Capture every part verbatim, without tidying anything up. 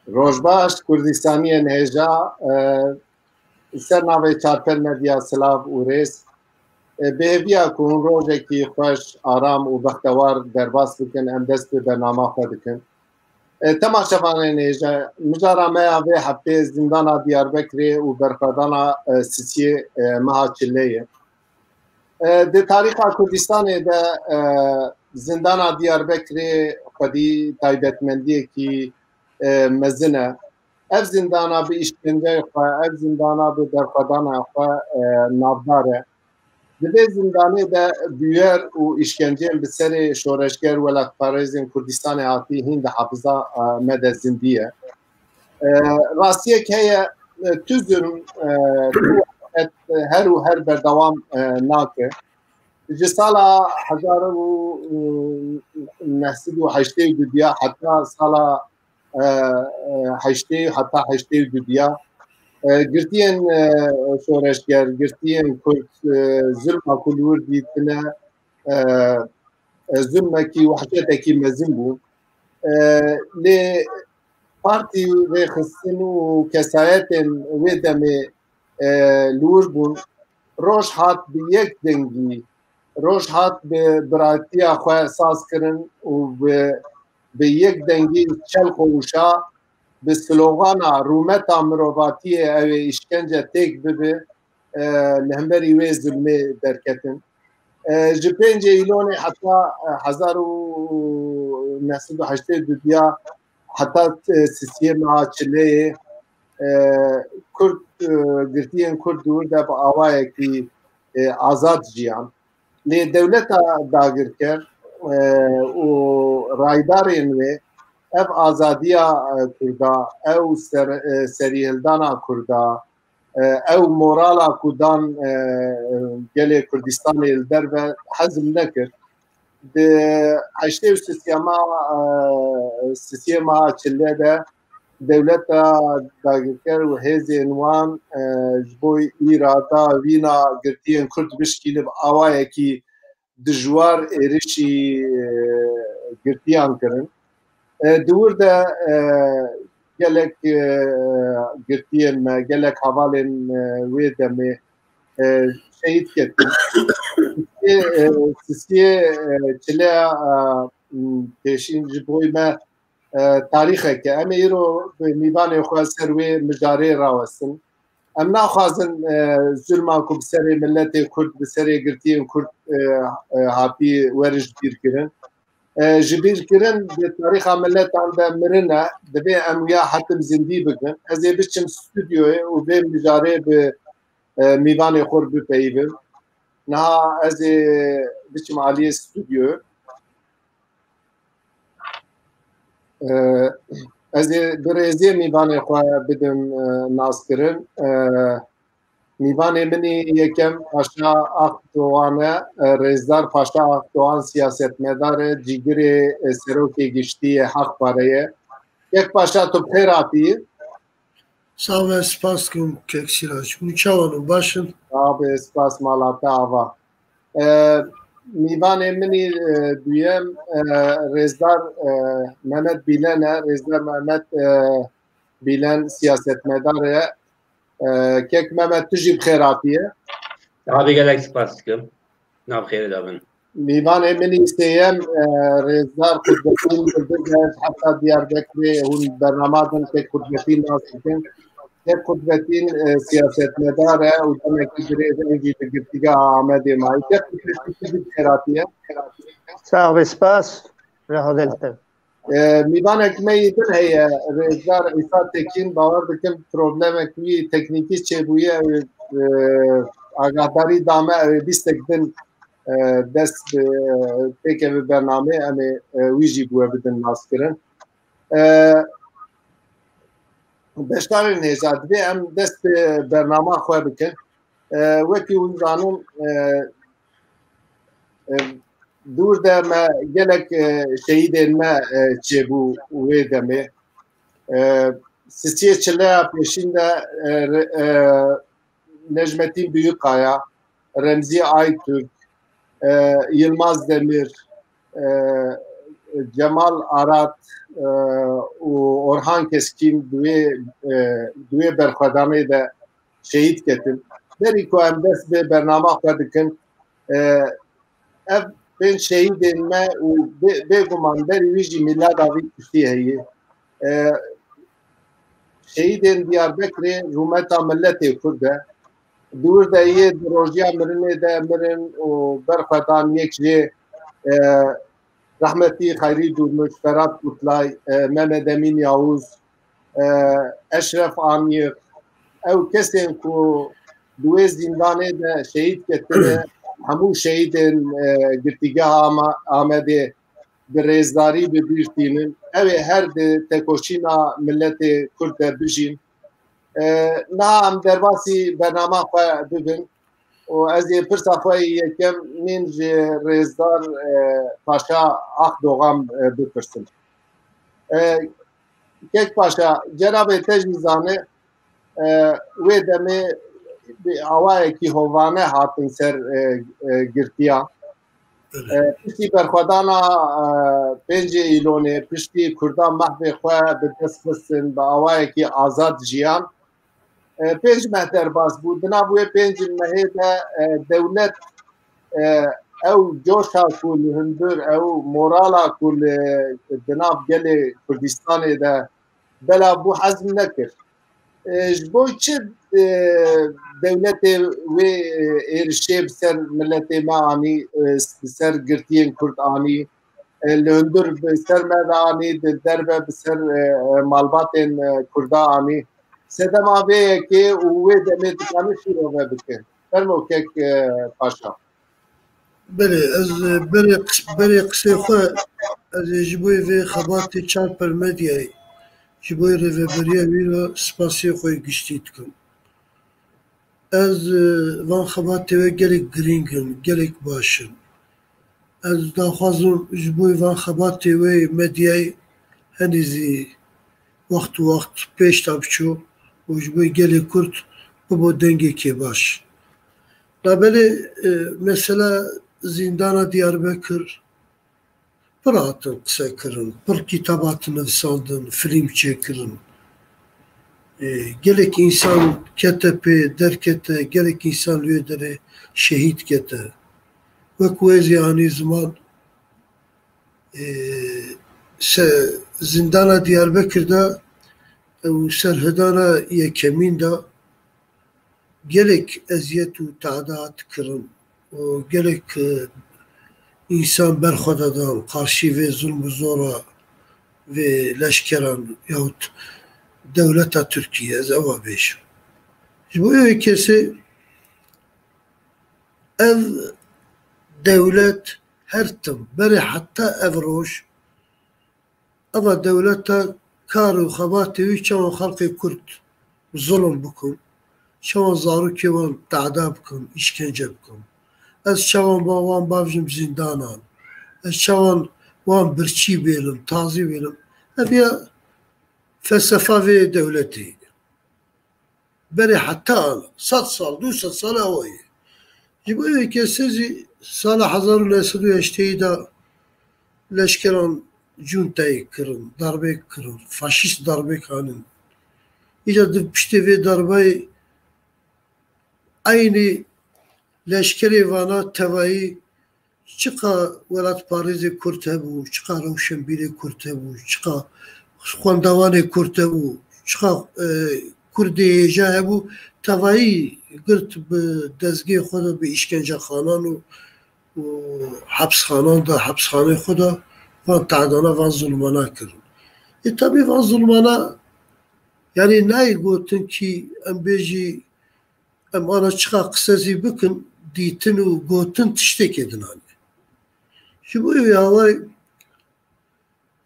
Roj baş, Kurdistaniyên hêja, e, ser navê Çarpel Medya silav û rêz. E, bi hêviya ku hûn rojekî xweş, aram û bextewar derbas bikin, em dest bi bernama xwe dikin. E, temaşevanên hêja, mijara me ya vê heftê zindana Diyarbekirê û berxwedana, e, sisiyê, e, meha çilê ye. E, di tarîxa Kurdistanê de, e, zindana Diyarbekirê xwedî taybetmendiyekî, e, mezin e. Ev zindana bi îşkenceyê xwe, ev zindana bi berxwedana xwe, e, navdar e. Di vê zindanê de bûyer û îşkenceyên bi serê şoreşger welatparêzên Kurdistanê hatî hîn di hafiza, e, me de zindî ye. E, rastiyek heye, e, tu zulm, e, tu wahşet, e, her û her berdewam, e, nake. Ji sala hezar û neh sed û heştê û du diya heta sala, e, e, heştê heta heştê û du diya, e, girtiyên, e, şoreşger, girtiyên Kurd, e, zulma ku li wir dîtine, e, e, zulmekî, wehşetekî mezin bû. E, lê partî rêxistin û kesayetên wê demê, e, li wir bûn. Roj hat bi yek dengî, roj hat bi biratiya xwe saz kirin û bi, bi yek dengî çelx û wişa bi slogana rûmeta mirovatiyê ew ê îşkence têk bibe, e, li hemberî wê zulmê derketin. E, ji pêncê Îlonê heta, e, hezar û neh sed û heştê û du diya heta, e, sisiyê meha çileyê, e, Kurd, e, girtiyên Kurd di wir de bi awayekî, e, azad jiyan. Lê dewleta dagirker, e, û raydarên wê ev azadiya, e, Kurda, ew ser-, e, serîhildana Kurda, e, ew morala ku dan, e, gelê Kurdistanê li derve hezm nekir. Di heştê û sisiyê ma, e, sisiyê ma çile de dewleta dagirker û hêzên wan, e, ji bo îrada wîna girtiyên Kurd bişkîne bi awayekî dijwar êrişî, e, girtiyan kirin. E, di wir de, e, gelek, e, girtiyên me, gelek hevalên, e, wê demê, e, şehîd ketin. Sisiyê, e, sisiyê, e, çileya, e, pêşîn ji bo me, e, tarîxek e. Em ê îro bi mîvanê xwe ser wê mijarê rawestin. Em naxwazin, e, zulma ku bi serê miletê Kurd, bi serê girtiyên Kurd, e, e, hatî werin ji bîr kirin. E, ji bîr kirin di tarîxa miletan de mirin e. Divê em wiya hetim zindî bikin. Ez ê biçim stûdyoyê û vê mijarê bi, e, mîvanê xwe bipeyivim. Niha ez ê biçim aliyê stûdyoyê. E, ez ê bi rêzê mîvanê xwe bidim, e, naskirin. E, mîvanê min ê yekem Paşa Akdoğan e, e, rêzdar Paşa Akdoğan siyasetmedar e, cîgirê, e, serokê giştî yê Haq Parê ye. Kek Paşa, tu bi xêr hatî. Sax be, spas dikim kek Sîrac. Hûn çawan in, baş in? Sax be, spas, mala te ava. E, mîvanê min î, e, duyem, e, rêzdar, e, Mehmet Bîlen e. Rêzdar Mehmet, e, Bîlen siyasetmedar e. E, kek Mehmet, tu jî bi xêr hatiye. Abi gelek spas dikim. Nav xêrê de bin. Mîvanê min î sêyem, e, rêzdar Qutbetîn Yildiz e, heta Diyarbekirê hûn bernama din, kek Qutbetîn nas dikin. Kek Qutbetîn, e, siyasetmedar e û demekî dirêj em jî li Girtîgeha Amedê mayî. Kek Qutbetîn, tu jî bi xêr hatiye. Sax be, spas. Reha del te. E, mîvanek me yê din heye, rêzdar Îsa Tekîn, bawer dikim problemek wî teknîkî çêbûye, e, agahdarî dame, ew ê bîstek din, e, dest bi, pêkeve bernamê, em ê, e, wî jî bi we bidin naskirin. E, beşdarên hêja, divê em dest bi bernama xwe bikin. E, wekî hûn zanin, e, e, dûr de me gelek, e, şehîdên me, e, çêbû wê demê. E, sisiyê çileya pêşîn de, e, re-, e, Necmetîn Büyükkaya, Remzî Aytürk, e, Yilmaz Demir, e, Cemal Arat, e, û han kes kîn di wê, e, di wê berxwedanê de şehîd ketin. Berî ku em dest bi bernama xwe dikin, e, ev pênc şehîdên me û bê-, bêguman berî wî jî mîlada vî tiştî heye. E, şehîdên Diyarbekirê rûmeta miletê Kurd e. Di wir de yê di rojiya mirinê de mirin û berxwedan yek jê, e, rehmetî Xeyrî Durmuş, Ferhat Kutlay, e, Mehmet Emîn Yavuz, e, Eşref Amîr, ew kesên ku di wê zîndanê de şehîd ketine, hemû şehîdên, e, Girtîgeha Ama-, Amedê bi rêzdarî bi bîr tînin. Ew ê her di tekoşîna miletê Kurd de bijîn. E, niha em derbasî bernama xwe bibin û ez ê pirsa xwe yê yekem nîn ji rêzdar, e, Paşa Akdogan, e, bipirsim. E, Kek Paşa, cenabê te jî zane, e, wê demê bi awayekî hovane hatin ser, e, e, girtiya. E, piştî berxwedana, e, pêncê Îlonê, piştî Kurdan mehvê xwe bi dest xistin, bi awayekî azad jiyan, e, pênc meh derbas bû. Di nav wê pênc mehê de, e, dewlet, e, ew coşa ku li hundir, ew morala ku li, di nav gelê Kurdistanê de bela bû, hezm nekir. E, ji bo çi, e, dewletê wê, e, êrişê bi ser miletê me anî, e, bi ser girtiyên Kurd anî, e, li hundir bi ser me de anî, di derve bi ser, e, e, malbatên, e, Kurda anî? Sedema vê yekê û wê demê dikane şîrove bike. Fermo kek, e, Paşa. Belê, ez, e, berê qis-, berê qisê xwe, ez ê ji bo vê xebatê Çarper Medyayê, ji bo rêveberiya wî re spasiyê xwe yê giştî dikim. Ez, e, van xebatê we gelek girîng in, gelek baş in. Ez daxwazim ji bo van xebatê we yê medyayê henî zî wext û wext pêş de biçû û ji bo gelê Kurd bibo dengekê baş. Labelê, e, mesela zîndana Diyarbekir pir hatin qise kirin, pir kitap hatin nivisandin, fîlm çêkirin. E, gelek însan kete pê, derkete, gelek însan li wê derê şehîd kete. Wek wê zî anî ziman, e, se-, zîndana Diyarbekir de û serhedana yekemîn de gelek eziyet û teada hat kirin û gelek, e, însan berxwe dadan qarşî vê zulm û zora vê leşkeran yahut dewleta Tirkiyê, ez ewa bêjim. Ji bo wê kesê ev dewlet her tim berê heta ev roj, eva dewleta kar û xebatê wî çawan xelkê Kurd zulm bikin, çawan zarokê wan teada bikin, îşkence bikin. Ez çawan ba wan bavjim zîndanan. Ez çawan wan birçî bêlim, tazî bêlim. Ev ya felsefa vê dewletê. Berê heta an, sed sal, du sed sal ew ye. Ji bo wê kesê zî sala hezar û neh sed û heştê de leşkeran cuntayê kirin, darbê kirin, faşîst darbê kanin. Îca di piştê vê darbeyê eynî leşkerê vana tevayî çiqa welatparêzê Kurd hebû, çiqa rewşenbîrê Kurd hebû, çiqa xwendevanê Kurd hebû, çiqa, e, Kurdê hêja hebû, tevayî girt bi dezgehê xwe de bi îşkencexanan û, û hepsxanan de, hepsxanê xwe de van teadana, van zulmana kirin. Ê, tabi van zulmana, yanî nayê gotin kî em bêjî em ana çiqa qise zî bikin, dîtin û gotin tiştekê dinane. Ji bo wê awayî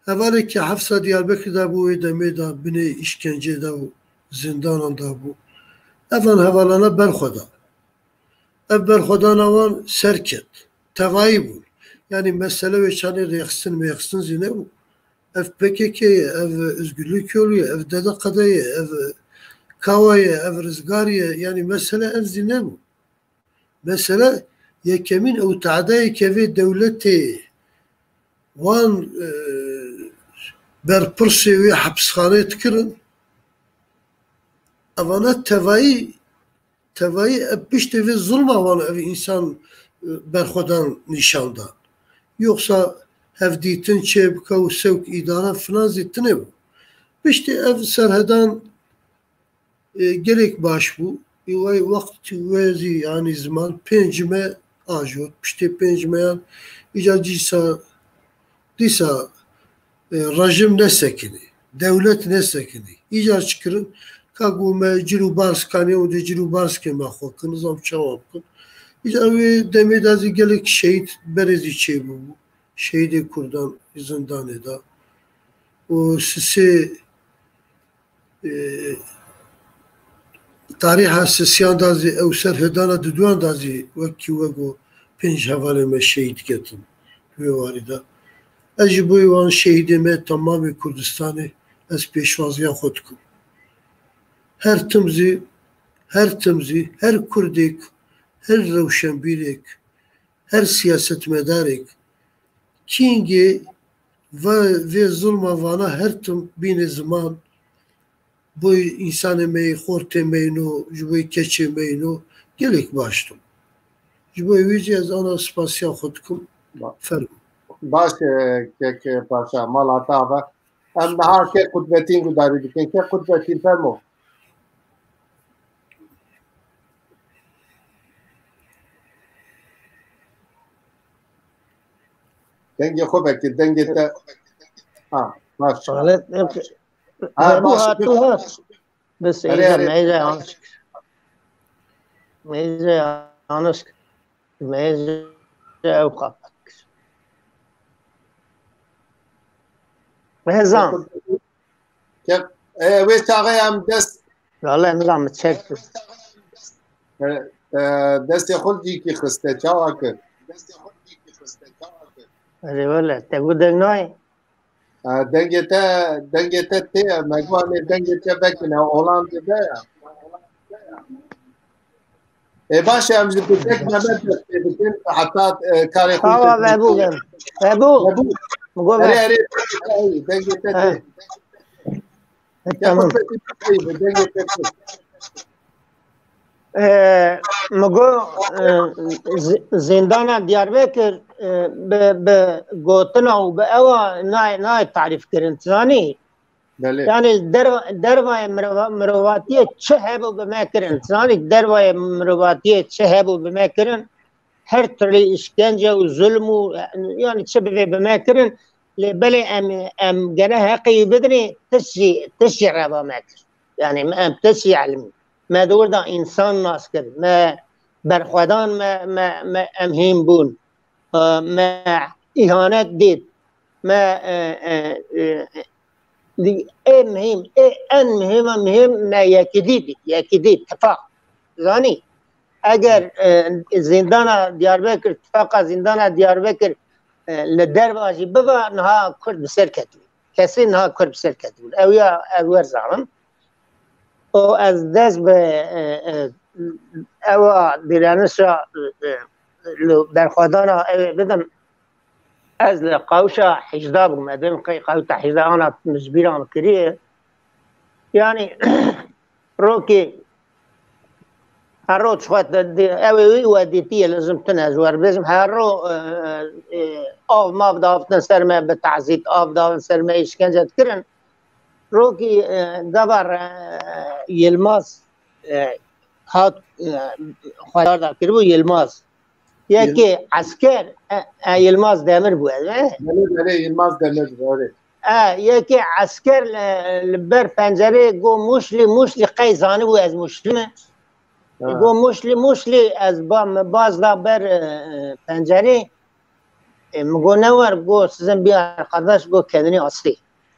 hevalekî hefsa Diyarbekir de bû, wê demê de binê îşkencê de û zindanan de bû. Evan hevalana berxwe da. Ev berxwedana wan ser ket. Tevayî bûn. Yanî mesele wê çanê rêxistin mêxistin zî nebû. Ev P K K ye, ev Özgürlük Yolu ye, ev D D K D ye, ev Kawa ye, ev Rizgar ye. Yanî mesele ev zî nebû. Mesele yekemîn ew teadayeke vê dewletê wan, e, berpirsê wê hepisxaneyê dikirin, evana tevayî, tevayî ev piştê vê zulma wan ev însan, e, berxwedan nîşan dan. Yoksa hevdîtin çêbike û sewk îdara filan zî tune bû. Piştê ev serhedan, e, gelek baş bû. Ê wê wext wê zî, yanî ziman pêncime ajot, piştê pêncimeyan îca dîsa, dîsa, e, rejim nesekinî, dewlet nesekinî. Îca çi kirin? Ka ku me cil û barz kanê û dê cil û barzkê me xwe kin, nizam çawa bikin. Îca wê demê de zî gelek şehîd berê zî çêbûbû. Şehîdê Kurdan zindanê de. Û sisê, e, tarîha sisiyan da zî ew serhedana diduyan da zî wekî we got pênc hevalê me şehîd ketin wê warî de. Ez ji bo wan şehîdê me temamê Kurdistanê ez pêşwaziya xwe dikim. Her tim zî, her tim zî, her Kurdêk, her rewşenbîrêk, her siyasetmedarêk kîngê ve, vê zulma vana her tim bîne ziman, bo însanê me yê xortê me yîno, ji bo yê keçê me yîno, gelek baş tim. Ji bo wî jî ez ana spasiya xwe dikim. Ba- Fermo. Baş e, kek Paşa, mala te ava. Em niha kek Qutbetîn gudarî dikin. Kek Qutbetîn, fermo. Dengê xwe vekir, dengê te. Ha, baş. Xalet, Ha, Hebu baş. Hatu hat. Bes Erê, êza erê. Meyze yanlış. Meyze yanlış. Meyze ew kapat. Mezan. Ke-, e, wê çaxê em dest Valla nizam çek. E, e, destê xwe cîkî xiste, çawa kir? Erê wele, te gu deng nayê. E, dengê te, dengê te tê, me guhanê dengê te vekine, Holandê de ya. E, baş e, em ji Bitek Mehmet dest pê bikin, heta, e, karê xwe Awa bikin. Vebu, vebu. Vebu. Vebu. Mi got Erê, ve. Erê, dengê te Ha. tê. E, tamam. Dengê te tê. E, mi got, e, zi-, zindana Diyarbekir, e, bi, bi gotina û bi ewa nayê, nayê tarîf kirin, zanî? Belê. Yani derva-, dervayê mirova-, mirovatiyê çi hebû bi me kirin. Zanî dervayê mirovatiyê çi hebû bi me kirin. Her türlü işkence û zulm û, yani çi bivê bi me kirin. Lê belê em, em gere heqê wî bidinê, tişt jî, tişt jî reva me kir. Yani em tişt jî elimî. Me di wir de însan nas kir. Me berxwedan me, me, me em hîn bûn. E, me îhanet dît. Me, e, e, e, Di-, ê muhîm, ê en muhîma muhîm me yekîdî dît, yekîdî, tifaq. Zanî, eger, e, zîndana Diyarbekir, tifaqa zîndana Diyarbekir, e, li derva jî biba, niha Kurd bi ser ketibû. Kesî niha Kurd bi ser ketibû. Ew ya, ew wer zanim. Û ez dest bi, e, e, ewa direnişa, e, e, li berxwedana ew ê bidim. Ez li qawşa hejda bûm, ez dibêm qey qawşa hejda ana min ji bîra min kiriye. Yanî rokê her roj xwe di-, di-, ew ê wî we dîtiye, lezim tune ez wer bêjim. Her ro, e, e, av mav davtin ser me bi tazît, av davin ser me îşkence dikirin. Rokî, e, gava re, e, Yilmaz, e, hat, e, xwedar da kiribû Yilmaz. Yekê esker, e, e, Yilmaz Demir bû, e? Belê, belê, Yilmaz Demir bû, erê. E, yekê esker li, li ber pencerê got Mûşlî, Mûşlî qey zanibû ez Mûşlî me. Ha. Got Mûşlî, Mûşlî ez ba, me baz da ber, e, e, pencerê. E, mi got ne wer, got sizin bir arkadaş, got kendini astı.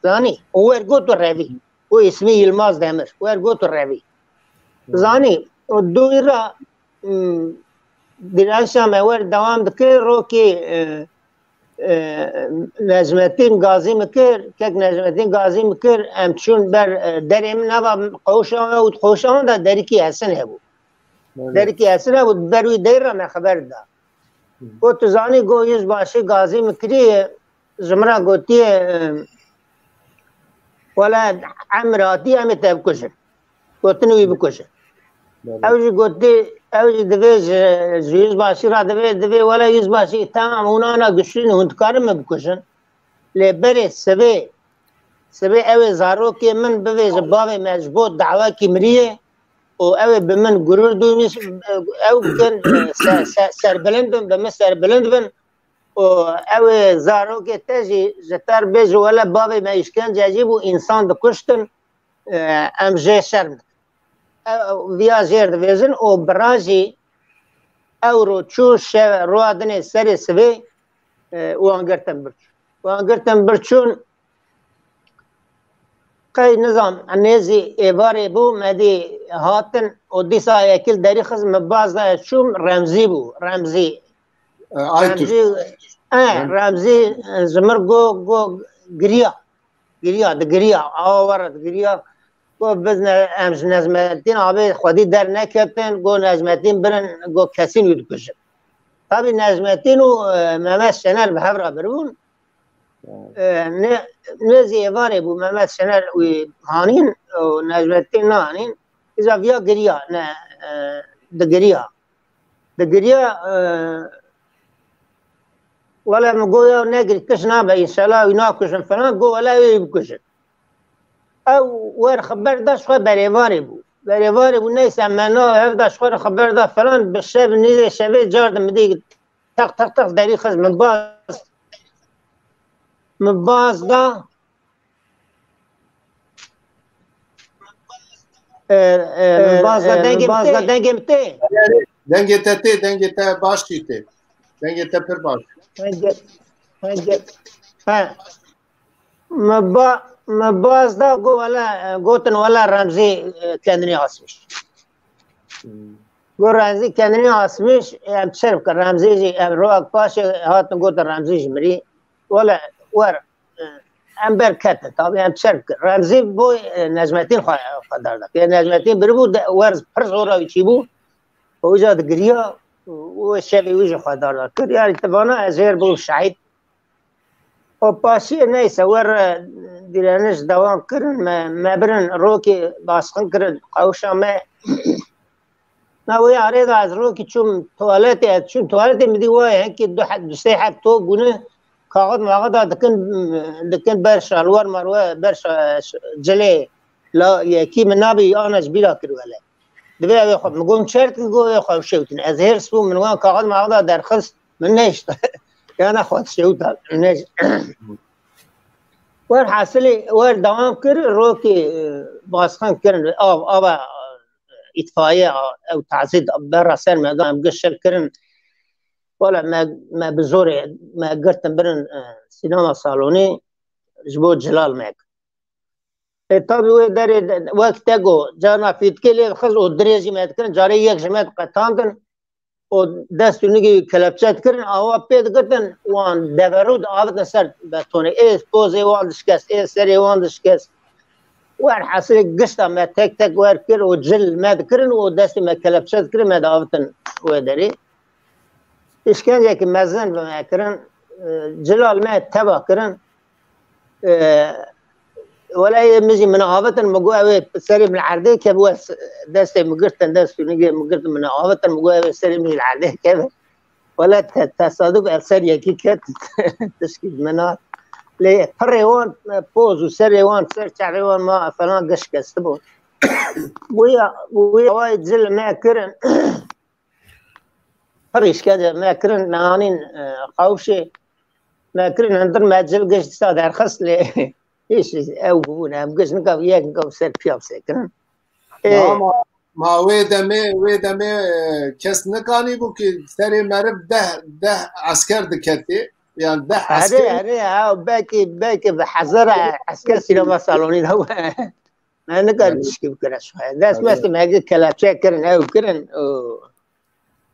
Zanî, o wer got tu revî. Got ismi Yilmaz Demir. Wer got tu revî. Zanî, o dû ra, hmm, direnşa me wer devam dikir, rokê, e, e, Necmettin Gazî mi kir, kek Necmettin Gazî mi kir, em çûn ber, e, derê min nava qoşa û qoşa da derikî Hesin hebû. Belê. Derikî Hesin hebû, ber wî deyra me xeber da. Hı. Got tu zanî, got yüzbaşı Gazî mi kiriye, ji min re gotiye, e, Wele emir hatî, em ê te bikujin. Gotin wî bikujin. Ew jî gotî, ew jî divê ji, ji yüzbaşî re divê, divê wele yüzbaşî, tamam, hûn ana güçlü ne, hûn dikarin min bikujin. Lê berê sibê, sibê ew ê zarokê min bivêje bavê me ji bo dawekî miriyê û ew ê bi min gurur duymuş, ew bikin, se-, se-, serbilind bin, bi min serbilind bin. û ew ê zarokê te jî ji te re bêje, wele bavê me îşkence jî bû, însan dikuştin, e, em jê şerm dikin. Ew, viya jêr divêjin û bira jî ew ro çû şev, roa dinê serê sivê, e, wan girtin birçûn. Wan girtin birçûn, qey nizam, nêzî êvarê bû, me dî hatin û dîsa yekî li derî xist, min baz da, ez çûm, Remzî bû, Remzî. E, Aytun. Remzî, e, Remzî, e, ji mir go, go giriya. Giriya, digiriya. Awa were digiriya. Go biz ne, em ji Necmetîn abê xwedî derneketin. Go Necmetîn birin, go kesîn wî dikujin. Tabî Necmetîn û, e, Mehmet Şener bi hev re biribûn. E, ne, nêzî êvarê bû, Mehmet Şener wî hanîn û Necmetîn nehanîn. Îza viya giriya, ne, e, digiriya. Digiriya, e, wele min go ya negirî, tişt nabe, înşallah wî nakujin falan, go wele wê bikujin. Ew wer xeber da, ji xwe berêvarê bû. Berêvarê bû, neyse, me na hev da, ji xwe re xeber da falan, bi şev, nîzê şevê car di min dî teq, teq, teq derî xist, min baz, min baz da. E, e, min baz da, e, dengê min baz da, dengê min tê. Dengê te tê, dengê te baş jî tê. Dengê te pir baş. Dengê, dengê, he. Min ba-, min baz da, go wele, gotin wele Remzî, e, kendini asmış. Hmm. Go Remzî kendini asmış, em çerp kir. Remzî jî, em royak paşê hatin gotin Remzî jî mirî. Wele wer, e, em ber ketin, tabî em çerp kir. Remzî bo, e, Necmetîn xwe, xwedar da. Yê Necmetîn biribû, de, wer pir zora wî çîbû. Û îca digiriya, û şevê wî jî xwedar da kir. Yani ti vana ez jêr bûm şehîd. Û paşiyê neyse, wer, e, direniş dewam kirin, me, me birin rokê basxin kirin, qewşa me. Na wê arê de ez rokî çûm tuwaletê, ez çûm tuwaletê, min dî wayê hinkî du he-, du sê heb top bûne, kaxit maxit da dikin, dikin ber şalwar marwe, ber şa-, ş-, cilê la yekî min nabî ana ji bîra kir wele. Divê ew ê xwe, min got, min çer dikir, got, ê xwe şewtin. Ez hêrs bûm, min wan kaxit maxit da derxist, min nehişt. Yana xwe şewta, min nehişt. Wer hasilê, wer dewam kir, rokê, e, basxin kirin, av, ava, îtfaiye, ew tazî bera ser me da, em gişt şil kirin. Wala me, me bi zorê, me girtin birin, e, sînema salonê ji bo Cilal me kir. E, tabî wê derê de, wek te got, carna fîtkê lê dixist û dirê jî me dikirin, carê yek ji me diqetandin. û dest û nigê wî kelepçe dikirin, awa pê digirtin, wan deverû diavitin ser betonê. Ê pozê wan dişkest, ê serê wan dişkest. Werhasilê gişta me tek tek wer kir û cil me dikirin û destê me kelepçe dikirin, me diavitin wê derê. Îşkencekî mezin bi me kirin, e, cilal me teva kirin. E, wele yê min jî min avitin, min got, ew ê serê min erdê keve, wes destê min girtin, dest û nigê min girtin, min avitin, min got, ew ê serê min jî li erdê keve. Wele te-, tesaduf ev ser yekî ket, tişkî min hat. Lê pirê wan, poz û serê wan, ser çavê wan ma falan giş kestibû. Wî ya, wî ya wayê cil me kirin. Pir îşkence me kirin, me anîn, e, qewşê, me kirin hundir, me cil giş dîsa derxist lê hîç ew bûbûn, em giş nika yek nika ser piya bisekirin. Ê, Ma, ma, ma wê demê, wê demê, e, kes nikanîbû ki serê meriv deh, deh esker diketê, yan deh esker. Erê, erê, ha, belkî, belkî bi hezara esker sînema salonî de. Me nikar tişkî bikire şaye. Dest mestê me gi kelepçe kirin, ew kirin. Û,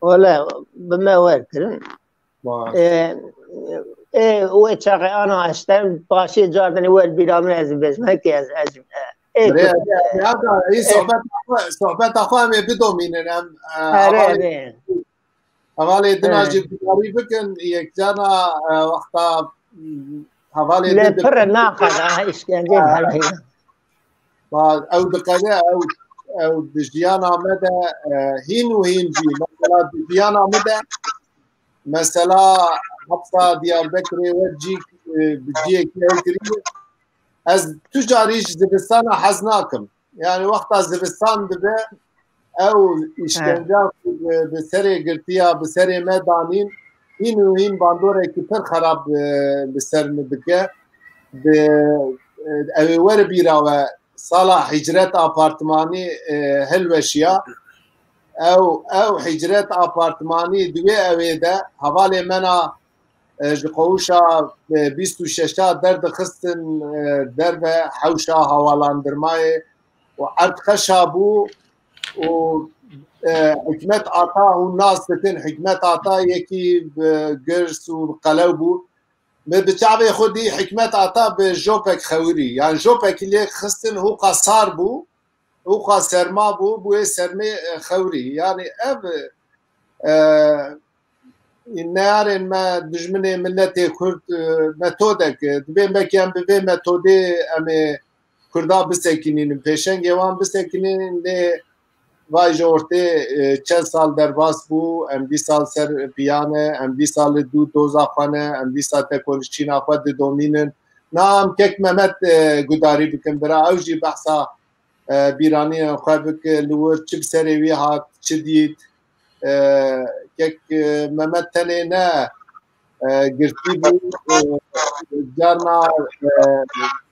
wele bi me wer kirin. Ê, ê, wê çaxê ana eştem paşê cardinê wer bîra min ez bêjim. Heke ez, ez, ê, Rê, tu- rê, ya da, ê, sohbeta xwe, sohbeta xwe em ê bidomînin, em, e, Erê, hevalê, erê. Hevalê din a jî gudarî bikin, yekcana, e, wexta, mm, hevalê Lê din pir naxwe da, îşkence Ha. hevalê. Ba, ew diqede, ew, ew di jiyana me de, e, hîn û hîn jî. Mesela di jiyana me de, mesela hepsa Diyarbekirê we cî, e, bi ciyekî ew kiriye. Ez tu carî ji zivistana hez nakim. Yani wexta zivistan dibe, ew îşkenca ku bi, bi serê girtiya, bi serê me danîn, hîn û hîn bandorekî pir xerab, e, bi ser min dike. Bi, e, ew ê were bîra we, sala hicret apartmanî, e, hilweşiya. Ew, ew hicret apartmanî di wê ewê de hevalê me na, e, ji qewşa, e, bîst û şeşa derdixistin, e, derve hewşa hewalandirmayê û erd xeşa bû û, e, Hikmet Ata hûn nas dikin, Hikmet Ata yekî bi girs û bi qelew bû. Min bi çavê xwe dî Hikmet Ata bi jopek xewirî. Yan jopekî lê xistin hûqa sar bû, hûqa serma bû, bûyê sermê, e, xewirî. Yani ev, e, neyarên me dijminê milletê Kurd, e, metodek, e, dibê belkî em bi vê metodê em ê Kurda bisekinînin, pêşengê wan bisekinînin, lê vay ji ortê, e, çend sal derbas bû, em dîsa li ser piya ne, em dîsa li dû doza xwe ne, em dîsa tekonişîna xwe didomînin. Na em kek Mehmet, e, gudarî bikin, bira ew jî behsa, e, bîranînên xwe bike, li wir çi bi serê wî hat, çi dît. E, kek, e, Mehmet tenê ne, e, girtî bû, e, carna, e,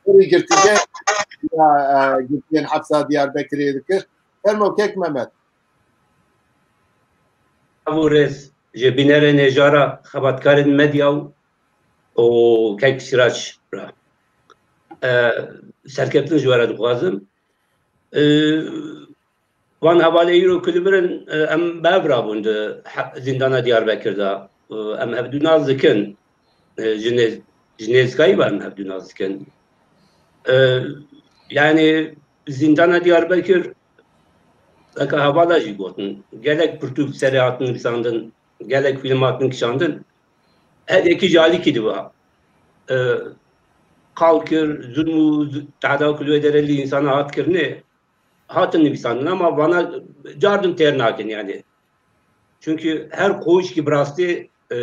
berî girtîgeh ya, e, girtiyên hepsa Diyarbekirê dikir. Fermo kek Mehmet. Ev û rêz ji bînerên hêja re, xebatkarên medya û, û kek Sirac re. E, serkeftin ji we re dixwazim. E, Van hevalê îro ku li vir in, e, em bi hev rabûn di he-, zîndana Diyarbekir de. E, em hevdû nas dikin. E, ji nêz-, ji nêzkayî ve em hevdû nas dikin. E, yani zîndana Diyarbekir, weke hevala jî gotin, gelek pirtûk serê hatin nivîsandin, gelek fîlm hatin kişandin. Her yekî ji alîkî diba. E, qal kir, zulm û zu-, tehda ku li wê derê li însana hat kirinê, hatin nivîsandin, ama vana cardin têr nakin yani. Çünkü her koğuşkî bi rastî, e,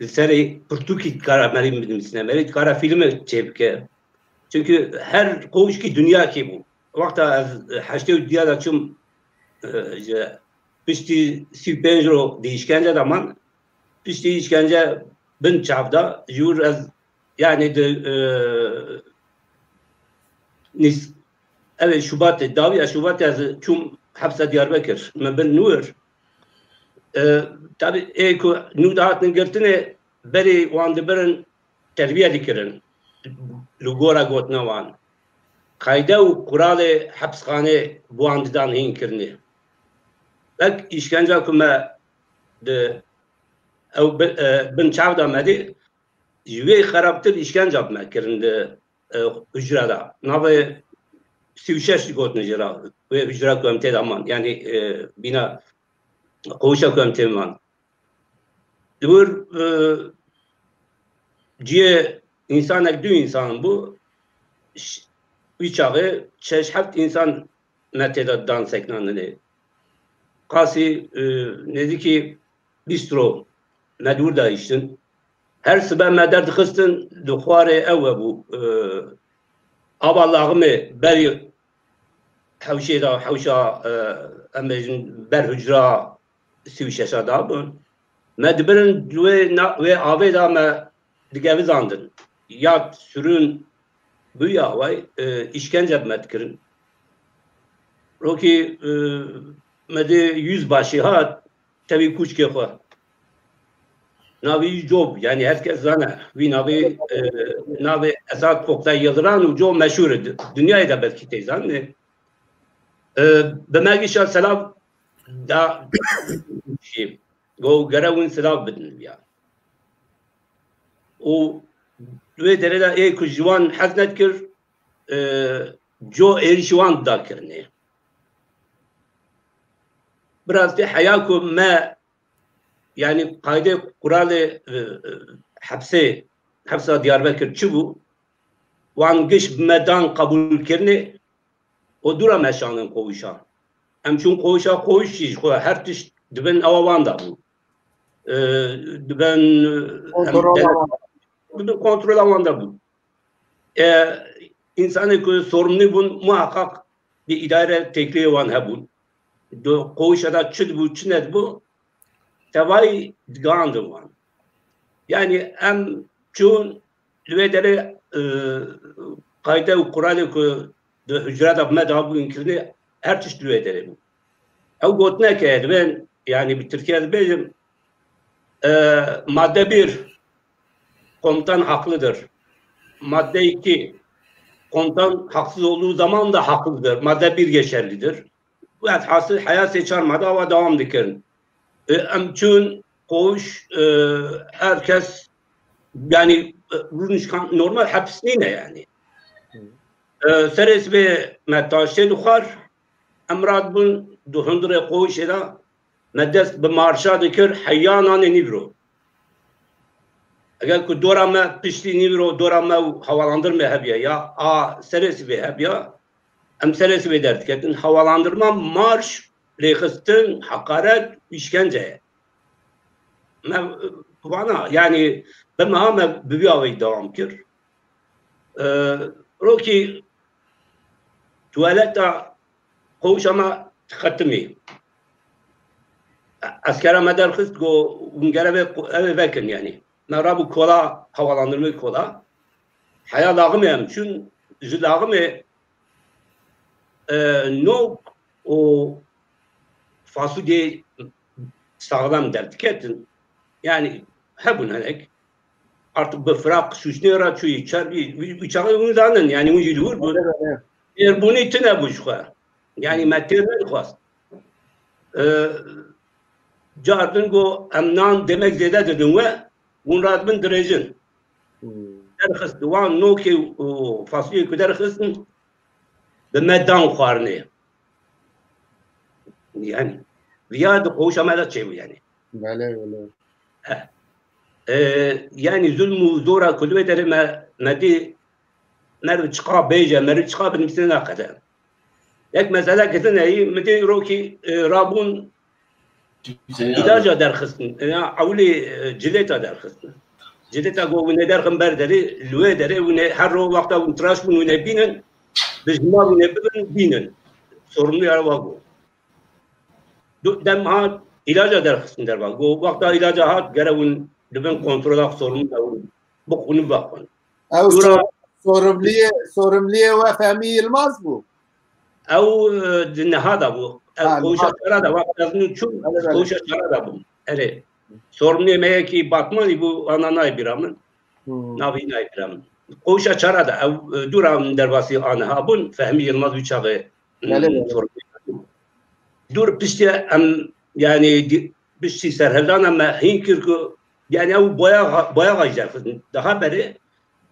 li serê pirtûkî dikara merî binivîsine, merî dikara fîlme çêbike. Çünkü her koğuşkî dinyakê bû. Wexta ez heştê û diya de çûm, e, ji piştî sî û pênc ro di îşkence de man, piştî îşkence bin çav de ji wir ez, yani di, e, nîs-, ev ê Şubatê, dawiya Şubatê ez çûm hepsa Diyarbekir. Me bin nûr. E, tabi ê ku nû dihatin girtinê, berê wan dibirin terbiye dikirin. Li gora gotina wan. Qayde û quralê hepsxanê bi wan didan hîn kirinê. Wek îşkenca ku me di ew bi-, e, bin çav de me dî, ji wê xerabtir îşkenca bi me kirin di, e, hucre de. Navê sî û şeş gotin jê re. Wê hucre ku em tê de man. Yani, e, bîna qewşa ku em tê man. Li wir, e, cihê însanek du însan bû. Ş-, wî çaxê şeş heft însan me tê de dan seknandinê. Qasî, e, nêzîkî bîst ro me dûr dayiştin. Her sibe me derdixistin, di xwarê ew hebû, e, ava laximê berî hewşê de, hewşa, e, em bêjin ber hucra sî û şeşa de bûn. Me dibirin wê na-, wê avê de me digevizandin. Ya sürün bû ya way, e, îşkence bi me dikirin. Rokî, e, me dê yüzbaşî hat, tevî kûçkê xwe. Navê wî Job, yani herkes zane. Wî navê, e, navê Esat Oktay Yıldırım û Job meşhur e. Dinyayê de belkî tê zanê. E, bi me gişa selav da, go gere win selav bidin ya. Û wê derê de ê ku ji wan hez nedikir, e, co êrişî wan da kirinê. Bi rastî heya ku me, yani qaydê quralê, e, e, hepsê, hepsa Diyarbekir çi bû? wan giş bi me dan qebûlkirinê û dûra me şandin qowişa. Em çûn qowişa, qowişî ji xwe her tişt di bin ewa wan de bû. E, di bin, e, em Kontrola dene-, wan. Di bin kontrola wan de bû. E, Însanê ku sorumlî bûn, muhakkak bir îdare tekliyê wan hebûn. Di qowişa de çi dibû, çi nedibû, tevayî digihandin wan. Yani em çûn li wê derê, e, qayde û quralê ku di hucre de bi me dabûn kirinê, her tişt li wê derê bû. Ew gotinek heye, dibên, yani bi Tirkiye dibêjim, e, madde bir, komutan haklıdır. Madde iki, komutan haksız olduğu zaman da haklıdır. Madde bir geçerlidir. Velhasıl heya sê çar mada wa devam dikirin. E, em çûn, koğuş, e, herkes, yani, e, rûnişkan normal hepis nîne yani. E, serê sibê me taştê dixwar, em radibûn di hundirê koğuşê de me dest bi marşa dikir, heya nanê nîvro. Eger ku dora me piştî nîvro, dora me û havalandırma hebiya, ya a serê sibê hebiya, em serê sibê derdiketin. Havalandırma, marş, rêxistin, hakaret, îşkence ye. Me, vana, yani, bi meha me bi vî awayî dewam kir. E, rokî tuwaleta qowşa me dixetimî. Eskera me derxist, got, hûn gere vê, ev ê vekin, yani. Me rabû kola, havalandırma kola. Heya laximê em çûn, ji laximê, e, nok û fasulye saxlem derdiketin. Yani hebûn hinek. Artık bi firaq şûşnê re çûyî çerbî, wî, wî çaxê hûn zanin, yani hûn jî li wir bûn. Evet, evet. Têrbûnî tune bû ji xwe. Yani me têr nedixwast. E, Cardin got, em nan demek zêde didin we, hûn radibin dirêjin. Hmm. Derxist, wan nokê û fasulye ku derxistin, bi me dan xwarinê. Yani, viya di qowşa me de çêbû yani. Belê, belê. Heh. E, yani zulm û zora ku li wê derê me, me dî, meriv çiqa bêje, meriv çiqa binivîse naqede. Yek mesele gitin heyî, min dî rokî, e, rabûn îlaca derxistin. Ya, ewlî, e, cilêta derxistin. Cilêta got, hûn ê derxin ber derê, li wê derê, hûn ê her ro wexta hûn tiraş bûn, hûn ê bînin, dijmar hûn ê bibin, bînin. Sorumlu ya wa got. Du-, dem hat, îlaca derxistin derva. Got, wexta îlaca hat, gere hûn li bin kontrola sorumlu de hûn bixwin û vexwin. Ew Dûra sor-, sorumliyê, sorumliyê we Fehmî Yilmaz bû? Ew, e, di niha de bû. Ew Ha, qowşa niha. Çara de, wexta ez nû çûm, Belê, belê. Qowşa Çara de bûm. Erê. Sorumliyê me yekî Batmanî bû, ana nayê bîra min. Hmm. Navî nayê bîra min. Qowşa Çara de, ew, e, dûra min derbasî aniha bûn, Fehmî Yilmaz wî çaxê, Belê, hmm, belê. Sorumliyê bû. Dûr piştî em, yani, di-, piştî serhildana me hîn kir ku, yani, ew boyaxa, boyaxa jî derxistin. Daha berê,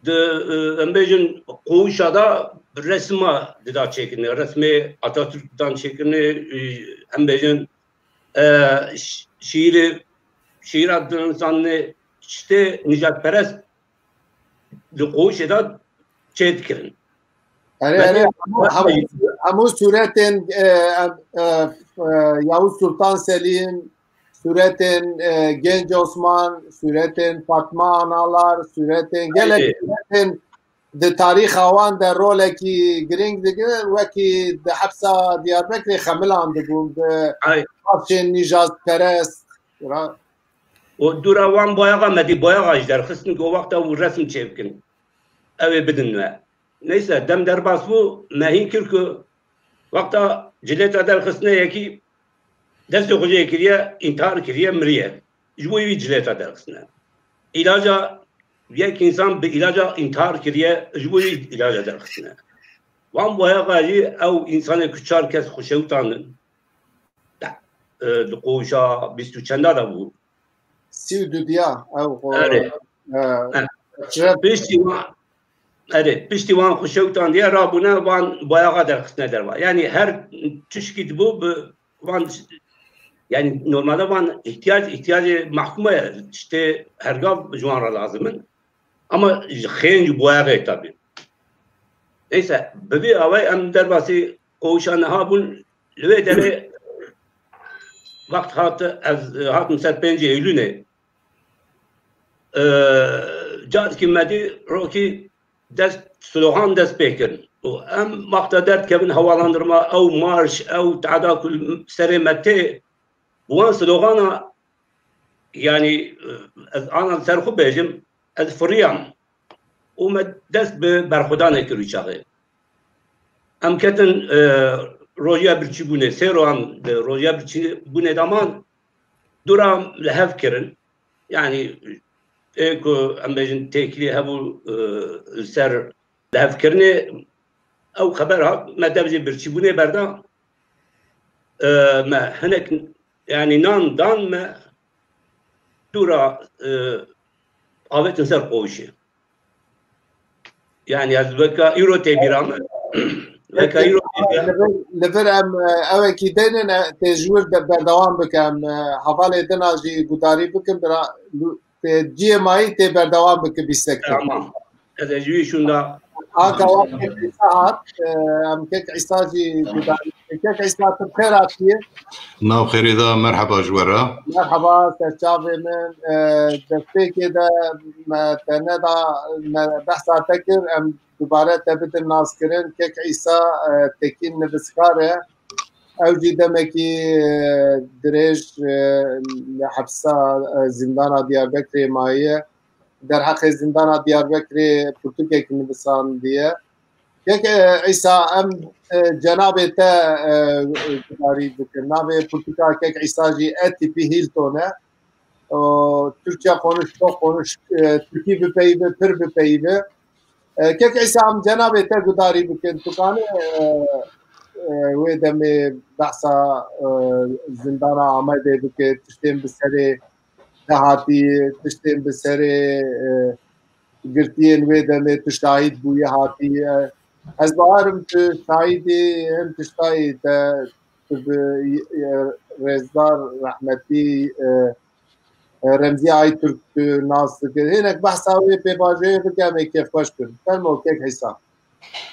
di, e, em bêjin, qowşa da resma dida çêkirinê, resmê Atatürk didan çêkirinê, e, em bêjin, e, ş-, şiîrê, şiîra didan zanê, tiştê nijadperest di qowşê de çê dikirin. Erê, erê, hemû, hemû, hemû sûretên, e, e, e, Yavuz Sultan Selim, sûretên, e, Genç Osman, sûretên Fatma Analar, sûretên gelek Erê. Sûretên di tarîxa wan de rolekî girîng digire, wekî di hepsa Diyarbekirê xemilan dibûn, bi Ay. Parçên nîjadperest. Ra- Û dûra wan boyaxa me dî, boyaxa jî derxistin ku wexta û resim çêbikin. Ew ê bidin me. Neyse, dem derbas bû, me hîn kir ku wexta cilêta derxistine yekî destê xwe jê kiriye, întihar kiriye, miriye. Ji bo wî cilêta derxistine. Îlaca, yek însan bi îlaca întihar kiriye, ji bo wî îlaca derxistine. Wan boyaxa jî ew însanê ku çar kes xwe şewitandin, e, di qowşa bîst û çenda de bû. Sî û du diya, ew xwe, Erê. e, Heh. Piştî wan, erê, piştî wan xwe şewtandiye, rabûne, wan boyaxa derxistine derva. Yani her tişkî dibû bi van, yani normalde van ihtiyac, ihtiyacê mahkûma ye, tiştê hergav ji wan re lazim in. Ama ji xêr ji boyaxê tabii. Neyse, bi vî awayî em derbasî koğuşa niha bûn. Li wê derê wext hat, ez hatim ser pêncî Eylûlê. Ee, Carkî me dî rokî dest slogan dest pê kirin. Û em wexta derdikevin hewalandırma, ew marş, ew tehda ku serê me tê, bi wan slogana, yanî, e, ez ana ser xwe bêjim, ez firiyam. Û me dest bi berxwedanê kir wî çaxê. Em ketin, e, rojiya birçîbûnê, sê rojan di rojiya birçîbûnê de man, dû ra li hev kirin. Yanî, ê ku em bêjin têkilî hebû, e, li ser lihevkirinê, ew xeber hat, me dev jî birçîbûnê berda. E, me hinek, yanî nan dan me, dû ra, e, avêtin ser qoşê. Yanî ez weka îro tê bîra min. Weka îro tê bîra min. Li vir, li vir em, e, ewekî deynin, e, tê ji wir de berdewam bikim. E, hevalê din a jî gudarî bikim, bira, lu-, tê ciyê mayî tê berdewam bikim bîstek. Tamam. Ez ê ji wî şûnda. Anka wextê Îsa hat, e, em kek Îsa jî Tamam. gudarî bikin. Kek Îsa, tu bi xêr hatiye. Nav xêrê da, merheba ji we re. Merheba, serçavê min. E, destpêkê de me te neda, me behsa te kir, em dubare te bidin naskirin. Kek Îsa, e, Tekîn nivîskar e. Ew jî demekî, e, dirêj, e, li hepsa, e, zîndana Diyarbekirê maye. Derheqê zîndana Diyarbekirê pirtûkek nivîsandiye. Kek, e, Îsa, em, e, cenabê te, e, gudarî dikin. Navê pirtûka kek Îsa jî E T P Hilton e. O, Türkçe konuş, çok konuş, e, Türkî bipeyive, pir bipeyive. E, kek Îsa, em cenabê te gudarî bikin. Tu kanî, e, e, wê demê behsa, e, zindana Amedê bike, tiştên bi serê te hatî, tiştên bi serê, e, girtiyên wê demê tu şahîd bûye hatî. E, ez bawerim tu şahîdî hin tiştayî te, tu bi, e, rêzdar rehmetî, e, e, Remzî Aytürk tu nas dikir. Hinek behsa wê pêvajoyê bike, em ê kêfxweş bin. Fermo kek Îsa.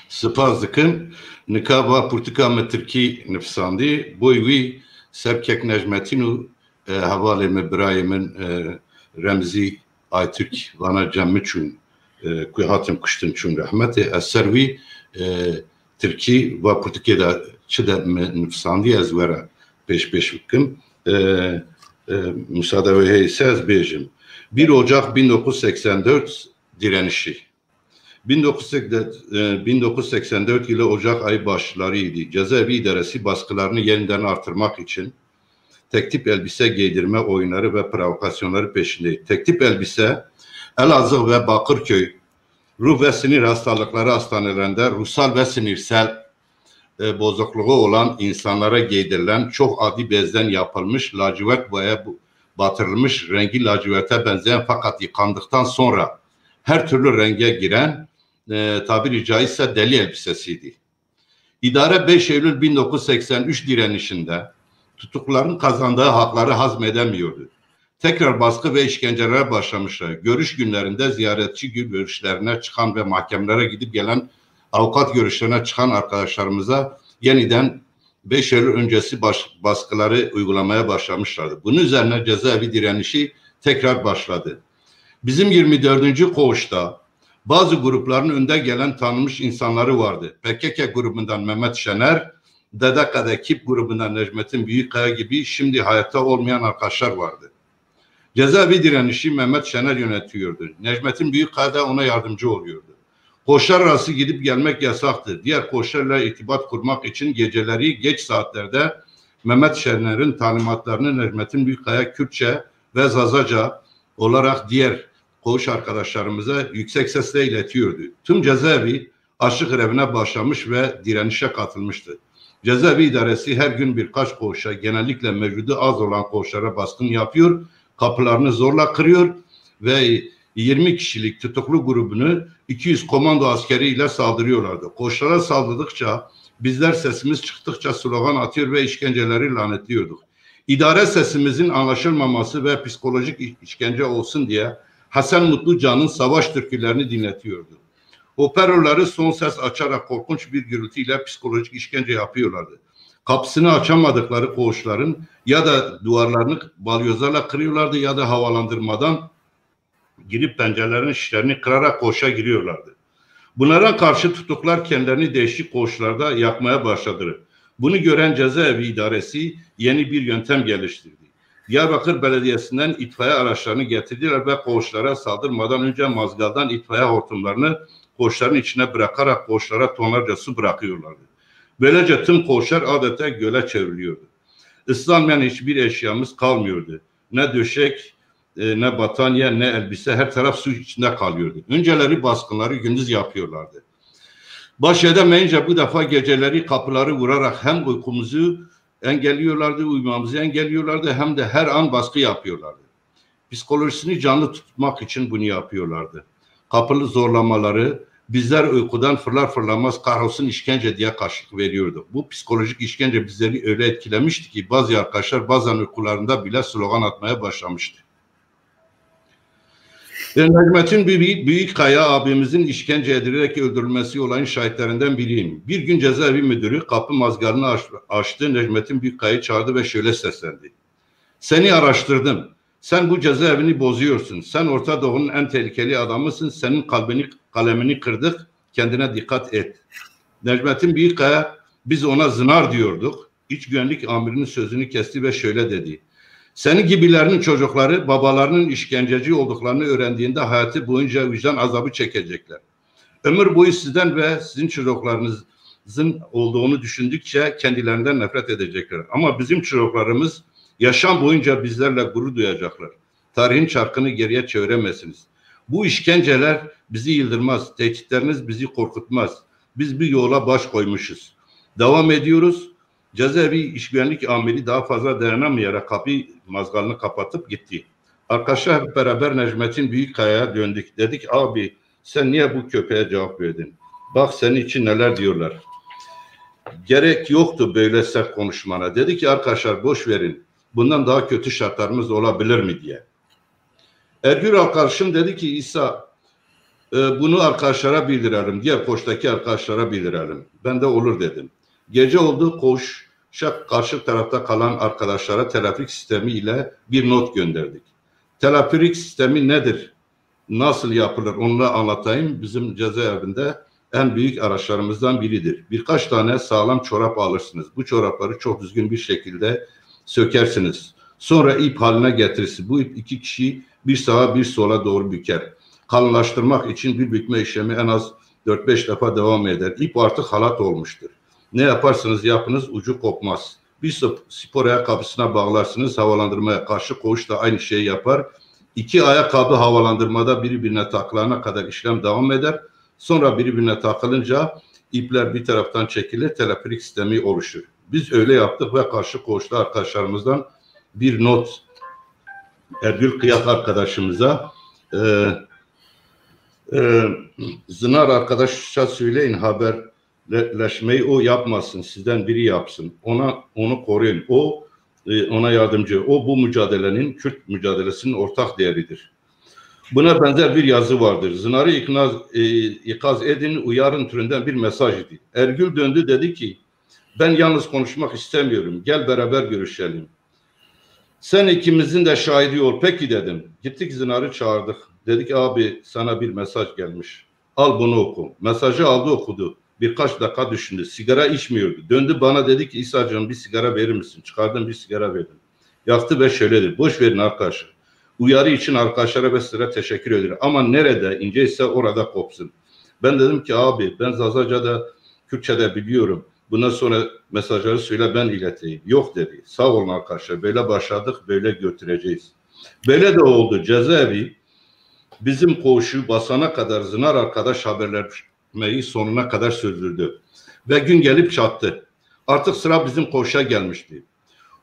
Spas dikim. Nika va pirtûka me tirkî nifisandî. Boy wî ser kek Necmetîn û, e, hevalê min, birayê min, e, Remzî Aytürk vana cem min çûn, e, ku hatin kuştin çûn rehmetê. Ez ser wî, e, tirkî va pirtûkê de çi de min nifisandî ez we re pêş pêş bikim. E, e, Musade wê heyse ez bêjim. Bir Ocak bin dokuz yüz seksen dört direnişi. Bin dokuz yüz seksen, e, bin dokuz yüz seksen dört yılı Ocak ayı başlarıydı. Cezaevi idaresi baskılarını yeniden artırmak için tek tip elbise giydirme oyunları ve provokasyonları peşindeydi. Tek tip elbise Elazığ ve Bakırköy ruh ve sinir hastalıkları hastanelerinde ruhsal ve sinirsel, e, bozukluğu olan insanlara giydirilen çok adi bezden yapılmış, lacivert boya bu-, batırılmış, rengi laciverte benzeyen fakat yıkandıktan sonra her türlü renge giren, e, tabiri caizse deli elbisesiydi. İdare beş Eylül bin dokuz yüz seksen üç direnişinde tutukluların kazandığı hakları hazmedemiyordu. Tekrar baskı ve işkencelere başlamışlar. Görüş günlerinde ziyaretçi gö-, görüşlerine çıkan ve mahkemelere gidip gelen avukat görüşlerine çıkan arkadaşlarımıza yeniden beş Eylül öncesi baş-, baskıları uygulamaya başlamışlardı. Bunun üzerine cezaevi direnişi tekrar başladı. Bizim yirmi dördüncü koğuşta bazı grupların önde gelen tanınmış insanları vardı. P K K grubundan Mehmet Şener, D D K'de Kip grubundan Necmettin Büyükkaya gibi şimdi hayatta olmayan arkadaşlar vardı. Cezaevi direnişi Mehmet Şener yönetiyordu. Necmettin Büyükkaya da ona yardımcı oluyordu. Koğuşlar arası gidip gelmek yasaktı. Diğer koğuşlarla irtibat kurmak için geceleri geç saatlerde Mehmet Şener'in talimatlarını Necmettin Büyükkaya Kürtçe ve Zazaca olarak diğer koğuş arkadaşlarımıza yüksek sesle iletiyordu. Tüm cezaevi açlık grevine başlamış ve direnişe katılmıştı. Cezaevi idaresi her gün birkaç koğuşa, genellikle mevcudu az olan koğuşlara baskın yapıyor, kapılarını zorla kırıyor ve yirmi kişilik tutuklu grubunu iki yüz komando askeri ile saldırıyorlardı. Koğuşlara saldırdıkça, bizler sesimiz çıktıkça slogan atıyor ve işkenceleri lanetliyorduk. İdare sesimizin anlaşılmaması ve psikolojik işkence olsun diye Hasan Mutlucan'ın savaş türkülerini dinletiyordu. Hoparlörleri son ses açarak korkunç bir gürültüyle psikolojik işkence yapıyorlardı. Kapısını açamadıkları koğuşların ya da duvarlarını balyozlarla kırıyorlardı ya da havalandırmadan girip pencerelerin şişlerini kırarak koğuşa giriyorlardı. Bunlara karşı tutuklar kendilerini değişik koğuşlarda yakmaya başladılar. Bunu gören cezaevi idaresi yeni bir yöntem geliştirdi. Diyarbakır Belediyesi'nden itfaiye araçlarını getirdiler ve koğuşlara saldırmadan önce mazgaldan itfaiye hortumlarını koğuşların içine bırakarak koğuşlara tonlarca su bırakıyorlardı. Böylece tüm koğuşlar adeta göle çevriliyordu. Islanmayan hiçbir eşyamız kalmıyordu. Ne döşek, e, ne battaniye, ne elbise, her taraf su içinde kalıyordu. Önceleri baskınları gündüz yapıyorlardı. Baş edemeyince bu defa geceleri kapıları vurarak hem uykumuzu engelliyorlardı, uyumamızı engelliyorlardı, hem de her an baskı yapıyorlardı. Psikolojisini canlı tutmak için bunu yapıyorlardı. Kapılı zorlamaları, bizler uykudan fırlar fırlamaz "Kahrolsun işkence" diye karşılık veriyordu. Bu psikolojik işkence bizleri öyle etkilemişti ki bazı arkadaşlar bazen uykularında bile slogan atmaya başlamıştı. E, Necmettin Büyük, Büyükkaya abimizin işkence edilerek öldürülmesi olayın şahitlerinden biriyim. Bir gün cezaevi müdürü kapı mazgalını aç- açtı, Necmettin Büyükkaya'yı çağırdı ve şöyle seslendi. "Seni araştırdım. Sen bu cezaevini bozuyorsun. Sen Orta Doğu'nun en tehlikeli adamısın. Senin kalbini, kalemini kırdık. Kendine dikkat et." Necmettin Büyükkaya, "Biz ona zınar diyorduk." İç güvenlik amirinin sözünü kesti ve şöyle dedi. "Senin gibilerinin çocukları babalarının işkenceci olduklarını öğrendiğinde hayatı boyunca vicdan azabı çekecekler. Ömür boyu sizden ve sizin çocuklarınızın olduğunu düşündükçe kendilerinden nefret edecekler. Ama bizim çocuklarımız yaşam boyunca bizlerle gurur duyacaklar. Tarihin çarkını geriye çeviremezsiniz. Bu işkenceler bizi yıldırmaz. Tehditleriniz bizi korkutmaz. Biz bir yola baş koymuşuz. Devam ediyoruz." Cezaevi iş güvenlik amiri daha fazla dayanamayarak kapı mazgalını kapatıp gitti. Arkadaşlar hep beraber Necmettin Büyükkaya'ya döndük. Dedik, "Abi, sen niye bu köpeğe cevap verdin? Bak senin için neler diyorlar. Gerek yoktu böyle sert konuşmana." Dedi ki, "Arkadaşlar boş verin. Bundan daha kötü şartlarımız olabilir mi?" diye. Ergür arkadaşım dedi ki, "İsa, e, bunu arkadaşlara bildirelim. Diğer koğuştaki arkadaşlara bildirelim." Ben de "Olur" dedim. Gece oldu, koğuşa karşı tarafta kalan arkadaşlara teleferik sistemi ile bir not gönderdik. Teleferik sistemi nedir? Nasıl yapılır? Onu da anlatayım. Bizim cezaevinde en büyük araçlarımızdan biridir. Birkaç tane sağlam çorap alırsınız. Bu çorapları çok düzgün bir şekilde sökersiniz. Sonra ip haline getirirsiniz. Bu ip iki kişi bir sağa bir sola doğru büker. Kalınlaştırmak için bir bükme işlemi en az dört beş defa devam eder. İp artık halat olmuştur. Ne yaparsanız yapınız, ucu kopmaz. Bir sp- spor ayakkabısına bağlarsınız, havalandırmaya karşı koğuş da aynı şeyi yapar. İki ayakkabı havalandırmada birbirine takılana kadar işlem devam eder. Sonra birbirine takılınca ipler bir taraftan çekilir, teleferik sistemi oluşur. Biz öyle yaptık ve karşı koğuşta arkadaşlarımızdan bir not Ergül Kıyak arkadaşımıza, e, e, "Zınar arkadaşa söyleyin, haberleşmeyi o yapmasın, sizden biri yapsın. Ona, onu koruyun. O, e, ona yardımcı. O bu mücadelenin, Kürt mücadelesinin ortak değeridir." Buna benzer bir yazı vardır. "Zınarı ikna, e, ikaz edin, uyarın" türünden bir mesaj idi. Ergül döndü, dedi ki, "Ben yalnız konuşmak istemiyorum. Gel beraber görüşelim. Sen ikimizin de şahidi ol." "Peki" dedim. Gittik, Zınar'ı çağırdık. Dedik, "Abi, sana bir mesaj gelmiş. Al bunu oku." Mesajı aldı, okudu. Birkaç dakika düşündü. Sigara içmiyordu. Döndü bana, dedi ki, "İsa'cığım, bir sigara verir misin?" Çıkardım, bir sigara verdim. Yaktı ve şöyle dedi, "Boş verin arkadaşlar. Uyarı için arkadaşlara ve sizlere teşekkür ederim. Ama nerede ince ise orada kopsun." Ben dedim ki, "Abi, ben Zazaca da Kürtçe de biliyorum. Bundan sonra mesajları söyle, ben ileteyim." "Yok" dedi. "Sağ olun arkadaşlar. Böyle başladık, böyle götüreceğiz." Böyle de oldu. Cezaevi bizim koğuşu basana kadar Zınar arkadaş haberleşmeyi sonuna kadar sürdürdü. Ve gün gelip çattı. Artık sıra bizim koğuşa gelmişti.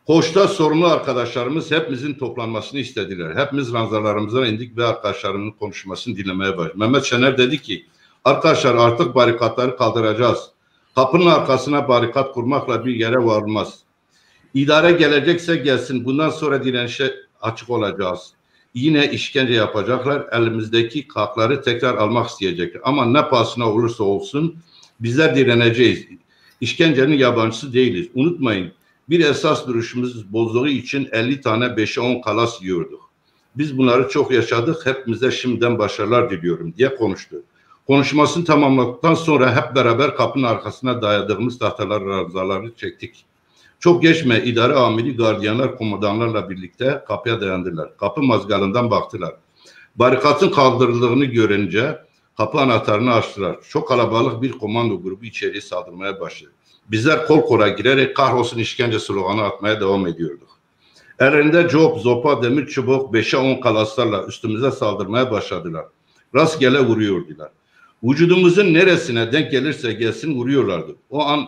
Koğuşta sorumlu arkadaşlarımız hepimizin toplanmasını istediler. Hepimiz ranzalarımıza indik ve arkadaşlarımızın konuşmasını dinlemeye başladık. Mehmet Şener dedi ki, "Arkadaşlar, artık barikatları kaldıracağız. Kapının arkasına barikat kurmakla bir yere varılmaz. İdare gelecekse gelsin. Bundan sonra direnişe açık olacağız. yine işkence yapacaklar. Elimizdeki hakları tekrar almak isteyecekler. Ama ne pahasına olursa olsun bizler direneceğiz. İşkencenin yabancısı değiliz. Unutmayın, bir esas duruşumuz bozduğu için elli tane beşe on kalas yiyorduk. Biz bunları çok yaşadık, hepimize şimdiden başarılar diliyorum diye konuştu. Konuşmasını tamamladıktan sonra hep beraber kapının arkasına dayadığımız tahtalar ranzaları çektik. Çok geçme idare amiri gardiyanlar komutanlarla birlikte kapıya dayandılar. Kapı mazgalından baktılar. Barikatın kaldırıldığını görünce kapı anahtarını açtılar. Çok kalabalık bir komando grubu içeriye saldırmaya başladı. Bizler kol kola girerek "Kahrolsun işkence" sloganı atmaya devam ediyorduk. Ellerinde cop, zopa, demir çubuk, beşe on kalaslarla üstümüze saldırmaya başladılar. Rastgele vuruyordular. Vücudumuzun neresine denk gelirse gelsin vuruyorlardı. O an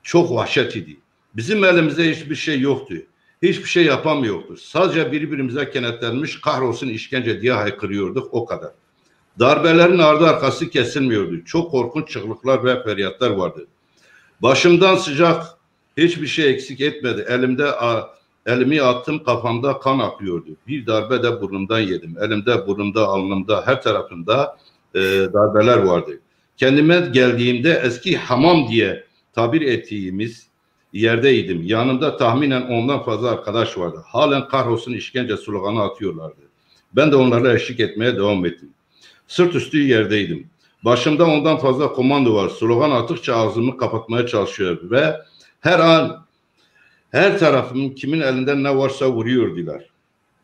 çok vahşet idi. Bizim elimizde hiçbir şey yoktu. Hiçbir şey yapamıyorduk. Sadece birbirimize kenetlenmiş "Kahrolsun işkence" diye haykırıyorduk, o kadar. Darbelerin ardı arkası kesilmiyordu. Çok korkunç çığlıklar ve feryatlar vardı. Başımdan sıcak hiçbir şey eksik etmedi. Elimde a- elimi attım, kafamda kan akıyordu. Bir darbe de burnumdan yedim. Elimde, burnumda, alnımda, her tarafımda e, darbeler vardı. Kendime geldiğimde eski hamam diye tabir ettiğimiz yerdeydim. Yanımda tahminen ondan fazla arkadaş vardı. Halen "Kahrolsun işkence" sloganı atıyorlardı. Ben de onlara eşlik etmeye devam ettim. Sırt üstü yerdeydim. Başımda ondan fazla komando var. Slogan attıkça ağzımı kapatmaya çalışıyor ve her an her tarafım kimin elinden ne varsa vuruyordular.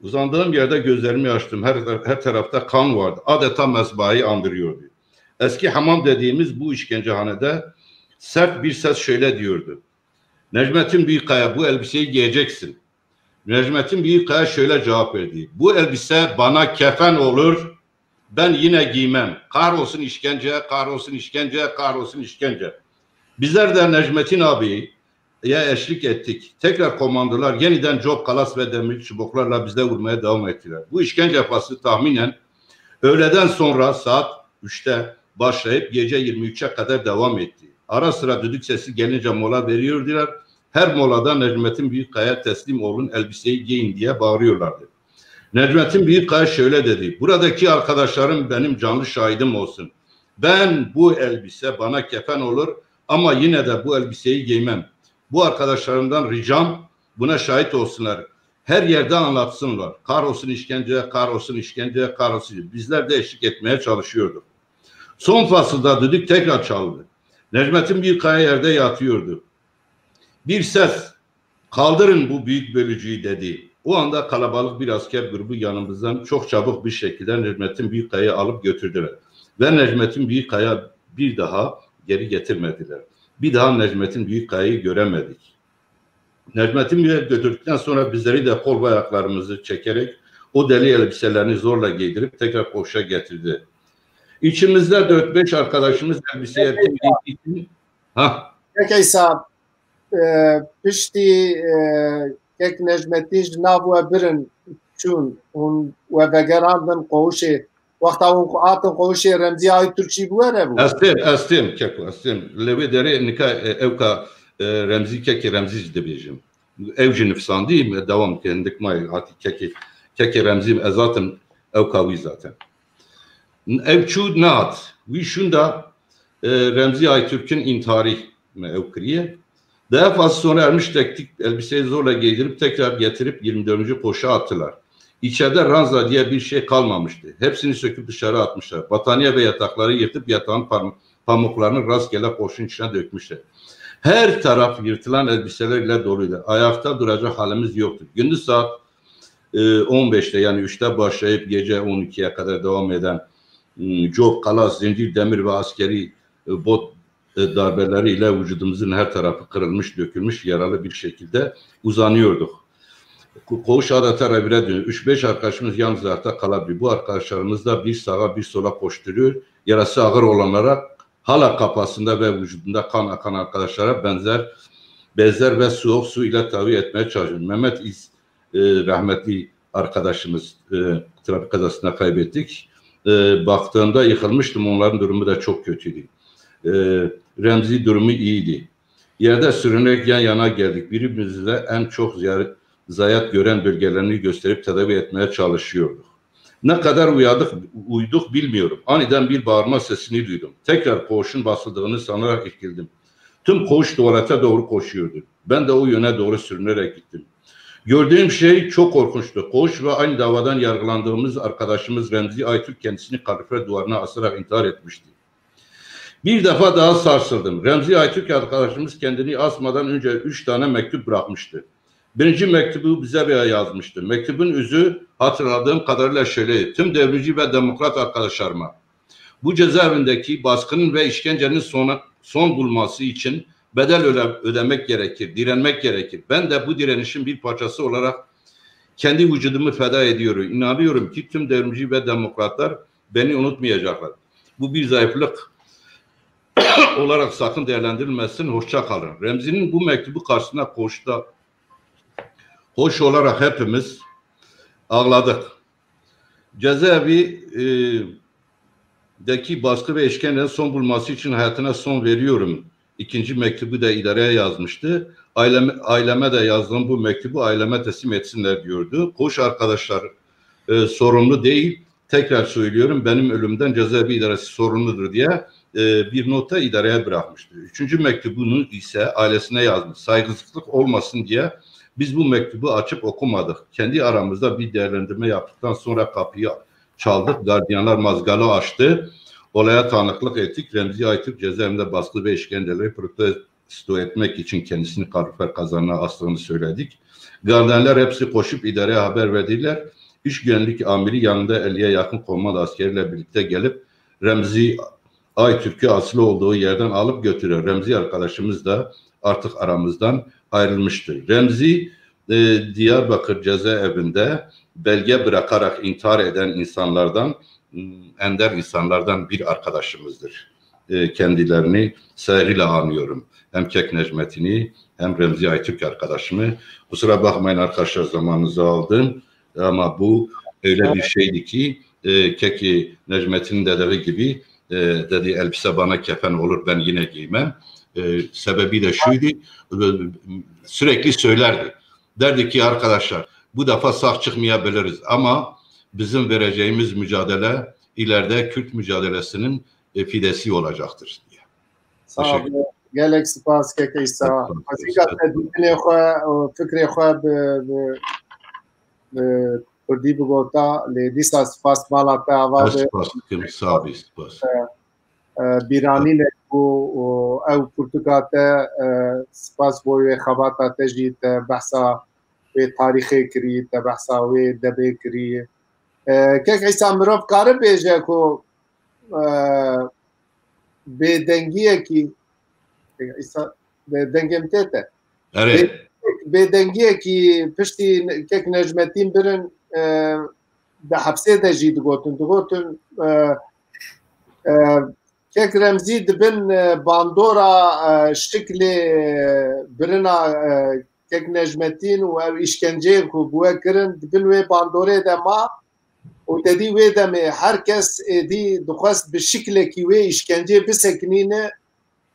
Uzandığım yerde gözlerimi açtım. Her, her tarafta kan vardı. Adeta mezbahayı andırıyordu. Eski hamam dediğimiz bu işkencehanede sert bir ses şöyle diyordu: "Necmettin Büyükkaya, bu elbiseyi giyeceksin." Necmettin Büyükkaya şöyle cevap verdi: "Bu elbise bana kefen olur, ben yine giymem. Kahrolsun işkence, kahrolsun işkence, kahrolsun işkence." Bizler de Necmettin abiye eşlik ettik. Tekrar komandolar yeniden cop, kalas ve demir çubuklarla bize vurmaya devam ettiler. Bu işkence faslı tahminen öğleden sonra saat üçte başlayıp gece yirmi üçe kadar devam etti. Ara sıra düdük sesi gelince mola veriyordular. Her molada "Necmettin Büyükkaya, teslim olun, elbiseyi giyin." diye bağırıyorlardı. Necmettin Büyükkaya şöyle dedi: "Buradaki arkadaşlarım benim canlı şahidim olsun. Ben, bu elbise bana kefen olur ama yine de bu elbiseyi giymem. Bu arkadaşlarımdan ricam, buna şahit olsunlar. Her yerde anlatsınlar. Kahrolsun işkence, kahrolsun işkence, kahrolsun." Bizler de eşlik etmeye çalışıyorduk. Son fasılda düdük tekrar çaldı. Necmettin Büyükkaya yerde yatıyordu. Bir ses, "Kaldırın bu büyük bölücüyü." dedi. O anda kalabalık bir asker grubu yanımızdan çok çabuk bir şekilde Necmettin Büyükkaya'yı alıp götürdüler. Ve Necmettin Büyükkaya bir daha geri getirmediler. Bir daha Necmettin Büyükkaya'yı göremedik. Necmettin Büyük'ü götürdükten sonra bizleri de kol ve ayaklarımızı çekerek o deli elbiselerini zorla giydirip tekrar koğuşa getirdi. İçimizde dört beş arkadaşımız elbise erken giydiği için... Ha. Kek Eysa, e, piştî, e, kek Necmetîn ji nav we birin çûn, hûn we vegerandin qoşê. Wexta hûn ku hatin qoşê, Remzî Aytürk jî bi we re bû? Ez têm, ez têm, keko, ez têm. Lê wê derê nika, e, ewka, e, Remzî, kekê Remzî jî dibêjim. Ew jî nifsandî, me dewam dike, hindik mayê hatî kekê, kekê Remzî, ez hatim ewka wî zaten. Ew çû nehat. Wî şûnda, e, Remzî Aytürk'ün intiharî me ew kiriye. Daha fazla sonra ermiş teknik elbiseyi zorla giydirip tekrar getirip yirmi dördüncü koşa attılar. İçeride ranza diye bir şey kalmamıştı. Hepsini söküp dışarı atmışlar. Battaniye ve yatakları yırtıp yatağın parm-, pamuklarını rastgele koşun içine dökmüşler. Her taraf yırtılan elbiseler ile doluydu. Ayakta duracak halimiz yoktu. Gündüz saat, e, on beşte, yani üçte başlayıp gece on ikiye kadar devam eden, m, cop, kalas, zincir, demir ve askeri, e, bot, e, darbeleri ile vücudumuzun her tarafı kırılmış, dökülmüş, yaralı bir şekilde uzanıyorduk. Ko-, koğuş adeta revire dönüyor. Üç beş arkadaşımız yalnız ayakta kalabiliyor. Bu arkadaşlarımız da bir sağa bir sola koşturuyor. Yarası ağır olanlara, hala kafasında ve vücudunda kan akan arkadaşlara benzer bezler ve soğuk su ile tedavi etmeye çalışıyor. Mehmet İz-, e, rahmetli arkadaşımız, e, trafik kazasında kaybettik. E, baktığımda yıkılmıştım. Onların durumu da çok kötüydü. E, Remzi durumu iyiydi. Yerde sürünerek yan yana geldik. Birbirimizle en çok ziyaret, zayiat gören bölgelerini gösterip tedavi etmeye çalışıyorduk. Ne kadar uyadık, uyduk bilmiyorum. Aniden bir bağırma sesini duydum. Tekrar koğuşun basıldığını sanarak irkildim. Tüm koğuş tuvalete doğru koşuyordu. Ben de o yöne doğru sürünerek gittim. Gördüğüm şey çok korkunçtu. Koğuş ve aynı davadan yargılandığımız arkadaşımız Remzi Aytürk kendisini kalorifer duvarına asarak intihar etmişti. Bir defa daha sarsıldım. Remzi Aytürk arkadaşımız kendini asmadan önce üç tane mektup bırakmıştı. Birinci mektubu bize yazmıştı. Mektubun özü hatırladığım kadarıyla şöyleydi. Tüm devrimci ve demokrat arkadaşlarıma, bu cezaevindeki baskının ve işkencenin sona, son bulması için bedel öde- ödemek gerekir, direnmek gerekir. Ben de bu direnişin bir parçası olarak kendi vücudumu feda ediyorum. İnanıyorum ki tüm devrimci ve demokratlar beni unutmayacaklar. Bu bir zayıflık olarak sakın değerlendirilmesin. Hoşça kalın. Remzi'nin bu mektubu karşısında koğuşta, koğuş olarak hepimiz ağladık. Cezaevi e, deki baskı ve işkencenin son bulması için hayatına son veriyorum. İkinci mektubu da idareye yazmıştı. Aileme, aileme de yazdığım bu mektubu aileme teslim etsinler diyordu. Koğuş arkadaşlar e, sorumlu değil. Tekrar söylüyorum, benim ölümden cezaevi idaresi sorumludur diye e, bir nota idareye bırakmıştı. Üçüncü mektubunu ise ailesine yazmış. Saygısızlık olmasın diye biz bu mektubu açıp okumadık. Kendi aramızda bir değerlendirme yaptıktan sonra kapıyı çaldık. Gardiyanlar mazgalı açtı. Olaya tanıklık ettik. Remzi Aytürk cezaevinde baskı ve işkenceleri protesto etmek için kendisini kalorifer kazanına astığını söyledik. Gardiyanlar hepsi koşup idareye haber verdiler. Üç güvenlik amiri yanında elliye yakın komando askeriyle birlikte gelip Remzi Aytürk'ü asılı olduğu yerden alıp götürüyor. Remzi arkadaşımız da artık aramızdan ayrılmıştır. Remzi e, Diyarbakır cezaevinde belge bırakarak intihar eden insanlardan, ender insanlardan bir arkadaşımızdır. E, kendilerini saygıyla anıyorum. Hem Kek Necmettin'i hem Remzi Aytürk arkadaşımı. Kusura bakmayın arkadaşlar, zamanınızı aldım. Ama bu öyle bir şeydi ki e, Keki Necmettin'in dediği gibi e, dedi, elbise bana kefen olur, ben yine giymem. E, sebebi de şuydu, e, sürekli söylerdi. Derdi ki, arkadaşlar, bu defa sağ çıkmayabiliriz ama bizim vereceğimiz mücadele ileride Kürt mücadelesinin e, fidesi olacaktır diye. Sağ olun. Gelek spas kek Îsa. Sağ olun. Azîka te dîtinê xwe û fikrê xwe bi, bi, bi Kurdî bigota, lê dîsa spas mala te ava be. Spas dikim, sağ bî, spas. E, e, bîranînek bû û ew pirtûka te, e, spas bo wê xebata te jî, te behsa wê tarîxê kirî, te behsa wê demê kirî. E, kek Îsa, mirov kare bêje ku, e, bêdengiyekî, Îsa, dengê min tê te. Erê. Bê-, bêdengiyekî piştî kek Necmetîn birin, e, di hepsê de jî digotin, digotin, e, e, kek Remzî dibin, e, bandora, e, şiklê, e, birina, e, kek Necmetîn û ew îşkenceyên ku bi we kirin, dibin wê bandorê de ma û te dî wê demê her kes êdî dixwest bi şiklekî wê îşkenceyê bisekinîne,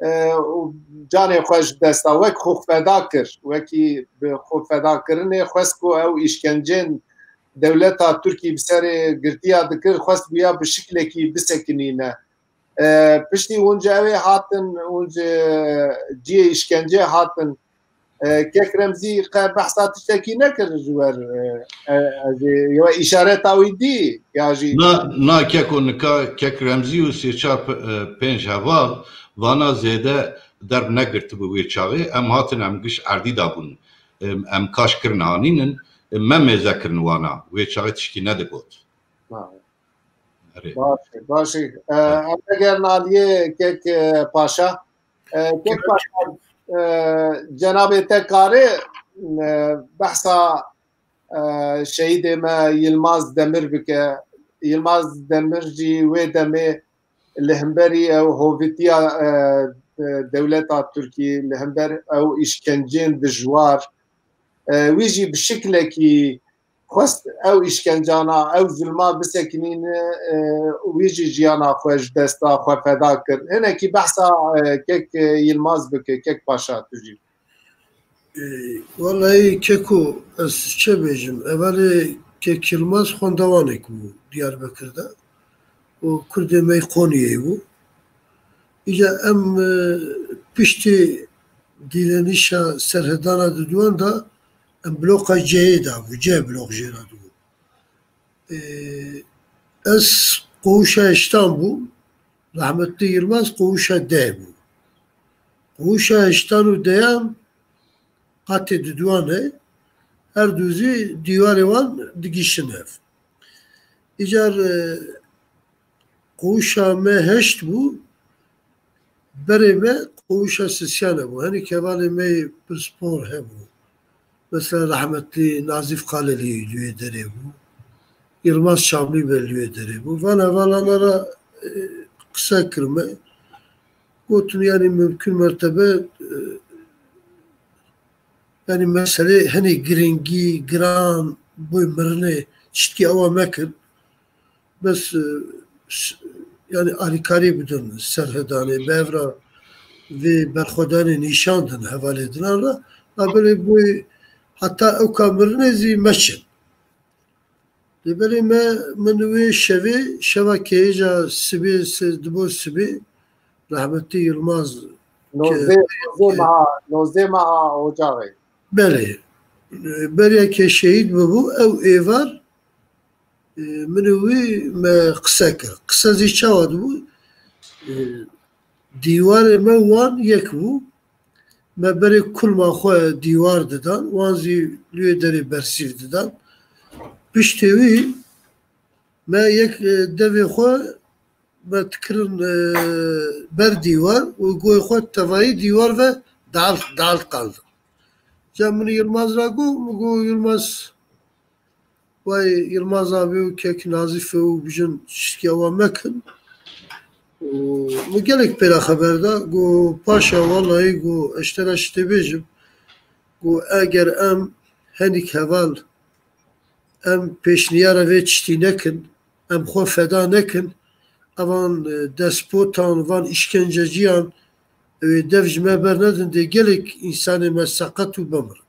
e, û canê xwe ji dest da. Wek xwe feda kir, wekî bi xwe fedakirinê xwest ku ew îşkencên dewleta Tirkî bi serê girtiya dikir, xwest bûya bi şiklekî bisekinîne. E, piştî hûn ji ewê hatin, hûn ji cihê îşkencê hatin. E, kek Remzî qe behsa tiştekî nekir ji wer, e, e, ez ê, ya îşareta wî dî, ya jî Na, na keko nika kek Remzî û sê çar p-, e, pênc heval vana zêde derb negirtibû wê çaxê. Em hatin, em giş erdî de bûn. Em, em kaş kirin hanînin, em me mêze kirin wana. Wê çaxê tişkî nedigot. Ha. Erê. Baş e, baş e. E, em vegerin aliyê kek, e, Paşa. E, kek Paşa, e, cenabê te kare, e, behsa, e, şehîdê me Yilmaz Demir bike. Yilmaz Demir jî wê demê li hemberî ew hovîtiya, e, e, dewleta Tirkî, li hember ew îşkencên dijwar, e, wî jî bi şiklekî xwest ew îşkencana, ew zulma bisekinîne, e, wî jî jiyana xwe ji dest da, xwe feda kir. Hinekî behsa, e, kek, e, Yilmaz bike, kek Paşa, tu jî. Ee, Wellahî keko ez çi bêjim? Evelê kek Yilmaz xwendewanek bû Diyarbekir de. Û kurdê me yê Qonyeyê bû. Îca em e, piştî dîrenîşa serhedana Diduan de em bloqa C'yê de bû. C blok jê re dibû. Ee, Ez qowşa heştan bû. Rehmetli Yilmaz qowşa deh bû. Qowşa heştan û deyan qatê Diduan e. Her du zî dîwarê wan digîşin hev. Îcar e, qowşa me heşt bû. Berê me qowşa sisyan hebû. Henî kevalê me yê pispor hebû. Mesela rehmetli Nazif Kaleli li wê derê bû. Yilmaz Çamlî be li wê derê bû. Van hevalana ra e, qise kirime. Gotin yani mümkün mertebe e, yani meselê henî giringî, giran, boy mirinê çitkî ewa mekin. Bes e, s- yani alîkarî bidin serhedanê, bi evra vê berxwedanê nîşan din hevalê dinan re. Labelê boy heta ew ka mirinê zî meçin. Lê belê me min wê şevê, şeva kêja sibê, se- dibo sibê, rehmetî Yilmaz Nozdeh, nozdeh meha, nozdeh meha Ocağê. Belê. Beriya ke şehîd bibû, ew êvar, e, min û wî me qise kir. Qise zî çawa dibû? E, Dîwarê me wan yek bû. Me berê kulma xwe dîwar didan, wan zî li wê derê bersîv didan. Piştê wî me yek e, devê xwe me dikirin e, ber dîwar û goyê xwe tevayî dîwar ve dal dal qaldin. Ca min Yilmaz ra got, min got Yilmaz, vay Yilmaz abi û kek Nazîfe û bijin şikya wa mekin. Û min gelek pêra xeber da, got paşa wallahî got ez ji te re şitê bêjim. Got eger em henîk heval em pêşniyara vê tiştî nekin, em xwe feda nekin, evan e, despotan, van îşkenceciyan, ew ê dev ji me bernedin, dê gelek însanê me seqet û bimirin.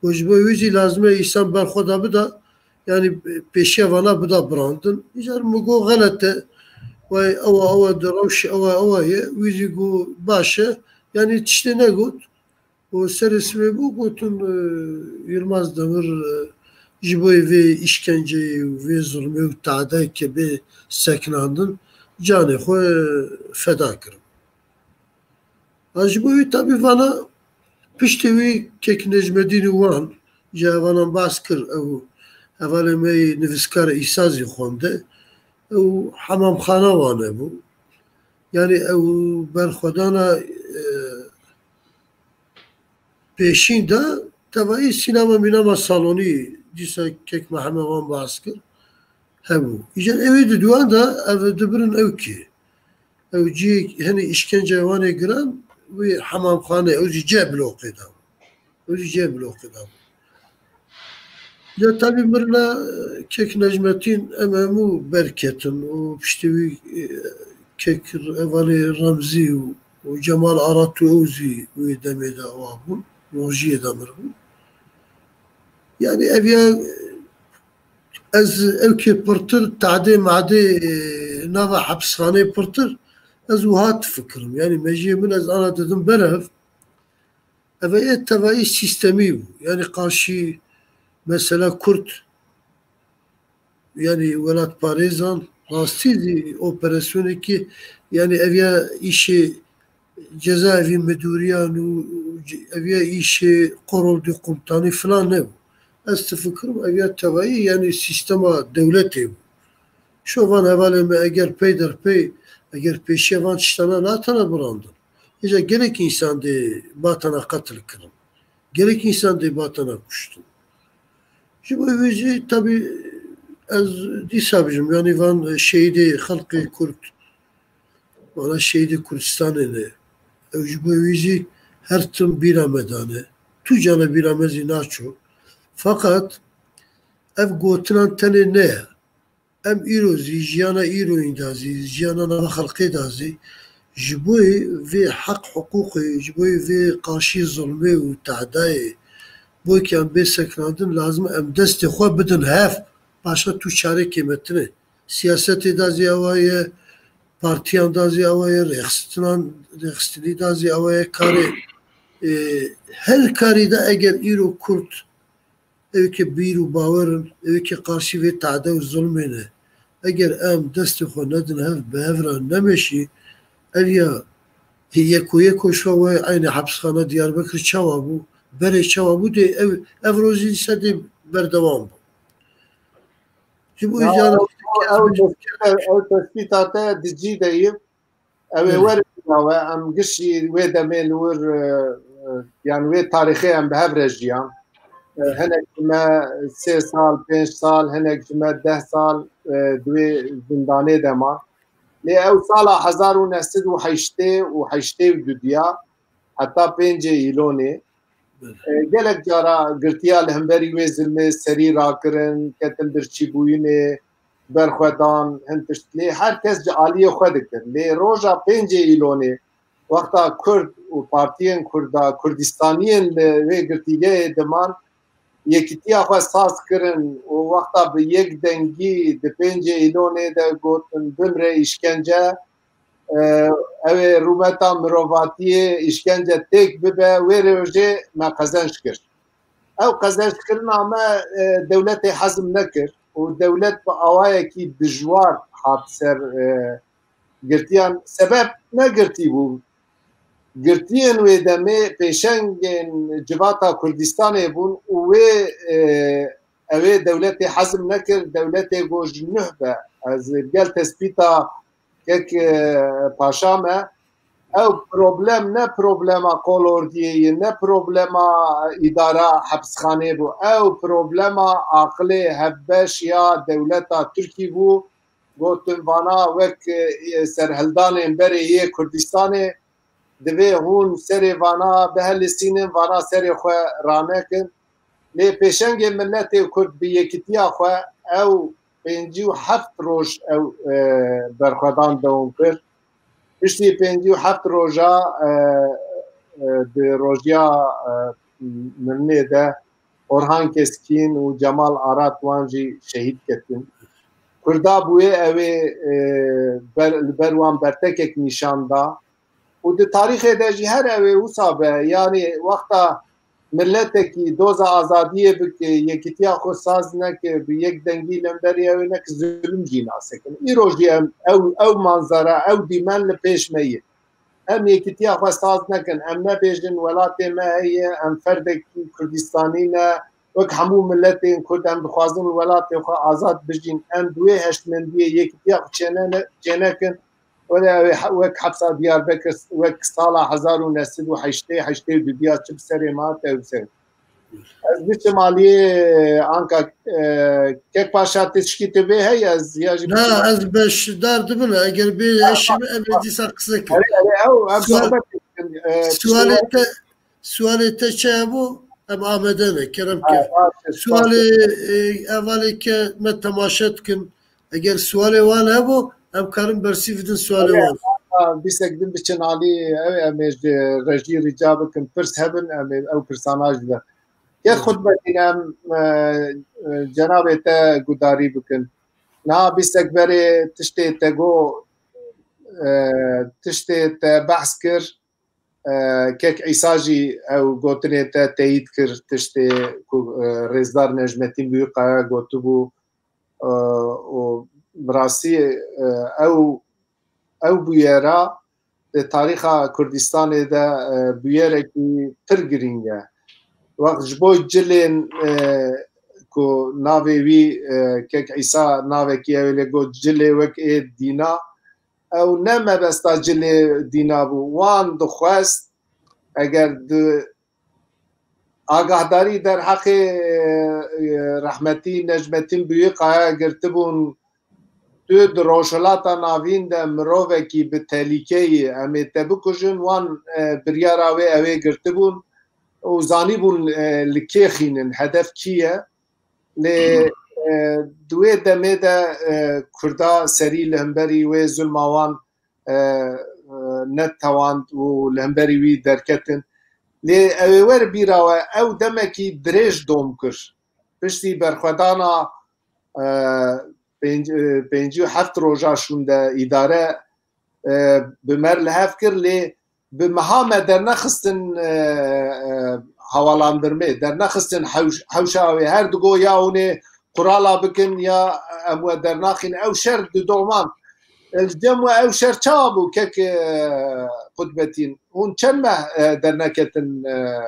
Û ji bo wî jî lazim e însan ber xwe de bida, yanî pêşiya vana bida birandin. Îcar min got xelet e, way ewa ewa di rewş ewa ewa ye, wî jî got baş e, yanî tiştê negot. Û serê sibê bû gotin e, Yilmaz Demir e, ji bo vê îşkenceyê û vê zulmê û tadayê ke bê sekinandin canê xwe feda kirin. Ha ji bo wî tabî vana piştî wî kek Necmedîn û wan ji hevalan behs kir ew hevalê me yê nivîskar Îsa zî xwende ew hemamxana wan hebû. Yanî ew berxwedana e, pêşîn de tevayî sînema mînema salonî dîsa kek Mihemed wan behs kir hebû. Îcar ewê di duwan de ev dibirin ew kê. Ew cî henî îşkence wan ê giran wê hemamxane ew jî ceh bloqê de bû. Ew jî ceh bloqê de bû. Ya tabî mirina kek Necmetîn em hemû berketin û piştî wî e, kek hevalê Remzî û, û Cemal Aratû ew zî wê demê de awa bûn. Rojiyê de mir bûn. Yani ev ya ez ew kê pirtir tadê madê e, nava hepsxanê pirtir ez wiha difikirim. Yani mejiyê min ez ana didim berev. Ev ê tevayî sîstemî bû. Yani qarşî mesela Kurd, yani welatparêzan rastî zî operasyonekî, yani ev ya îşê cezaevî midûriyan û ev ya îşê qorol di komutanî filan nebû. Ez difikirim ev ya tevayî yani sîstema dewletê bû. Şovan hevalê me eger pey der pey, eger pêşiya van tiştana natana birandin. Îca gelek însan dê batana qetil kirin. Gelek însan dê batana kuştin. Ji bo wî jî tabî ez dîsa bijim, yanî van şehîdê xelkê Kurd, vana şehîdê Kurdistanê ne. Ew ji bo wî jî her tim bîra me dane. Tu cane bîra me zî naço. Feqet ev gotinan tenê ne ye. Em îro zî, jiyana îroyîn de zî, jiyana nava xelkê de zî, Ji bo vê heq hiqûqê, ji bo vê qarşî zulmê û tehdayê, bo ke em bê sekinandin, lazim em destê xwe bidin hev, paşa tu çarekê me tine. Siyasetê da zî ewa ye, partiyan da zî ewa ye, rêxistinan, rêxistinî da zî ewa ye, karê, e, her karî de eger îro Kurd, ew ke bîr û bawer in, ew ke qarşî vê tade û zulmê ne. Eger em destê xwe nedin hev, bi hev re nemeşî, ev ya yeko yeko şo we eynî hepsxana Diyarbekir çawa bû, berê çawa bû dê ev, ev rojî sedê berdewam bû. Ji bo Ya, îcana ew, ew, ew tespîta, ew tespîta te di cî de yî. Ew ê Belê. Werin nawe, em giştî wê demê li wir, e, e, yani wê tarîxê em bi hev re jiyan. E, hinek ji me sê sal, pênc sal, hinek ji me deh sal, e, di wê zindanê de ma. Lê ew sala hezar û neh sed û heştê û heştê û du diya, heta pêncê Îlonê. E, gelek cara girtiya li hemberî wê zilmê serî rakirin, ketin birçîbûyînê, berxwedan, hin tişt. Lê her kes ji aliyê xwe dikir. Lê roja pêncê Îlonê, wexta Kurd û partiyên Kurda, Kurdistaniyên li wê girtîgehê diman, yekîtiya xwe saz kirin û wexta bi yek dengî di pêncê Îlonê de gotin, bimre îşkence, e, ew ê rûmeta mirovatiyê îşkence têk bibe, wê rojê me qezenc kir. Ew qezenckirina me, e, dewletê hezm nekir û dewlet bi awayekî dijwar hat ser, e, girtiyan. Sebeb ne girtî bû. Girtiyên wê demê pêşengên civata Kurdistanê bûn û wê, e, ew ê dewletê hezm nekir, dewletê got ji nuh be. Ez gel tespîta kek, e, paşa me, ew problem ne problema kolordiyê ye, ne problema îdara hepsxanê bû. Ew problema aqilê hevbeş ya dewleta Tirkî bû. Gotin vana wek, e, serhildanên berê yê Kurdistanê, divê hûn serê vana bihelisînin, vana serê xwe ranekin. Lê pêşengê miletê Kurd bi yekîtiya xwe ew pêncî û heft roj ew, e, berxwedan dewam kir. Piştî pêncî û heft roja, e, e, di rojiya, e, mirinê de Orhan Keskîn û Cemal Arat wan jî şehîd ketin. Kurda bûye ew ê, e, ber, li ber wan bertekek nîşan da. Û di tarîxê de jî her ew ê wisa be. Yanî wexta miletekî doza azadiyê bike, yekîtiya xwe saz neke, bi yek dengî li hemberî ew ê neke, zulm jî nasekin. Îro jî em ew, ew manzara, ew dîmen li pêş me ye. Em yekîtiya xwe saz nekin, em nebêjin welatê me heye, em ferdekî Kurdistanî ne, wek hemû miletên Kurd em dixwazin li welatê xwe azad bijîn. Em bi wê heştmendiyê yekîtiya xwe çêne-, çênekin, wele ew ê he-, wek hepsa Diyarbekir, wek sala hezar û neh sed û heştê, heştê û du diya çi bi serê me hat, ew bi serê. Ez biçim aliyê anka, e, kek paşa tişkî tu bê heye, ez ya jî Na, biçim. Ez beşdar dibim, eger bê Ha, eşî ha, min, em ê ha. Dîsa qise kin. Erê, erê, ew, em Sual, sohbet dikin, e, sualê tiştê te, sualê te çi hebû? Em amade ne, kerem Ha, ke. Ha, Sualê, e, evalê ke me temaşe dikin. Eger sualê wan hebû, em karin bersîv bidin sualê Erê, wan. Ha, bîsek din biçin alî, ew, em ê ji rejî rica bikin, pirs hebin, em ê ew pirsana jî de. Kek Xutbedîn em, e, e, cenabê te gudarî bikin. Niha bîstek berê tiştê te got, e, tiştê te behs kir, e, kek Îsa jî ew gotinê te teyîd kir, tiştê ku, e, rêzdar Necmetîn Bûyîkaya gotibû, e, û bi rastî, e, ew, ew bûyera di tarîxa Kurdistanê de, e, bûyerekî pir girîng e. Wext ji bo cilên, e, ku navê wî, e, kek Îsa navekî ew ê lê got cilê wek ê dîna, ew ne mebesta cilê dîna bû. Wan dixwest, eger di agahdarî derheqê, e, rehmetî Necmetîn Bûyîkaya girtibûn, tu di Rojhilata Navîn de mirovekî bi telîke yî, em ê te bikujin, wan, e, biryara wê ew ê girtibûn û zanîbûn, e, li kê xînin, hedef kî ye. Lê, e, di wê demê de, e, Kurda serî li hemberî wê zulma wan, e, e, netewand û li hemberî wî derketin. Lê ew ê wer bîra we, ew demekî dirêj dom kir. Piştî berxwedana, e, pênc-, e, pêncî û heft roja şûnde îdare, e, bi me re li hev kir, lê bi meha me dernexistin, e, e, hevalandirmê, dernexistin hewş-, hewşa wê. Her digo ya hûn ê qurala bikin ya em we dernaxin. Ew şer di doman. Li cem we ew şer çawa bû kek, e, Qutbetîn? Hûn çend meh, e, derneketin, e,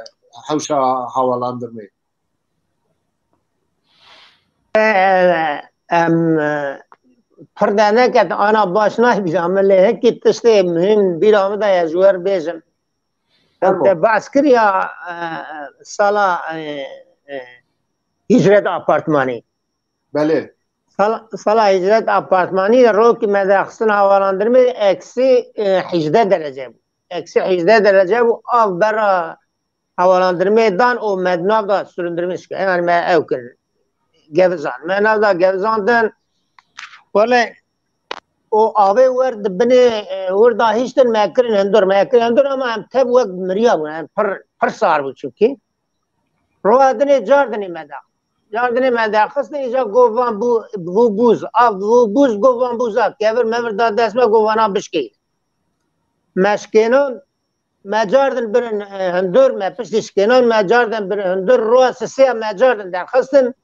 hewşa hevalandirmê? Em, e, pir derneketin, ana baş nayê bîra min, lê hekî tiştê muhîm bîra min de ye ji we re bêjim. Em Fermo. Te behs kiriya, e, sala, e, e, hicret apartmanî. Belê. Sala, sala hicret apartmanî de rokî me daxistin hevalandirmê eksi, e, hejde derece bû. Eksi hejde derece bû, av bera hevalandirmê dan û me di nav da süründürmüş kir. Yani me ew kir. Gevizan. Me nav da gevizandin. Wele o avê wer di binê, e, wir da hiştin me kirin hundur, me kirin hundur ama em tev wek miriya bûn. Em pir, pir sar bû çünkü. Roha dinê cardinê me da. Cardinê me da xistin, îca go van bû, bû bûz. Av bû bûz, go van bûza. Kevir mevir da dest me, go vana bişkê. Me şkênan, me cardin birin, e, hundur, me piştî şkênan, me cardin birin hundur, roha sisiya me cardin derxistin.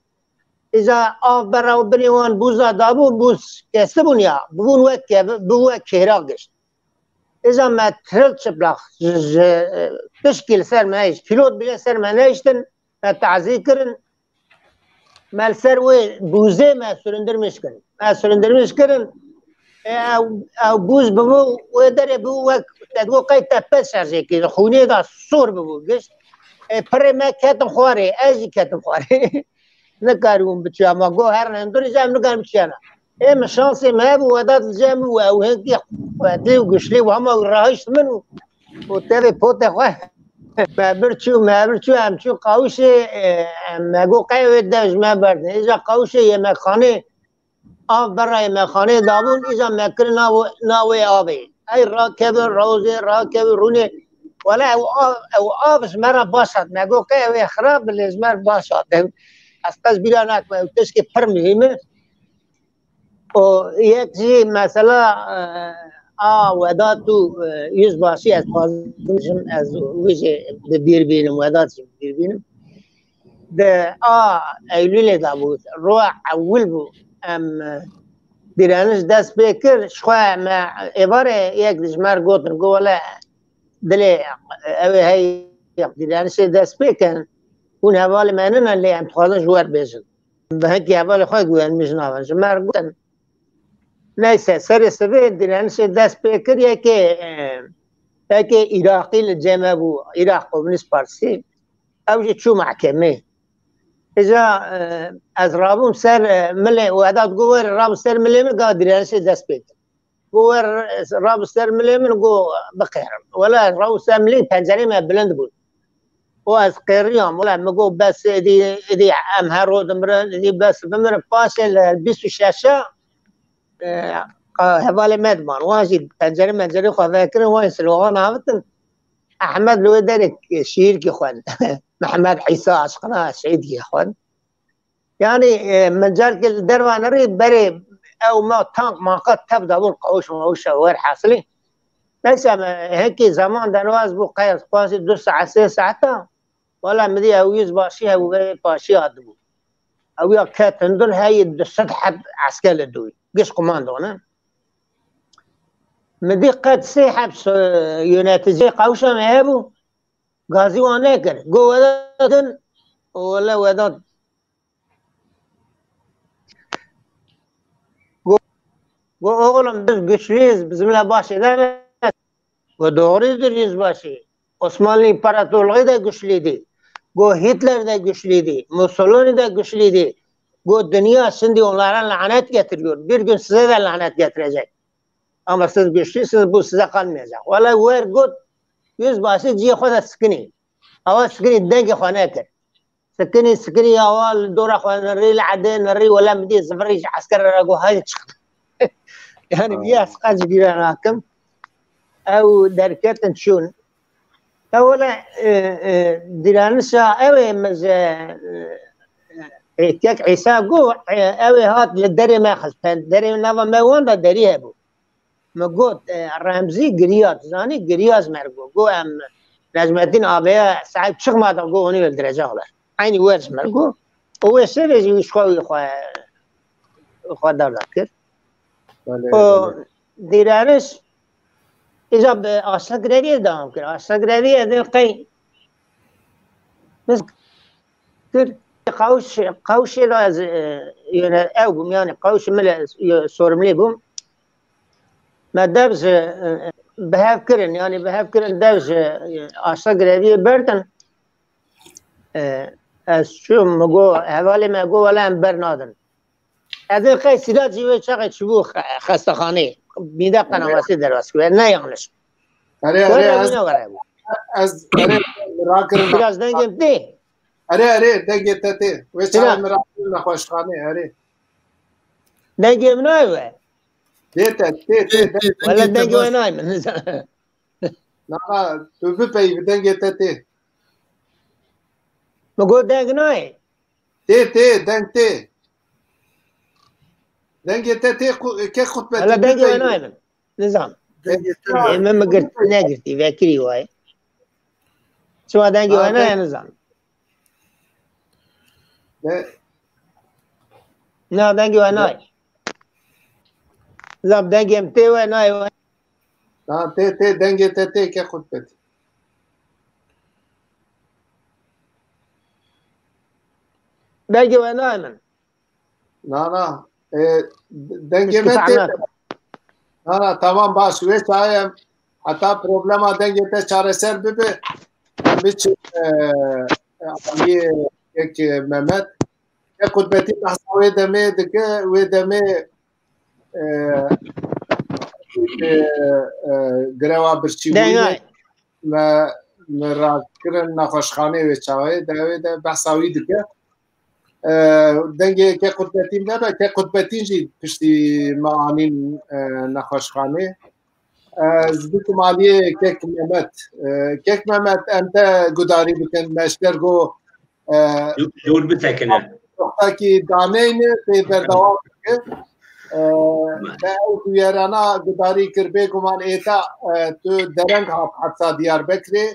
Îca av bera û binê wan bûza dabû, bûz kestibûn ya. Bûn wek kev-, bû wek kêra gişt. Îca me tiril çıplak, ji, ji, e, pişkî li ser me nehişt, kîlot bile ser me nehiştin, me tazî kirin. Me li ser wê bûzê me süründürmüş kirin. Me süründürmüş kirin. E, ew, ew bûz bibû, wê derê bû wek, te digot qey te pez şerjê kir, xûnê da sor bibû gişt. E, pirê me ketin xwarê, ez jî ketim xwarê. Nikaribûn biçûya ma. Go herin hundur, îca em nikarin biçiyana. Ê min şansê me hebû, Wedat li cem û ew hinkî xwedî û gişlî û hema wî rahişt min û, û tevê potê xwe. Me bir çû, me bir çû, em çû qawişê, e, em me got qey wê dev ji me berdin. Îca qawişê yemekxanê, av bera yemekxanê dabûn, îca me kirin nav-, navê avê. Ey rakevin, rawzê, rakevin, rûnê. Wele ew av, ew av ji me re baş hat. Me got qey ew ê xirab bi, lê ji me re baş hat. Ew, ez qet bîra nakim, ew tişkê pir muhîm e. O yek jî mesela, e, a Wedat û, e, Yüzbaşî ez dixwazim jim, ez wî jî bi bîr bînim, Wedat jî bi bîr bînim. Di a Eylûlê de bû, roja ewil bû. Em, e, direniş dest pê kir, ji xwe me êvarê yek ji me re gotin, got, wele dilê ew ê heye direnişê dest pê kin, hûn hevalê me nine, lê em dixwazin ji we re bêjin. Bi hinkî hevalê xwe guhen min ji navin. Ji me re gotin. Neyse, serê sibê direnişê dest pê kir, yekê, e, yekê Îraqî li cem me bû, Îraq Komünîst Partisi. Ew jî çû mehkemê. Îca, e, ez rabûm ser, e, milê, Wedat got, were rabû ser milê min, ga direnişê dest pê kir. Got, wer, rabû ser milê min, got, biqêrim. Wele rabû ser milê, pencerê me bilind bûn. Û ez qêriyam, wele min got, bes, êdî, êdî em her ro dimirin, êdî bes bimirin. Paşê li bîst û şeş e, qa-, hevalê me diman. Wan jî pencerê mencerê xwe vekirin, wan jî siloxan avitin. Ehmed li wê derê şîîrkî xwend. Mehmed Îsa aşqina şehîdkî xwend. Yani, e, min carkê li derva nerî berê ew ma tank manka tev dabûn qawş mawşa wer hasilî. Neyse, me hekî zaman denwaz bû, qey ez xwazî du saet, sê saeta. Wala min dî ew yüzbaşî hebû, berê paşî hatibû. Ew ya ket hundir heyî du sed heb esker li dûy. Giş komando ne. Min dî qet sê heb, e, yöneticiyê qawşa me hebû. Gazî wan nekir. Got, Wedat in, wele Wedat. Got, got, oğlum, biz güçlüyüz, bizimle baş edemez. Got, doğrudur yüzbaşı. Osmanlı İmparatorluğu da güçlüydü. Got, Hitler de güçlüydü. Mussolini de güçlüydü. Got, dünya şimdi onlara lanet getiriyor. Bir gün size de lanet getirecek. Ama siz güçlüsünüz, bu size kalmayacak. Wala wer got, yüzbaşı cihê xwe de sikinî. Awa sikinî, dengê xwe nekir. Sikinî, sikinî, awa li dora xwe nerî, li edê nerî, wala min dî zivirî ji esker re got, haydi çık. Yani Ha. bir ez qet ji bîra nakim. Ew derketin çûn. Ew wele, e, e, dîranişa ew ê min ji, e, e, kek Îsa got, e, ew ê hat li derê me xist. Derê nava me wan de derî hebû. Min got, e, Remzî giriya, tu zanî, giriya ji me re got. Got, em Necmetîn abeya seheb çixma da got, hûn ê li dirêja xwe. Eynî wer ji me re got. Û wê sê vê jî wî ji xwe wî xwe, xwe derda kir. Belê, û belê. Dîraniş, îca bi aşa greviyê dewam kir. Aşa greviyê din qey min kir, qewş, qewşê de ez, e, yöne-, ew bûm, yani qewş min le, e, sorumlî bûm. Me dev ji, e, bi hev kirin, yani bi hev kirin dev ji, e, aşa greviyê berdin. E, ez çûm, min got, hevalê me got, wele em bernadin. Ez ê qey Sîracî wê çaxê çûbû xe-, xestexaneyê. Bîde qenamasê derbas kiriye. Ne yanlış. Erê, erê, Were ez, wîne were bû. Ez, erê, mirakirim. Biraz dengê tê. Erê, erê, dengê te tê. Wê çaxê mirakirim nexweşxaneyê, erê. Dengê min nayê we. Tê te, tê, tê, tê, deng- Wele dengê we nayê min. Na, na, tu bipeyivî, dengê te tê. Min got deng nayê. Tê, tê, deng tê. Dengê te tê, qu-, ke qutbetî. Hala dengê we nayê min. Nizam. Dengê te nayê. Ê, min, min girt, negirtî, vekirî wayê. Çima dengê we nayê, nizam. Ne? Na, dengê we nayê. Nizam, dengê min tê we, nayê we. Na, tê, tê, dengê te tê, ke qutbetî. Dengê we nayê min. Na, na. E, dengê me tê. Na, na, tamam, baş. Wê çaxê em heta problema dengê te çareser bibe. Em biçin, e, e, aliyê kek Mehmet. Kek Kutbetî behsa wê demê dike, wê demê, e, e, e, greva birçîbûyî. Dengay. Me, me rakirin nexweşxanê wê çaxê, de wê de behsa wî dike. E, dengê ke Qutbetîn nebe, ke Qutbetîn jî piştî me anîn, e, nexweşxanê. Ez bikim aliyê kek Mehmet. E, kek Mehmet, em te gudarî bikin, me ji te re got, e, Jû-, jûr bisekine. Noqtekî daneyne, tê berdewam bike. E, me ew bûyerana gudarî kir, bêguman êta, e, tu dereng hat hepsa Diyarbekirê.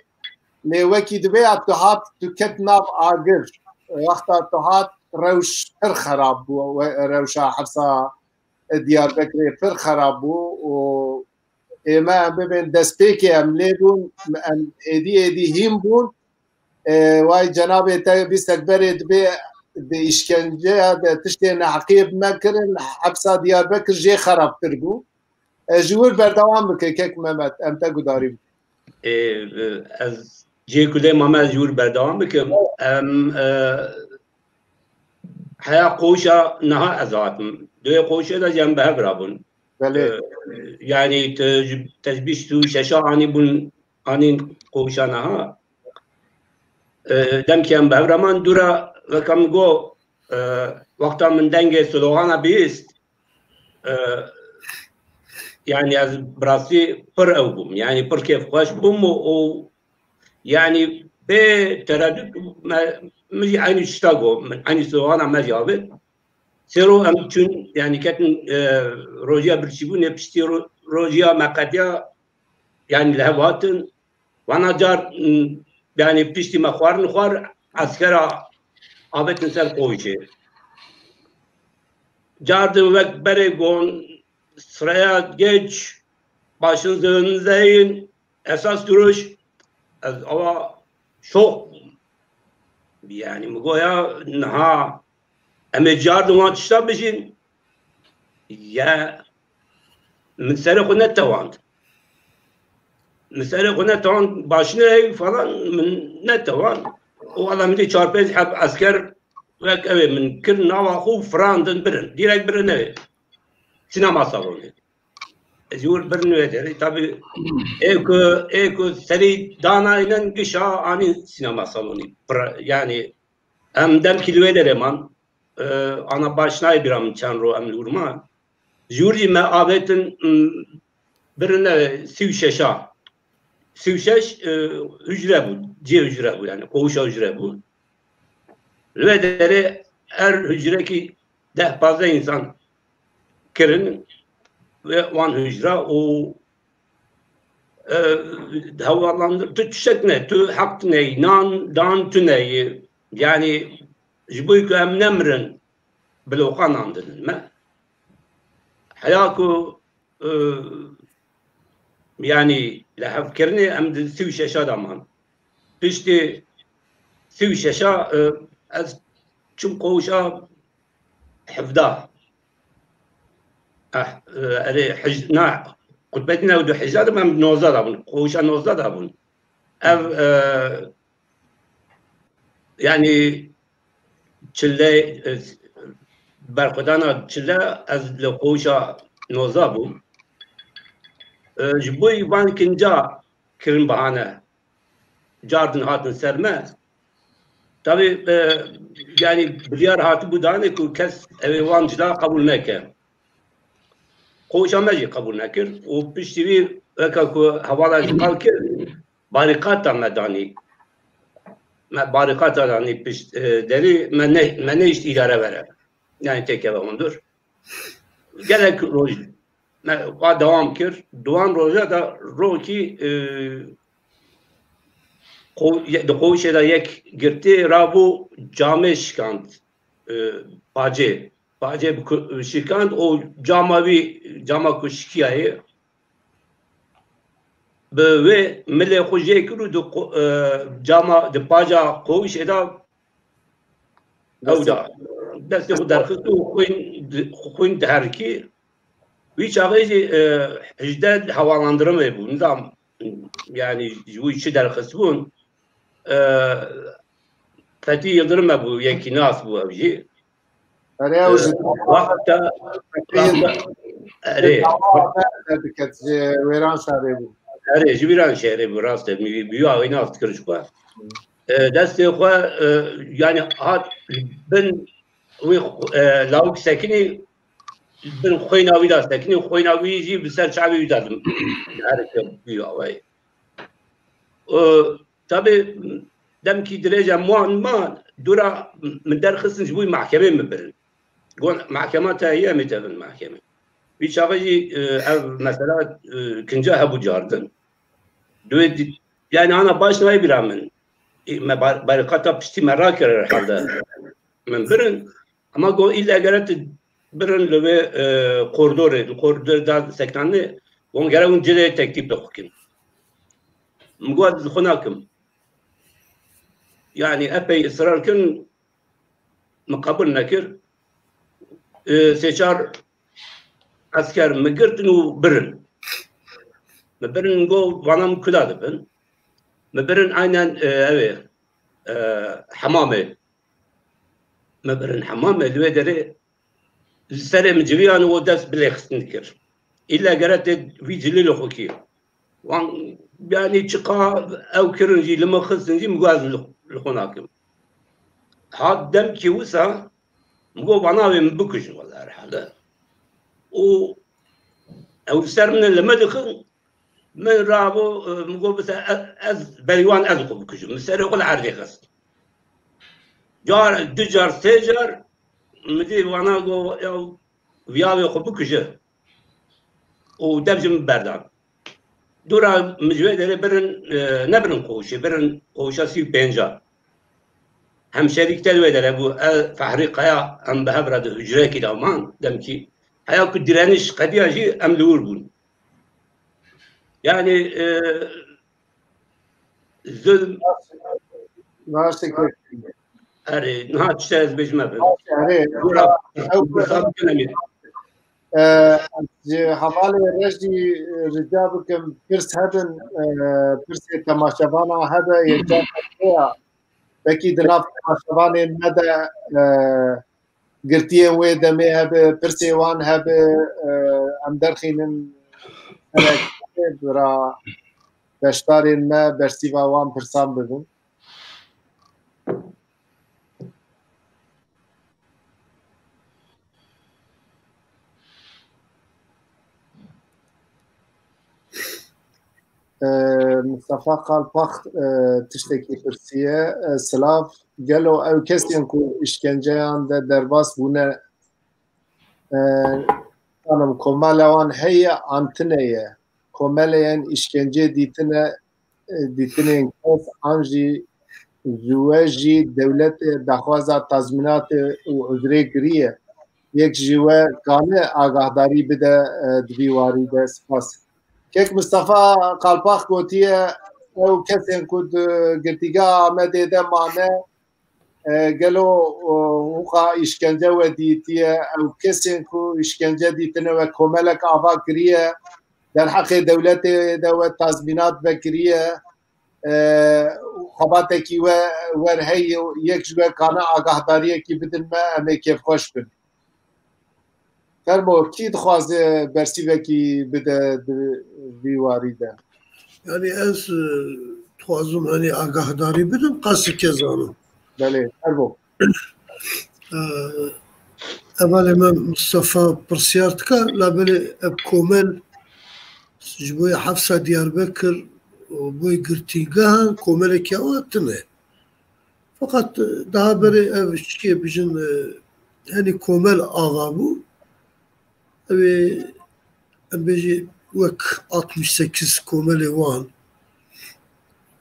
Lê wekî divê ya tu hat, tu ket nav agir. Wexta tu hat, rewş pir xerab bû. We-, rewşa hepsa Diyarbekirê pir xerab bû û ê me em bibên destpêkê em lê bûn, em êdî êdî hîn bûn. E, way cenabê te bîstek berê dibê di îşkenceya de tiştê neheqiyê bi me kirin, hepsa Diyarbekir jê xerabtir bû. E, ji wir berdewam bike kek Mehmet, em te gudarî bikin. E, e, ez cihê ku dê mame ez ji wir berdewam bikim. Em, e, heya qoşa niha ez hatim. Duyê qoşê de jî em bi hev rabûn. Belê. E, yani te ji, te ji bîst û şeşa anî bûn, anîn qoşa niha. E, demkî em bi hev re man dû re, weke min got, e, wexta min dengê slogana bihîst, e, yani ez bi rastî pir ew bûm. Yani pir kêfxweş bûm û, û yani bê teredût me, min jî eynî tişta got, min eynî slogana me jî avêt. Sê roj em çûn, yani ketin, e, rojiya birçîbûnê, piştî ro-, rojiya me qediya, yani li hev hatin. Wana car, m, yani piştî me xwarin xwar, eskera avêtin ser qoşê. Car din wek berê gon, sıraya geç, başın zığınızdayın, esas duruş, ez awa şok bûm. Yani min got ya niha em ê car di wan tişta bijîn. Ya min serê xwe netewand. Min serê xwe netewand, başine falan min netewand. Û wela min dî çar pênc heb esker wek ew ê min kir nava xwe û firandin birin. Direkt birin ew ê. Sinema salonê. Ez jî wir birin wê derê. Tabî ê ku, ê ku serî danaynin gişa anî sinema salonî. Pir-, yani em demkî li wê derê man. E, ana baş nayê bîra min çend ro em li wir man. Ji wir jî me avêtin, m, birine sî û şeşa. Sî û şeş, e, hücre bû, cê hücre bû, yani koğuşa hücre bû. Li wê derê her hücrekî deh pazdeh insan kirin ve wan hücra û, e, hevalandir, tu tiştek ne, tu haq tu neyî, nan, dan tu neyî. Yani ji bo ku em nemirin, bloqa nan didin me. Heya ku, e, yani li hevkirinê em di sî û şeşa de man. Piştî sî û şeşa, e, ez çim koğuşa hevda. Eh, e, erê, hij-, na, qutbetî newid û hejda de em nozdeh de bûn. Koğuşa nozdeh de bûn. Ev, e, yani çile, e, berxwedana çile ez li koğuşa nozdeh bûm. E, ji bo van kinca kirin bahane. Cardin hatin ser me. Tabii, e, yani biryar hatibû danê ku kes evê wan cila qebûl neke. Koğuşa me jî qebûl nekir û piştî vî weke ku hevala jî qal kir, barîqata me danî. Me barîqata danî pişt, e, derî me ne, me nehişt îdare vere. Yani têkeve hundir. Gelek roj me xwe dewam kir. Di wan roja de rokî, e, qo-, ye-, di koğuşê de yek girtî rabû camê şikand, e, pacê. Pacê bi ku-, şikand û cama wî, cama ku şikiyayê, bi wê milê xwe jê kir û di qo-, e, cama, di paca koğuşê de ew da. Destê xwe derxist û xwîn di-, xwîn diherikî. Wî çaxê jî, e, hejde hevalandirimê bû. Nizam, yani ji wî çi derxist bûn. E, Fethi Yıldırım e bû, yekî nas bû ew jî. Erê, ew ji wexta, wexta, erê. Diket ji Wêranşarê bû. Erê, ji Wêranşarê bû, rast e. Mi-, bi ya wê nas dikir ji xwe. E, destê xwe, e, yani hat bin wî, e, lawik sekinî, bin xwêna wî da sekinî, xwêna wî jî bi ser çavê wî da dim. Herike wî awayê. E, Tabi demkî dirêj em wan ma dûra min derxistin ji bo mahkemê min birin. Got, mahkema te heye, em ê te bin mahkemê. Vî çaxê jî, e, ev mesela, e, kinca hebû cardin. Duê di-, yani ana baş nayê bîra min. E, me bar-, barîqata piştî me rakir herhalde. Min birin. Ama got, îlle gere tu birin li vê, e, koridorê, li koridorê da seknanê, wan gere hûn cilê teklîf li xwe kin. Min got, ez li xwe nakim. Yani epey israr kirin, min qebûl nekir. E, sê çar esker min girtin û birin. Min birin, min got, vana min kuda dibin. Min birin aynen, e, ev ê, e, hemamê. Me birin hemamê, li wê derê li serê min civiyan û dest bilêxistin dikir. Îlle gere tê vî cilî li xwe kî. Wan, yani çiqa ew kirin jî, li min xistin jî, min got ez li, li xwe nakim. Hat demkî wisa, min got vana wê min bikujin wele herhalde. Û ew li ser min li min dixin, Min rabû, e, min got, "Bisa ez, ez berî wan ez xwe bikujim." Min serê xwe li erdê xist. Car, du car, sê car min dî vana got, "Ya viya wê xwe bikuje." Û dev ji min berdan. Dûra min ji wê derê birin, e, nebirin koğuşê, birin koğuşa sî û pênca. Hemşerîk te li wê derê bû, e, Fehrî Kaya, em bi hev re di hucrekî de man, demkî. Heya ku direniş qediya jî em li wir bûn. Yani, e, zulm. Baş dikir. Erê, niha tişte ez bêjime bin. Erê. Dûra, ew pirsa bikin em ê. E, ji hevalê Rejdî rica bikim, pirs hebin, e, pirsê temaşevana hebe, yê careke ya. Belkî di nav temaşevanên me de, e, girtiyên wê demê hebe, pirsê wan hebe, e, em derxînin, bira beşdarên me bersîva wan pirsan bibin. E, Mustafa Kalpak, e, tiştekî pirsiye. E, silav, gelo ew kesên ku îşkenceyan de derbas bûne, e, zanim komela wan heye an tune ye? Komeleyên îşkence dîtine, e, dîtinên kes an jî ji we jî dewletê daxwaza tazmînatê û uzrê kiriye? Yek ji we kane agahdarî bide, e, di vî warî de? Spas. Kek Mistefa Kalpax gotiye, ew kesên ku di girtîgeha Amedê de mane, e, gelo, e, hûqa îşkence we dîtiye? Ew kesên ku îşkence dîtine we komelek ava kiriye, derheqê dewletê de we tazmînat vekiriye, e, xebatekî we wer heye, yek ji we kane agahdariyekî bidin me, em ê kêfxweş bin. Fermo, kî dixwaze bersîvekî bide di vî warî de? Yani ez, e, dixwazim, hani, agahdarî bidim, qasike zanim. Belê, fermo. E, Hevalê me Mistefa pirsyar dike, labelê ev komel ji bo yê hefsa Diyarbekir û bo yê girtîgehan komeleke ew tune. Feqet, e, daha berê ev çiyê bijin, e, henî komel ava bû. Ew ê, em bêjî, wek altmış sekiz komelê wan,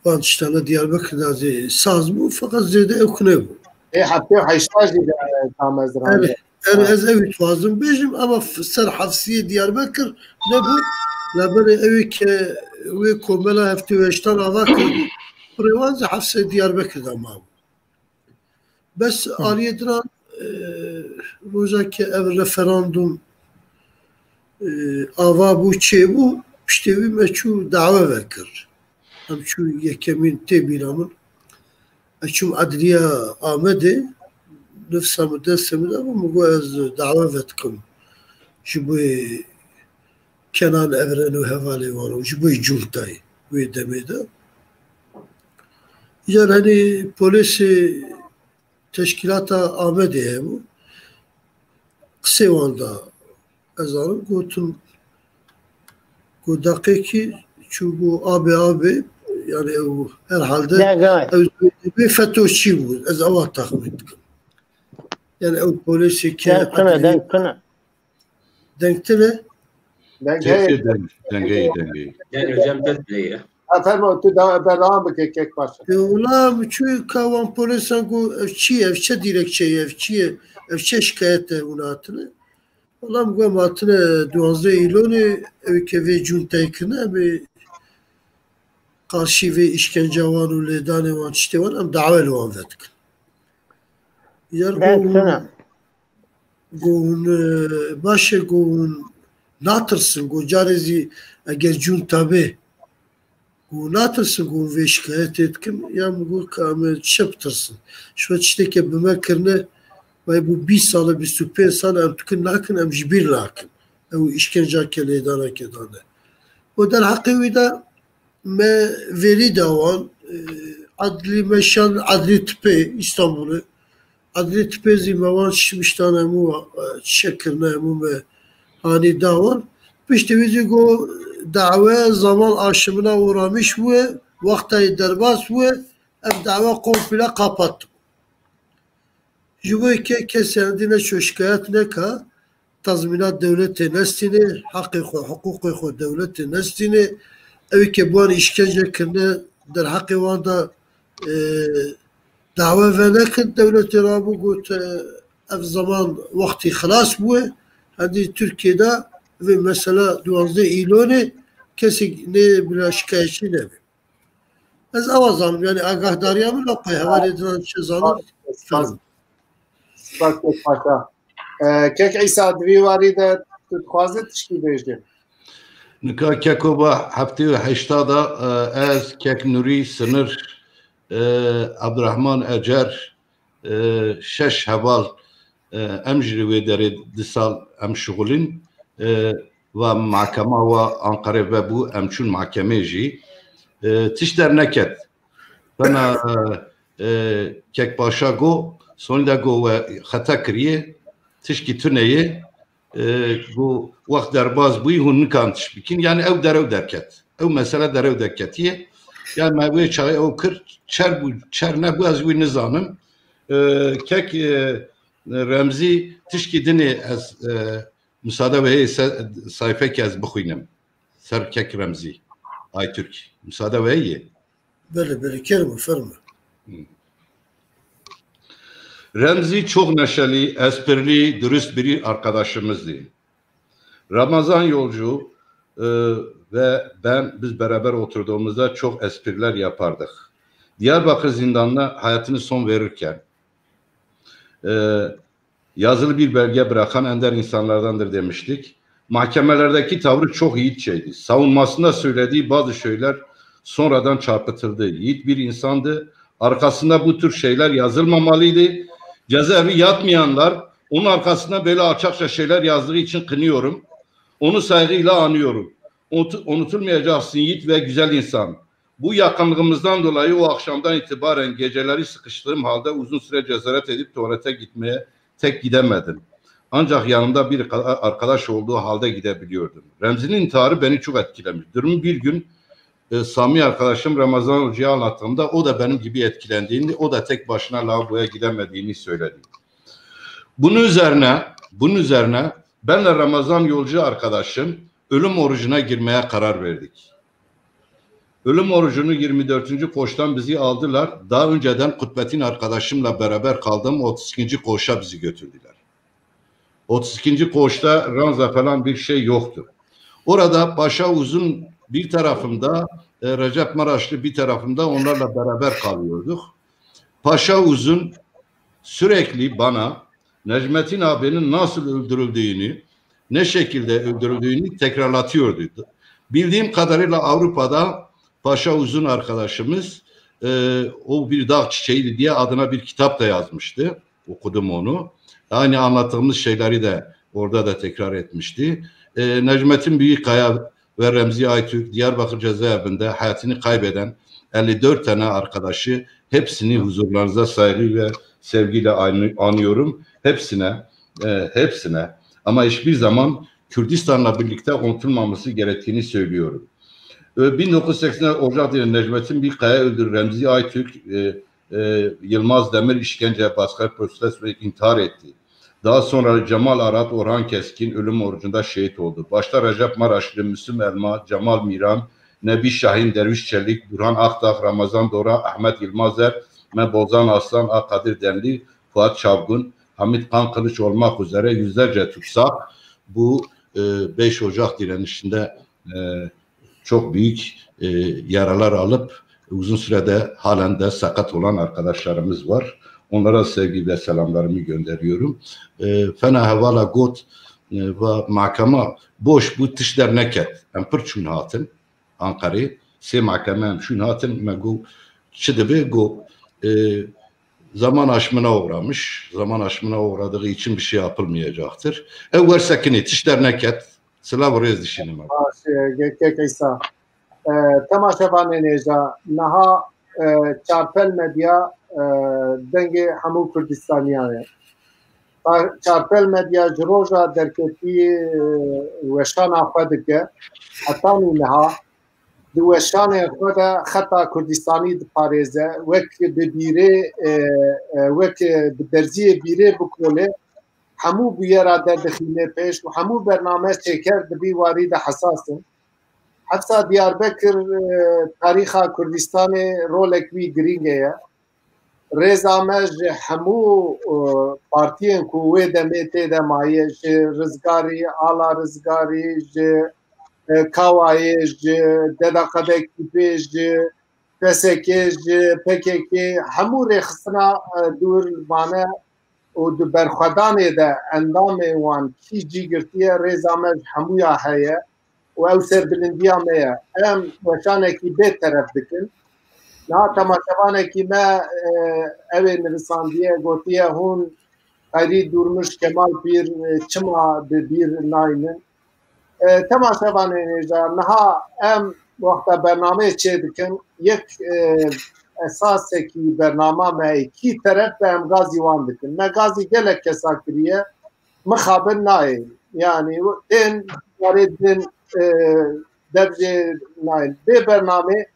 van tiştane Diyarbekir de zê saz bû, feqet zêde ew nebû. Ê heftê û heşta jî de, e, tam ez Evet, rane. yani ez ew dixwazim bêjim, ama f-, ser hefsiyê Diyarbekir nebû. Laberê ew ê ke wê komela heftê û heştan ava kir, pirê wan zî hefsê Diyarbekir de mabû. Bes aliyê diran, e, roja ke ev referandum, e, ava bû, çêbû, piştê wî me çû dawe vekir. Em çû yekemîn tê bîra min. Ez çûm Edliya Amedê, nifsa min destê min de bû, min got ez dawe vedikim ji bo Kenan Evren û hevalê wan û ji bo cuntayê wê demê de. Îcar henî polêsê teşkîlata Amedê hebû. Qisê wan da ez zanim, gotin ku deqekî çû ku abê abê, yani ew herhalde Deng, deng. ew bê fetoşçî bû. Ez ewa texmîn dikim. Yani ew polêsê ke Deng tune, Edliyê deng tune. Deng tune? Deng Kekê heye. deng, dengeyî, dengeyî. Yani hocam, dest bile ya. Ha, fermo, tu da, berdewam bike, kek paşa. E, wela min çû ka wan polêsan got, ev çi ye, ev çi dilekçe ye, ev çi ye, ev çi şikayet e hûn hatine? Wela min got, em hatine duwazdeh Îlonê, ew ke vê cuntayê kirine, em ê qarşî vê îşkenca wan û lêdanê wan, tiştê wan, em dawe li wan vedikin. Yar Deng got, tune. Got hûn, e, baş e, got hûn natirsin, got carê zî eger cûn tabê, got natirsin, got hûn vê şikayetê dikin, ya min got ka em ê çi bitirsin. Ji we tişteke bi me kirine, vay bû bîst sal e, bîst û pênc sal e, em dikin nakin, em ji bîr nakin. Ew îşkenca ke lêdana ke dane. Û derheqê wî de me vêrî da wan, e, Edlî me şan Edlî Tipê Îstanbulê. Edlî Tipê zî me wan şimiştan hemû, e, çekirine hemû me hanî da wan. Piştî wî zî got dawe zaman aşımına uğramış bûye, wextayê derbas bûye, ev dawe komple kapattı. Ji bo ke kesê hindî neço şikayet neka, tazmînat dewletê nestînê, heqê xwe, hiqûqê xwe dewletê nestînê, ew ke bi wan îşkence kirine, derheqê wan de, e, dawe venekin, dewletê rabû got, e, ev zaman wextî xilas bûye, hindî Tirkiye de vê mesela duwazdeh Îlonê kesek nê bila şikayetçî nebe. Ez ewa zanim, yani agahdariya min o qey hevalê dinan çi zanin. Spas, spas, spas, kek Paşa. E, kek Îsa, di vî warî de tu dixwazî tişkî bêjî? Nika keko ba heftê û heşta da, e, ez, kek Nurî Sinir, e, Abdurrahman Ecer, e, şeş heval, e, em jî li wê derê du sal em şixulîn. E, va mahkema wa Anqerê vebû, em çûn mahkemê jî. E, tişt derneket. Tena, e, e, kek Paşa go, sonî de go we xeta kiriye, tişkî tune ye. e, ku wext derbas bûyî hûn nikan tişt bikin. Yani ew derew derket. Ew mesele derew derketiye. Yani me wê çaxê ew kir, çer bû, çer nebû, ez wî nizanim. E, kek, e, Remzî tişkî dinê ez, e, misade wê heye se-, sayfekî ez bixwînim. Ser kek Remzî Aytürk. Misade wê heye. Belê, belê, kerem, ferme. Remzi çok neşeli, esprili, dürüst bir arkadaşımızdı. Ramazan Yolcu, e, ve ben, biz beraber oturduğumuzda çok espriler yapardık. Diyarbakır zindanına hayatını son verirken, e, yazılı bir belge bırakan ender insanlardandır demiştik. Mahkemelerdeki tavrı çok yiğitçeydi. Savunmasında söylediği bazı şeyler sonradan çarpıtıldı. Yiğit bir insandı. Arkasında bu tür şeyler yazılmamalıydı. Cezaevi yatmayanlar onun arkasında böyle alçakça şeyler yazdığı için kınıyorum. Onu saygıyla anıyorum. Unut-, unutulmayacaksın yiğit ve güzel insan. Bu yakınlığımızdan dolayı o akşamdan itibaren geceleri sıkıştığım halde uzun süre cesaret edip tuvalete gitmeye tek gidemedim. Ancak yanımda bir ka-, arkadaş olduğu halde gidebiliyordum. Remzi'nin intiharı beni çok etkilemiş. Durumu bir gün, e, Sami arkadaşım Ramazan Hoca'ya anlattığımda o da benim gibi etkilendiğini, o da tek başına lavaboya gidemediğini söyledi. Bunun üzerine, bunun üzerine benle Ramazan Yolcu arkadaşım ölüm orucuna girmeye karar verdik. Ölüm orucunu yirmi dördüncü koğuştan bizi aldılar. Daha önceden Kutbettin arkadaşımla beraber kaldığım otuz ikinci koğuşa bizi götürdüler. Otuz ikinci koğuşta ranza falan bir şey yoktu. Orada Paşa Uzun bir tarafımda, e, Recep Maraşlı bir tarafımda, onlarla beraber kalıyorduk. Paşa Uzun sürekli bana Necmettin abinin nasıl öldürüldüğünü, ne şekilde öldürüldüğünü tekrarlatıyordu. Bildiğim kadarıyla Avrupa'da Paşa Uzun arkadaşımız, e, O Bir Dağ Çiçeğiydi diye adına bir kitap da yazmıştı. Okudum onu. Aynı anlattığımız şeyleri de orada da tekrar etmişti. E, Necmettin Büyükkaya ve Remzi Aytürk Diyarbakır cezaevinde hayatını kaybeden elli dört tane arkadaşı, hepsini huzurlarınıza saygı ve sevgiyle anı-, anıyorum. Hepsine, e, hepsine, ama hiçbir zaman Kürdistan'la birlikte unutulmaması gerektiğini söylüyorum. E, bin dokuz yüz seksen Ocak diye Necmettin Büyükkaya öldürür, Remzi Aytürk, e, e, Yılmaz Demir işkence, baskı protesto ve intihar etti. Daha sonra Cemal Arat, Orhan Keskin ölüm orucunda şehit oldu. Başta Recep Maraşlı, Müslüm Elma, Cemal Miran, Nebi Şahin, Derviş Çelik, Burhan Aktak, Ramazan Dora, Ahmet Yılmazer, Me Bozan Aslan, A Kadir Denli, Fuat Çavgun, Hamit Kan Kılıç olmak üzere yüzlerce tutsak bu, e, beş Ocak direnişinde, e, çok büyük, e, yaralar alıp uzun sürede halen de sakat olan arkadaşlarımız var. Onlara sevgi ve selamlarımı gönderiyorum. E, fena hevala got, e, va mahkema boş bû, tişt derneket. Em pir çûn hatin Ankara'yı. Sê mahkeme em çûn hatin, me got, çi dibe? Got, e, zaman aşımına uğramış. Zaman aşımına uğradığı için bir şey yapılmayacaktır. Ew wer sekinê, tişt derneket. Silav û rêz dişînim. Baş, e, ge-, kek Îsa. E, temaşevanên hêja, niha, e, Çarpel Medya, e, dengê hemû Kurdistaniyan e. Çar-, Çarpel Medya ji roja derketiyê, e, weşana xwe dike. Hetanî niha di weşanên xwe de xeta Kurdistanî diparêze, wek bi bîrê, e, e, wek bi derziyê bîrê bikole, hemû bûyera derdixîne pêş û hemû bername çêker di vî warî de hesas in. Hefsa Diyarbekir, e, tarîxa Kurdistanê rolek wî girîng heye. Rêza me ji hemû, e, partiyên ku wê demê tê de maye, ji Rizgarî, Ala Rizgarî, ji, e, Kawayê, ji Deda Qedekîpê, ji P S K, ji P K K, hemû rêxistina, e, dûr mane û di berxwedanê de endamên wan kî cî girtiye, rêza me ji hemûya heye û ew serbilindiya me ye. Em weşanekî bê teref dikin. Niha temaşevanekî me, e, ew ê nivîsandiye, gotiye, hûn Xeyrî Dûrmiş, Kemal Pîr, e, çima bi bîr naynin? E, temaşevanên hêja, niha em wexta bernameyê çêdikin, yek, e, esasekî bernama me heye, kî teref be em gazî wan dikin. Me gazî gelek kesa kiriye, mixabin nayê. Yani tên, karê din, e, dev jê nayên. Bê bernamê,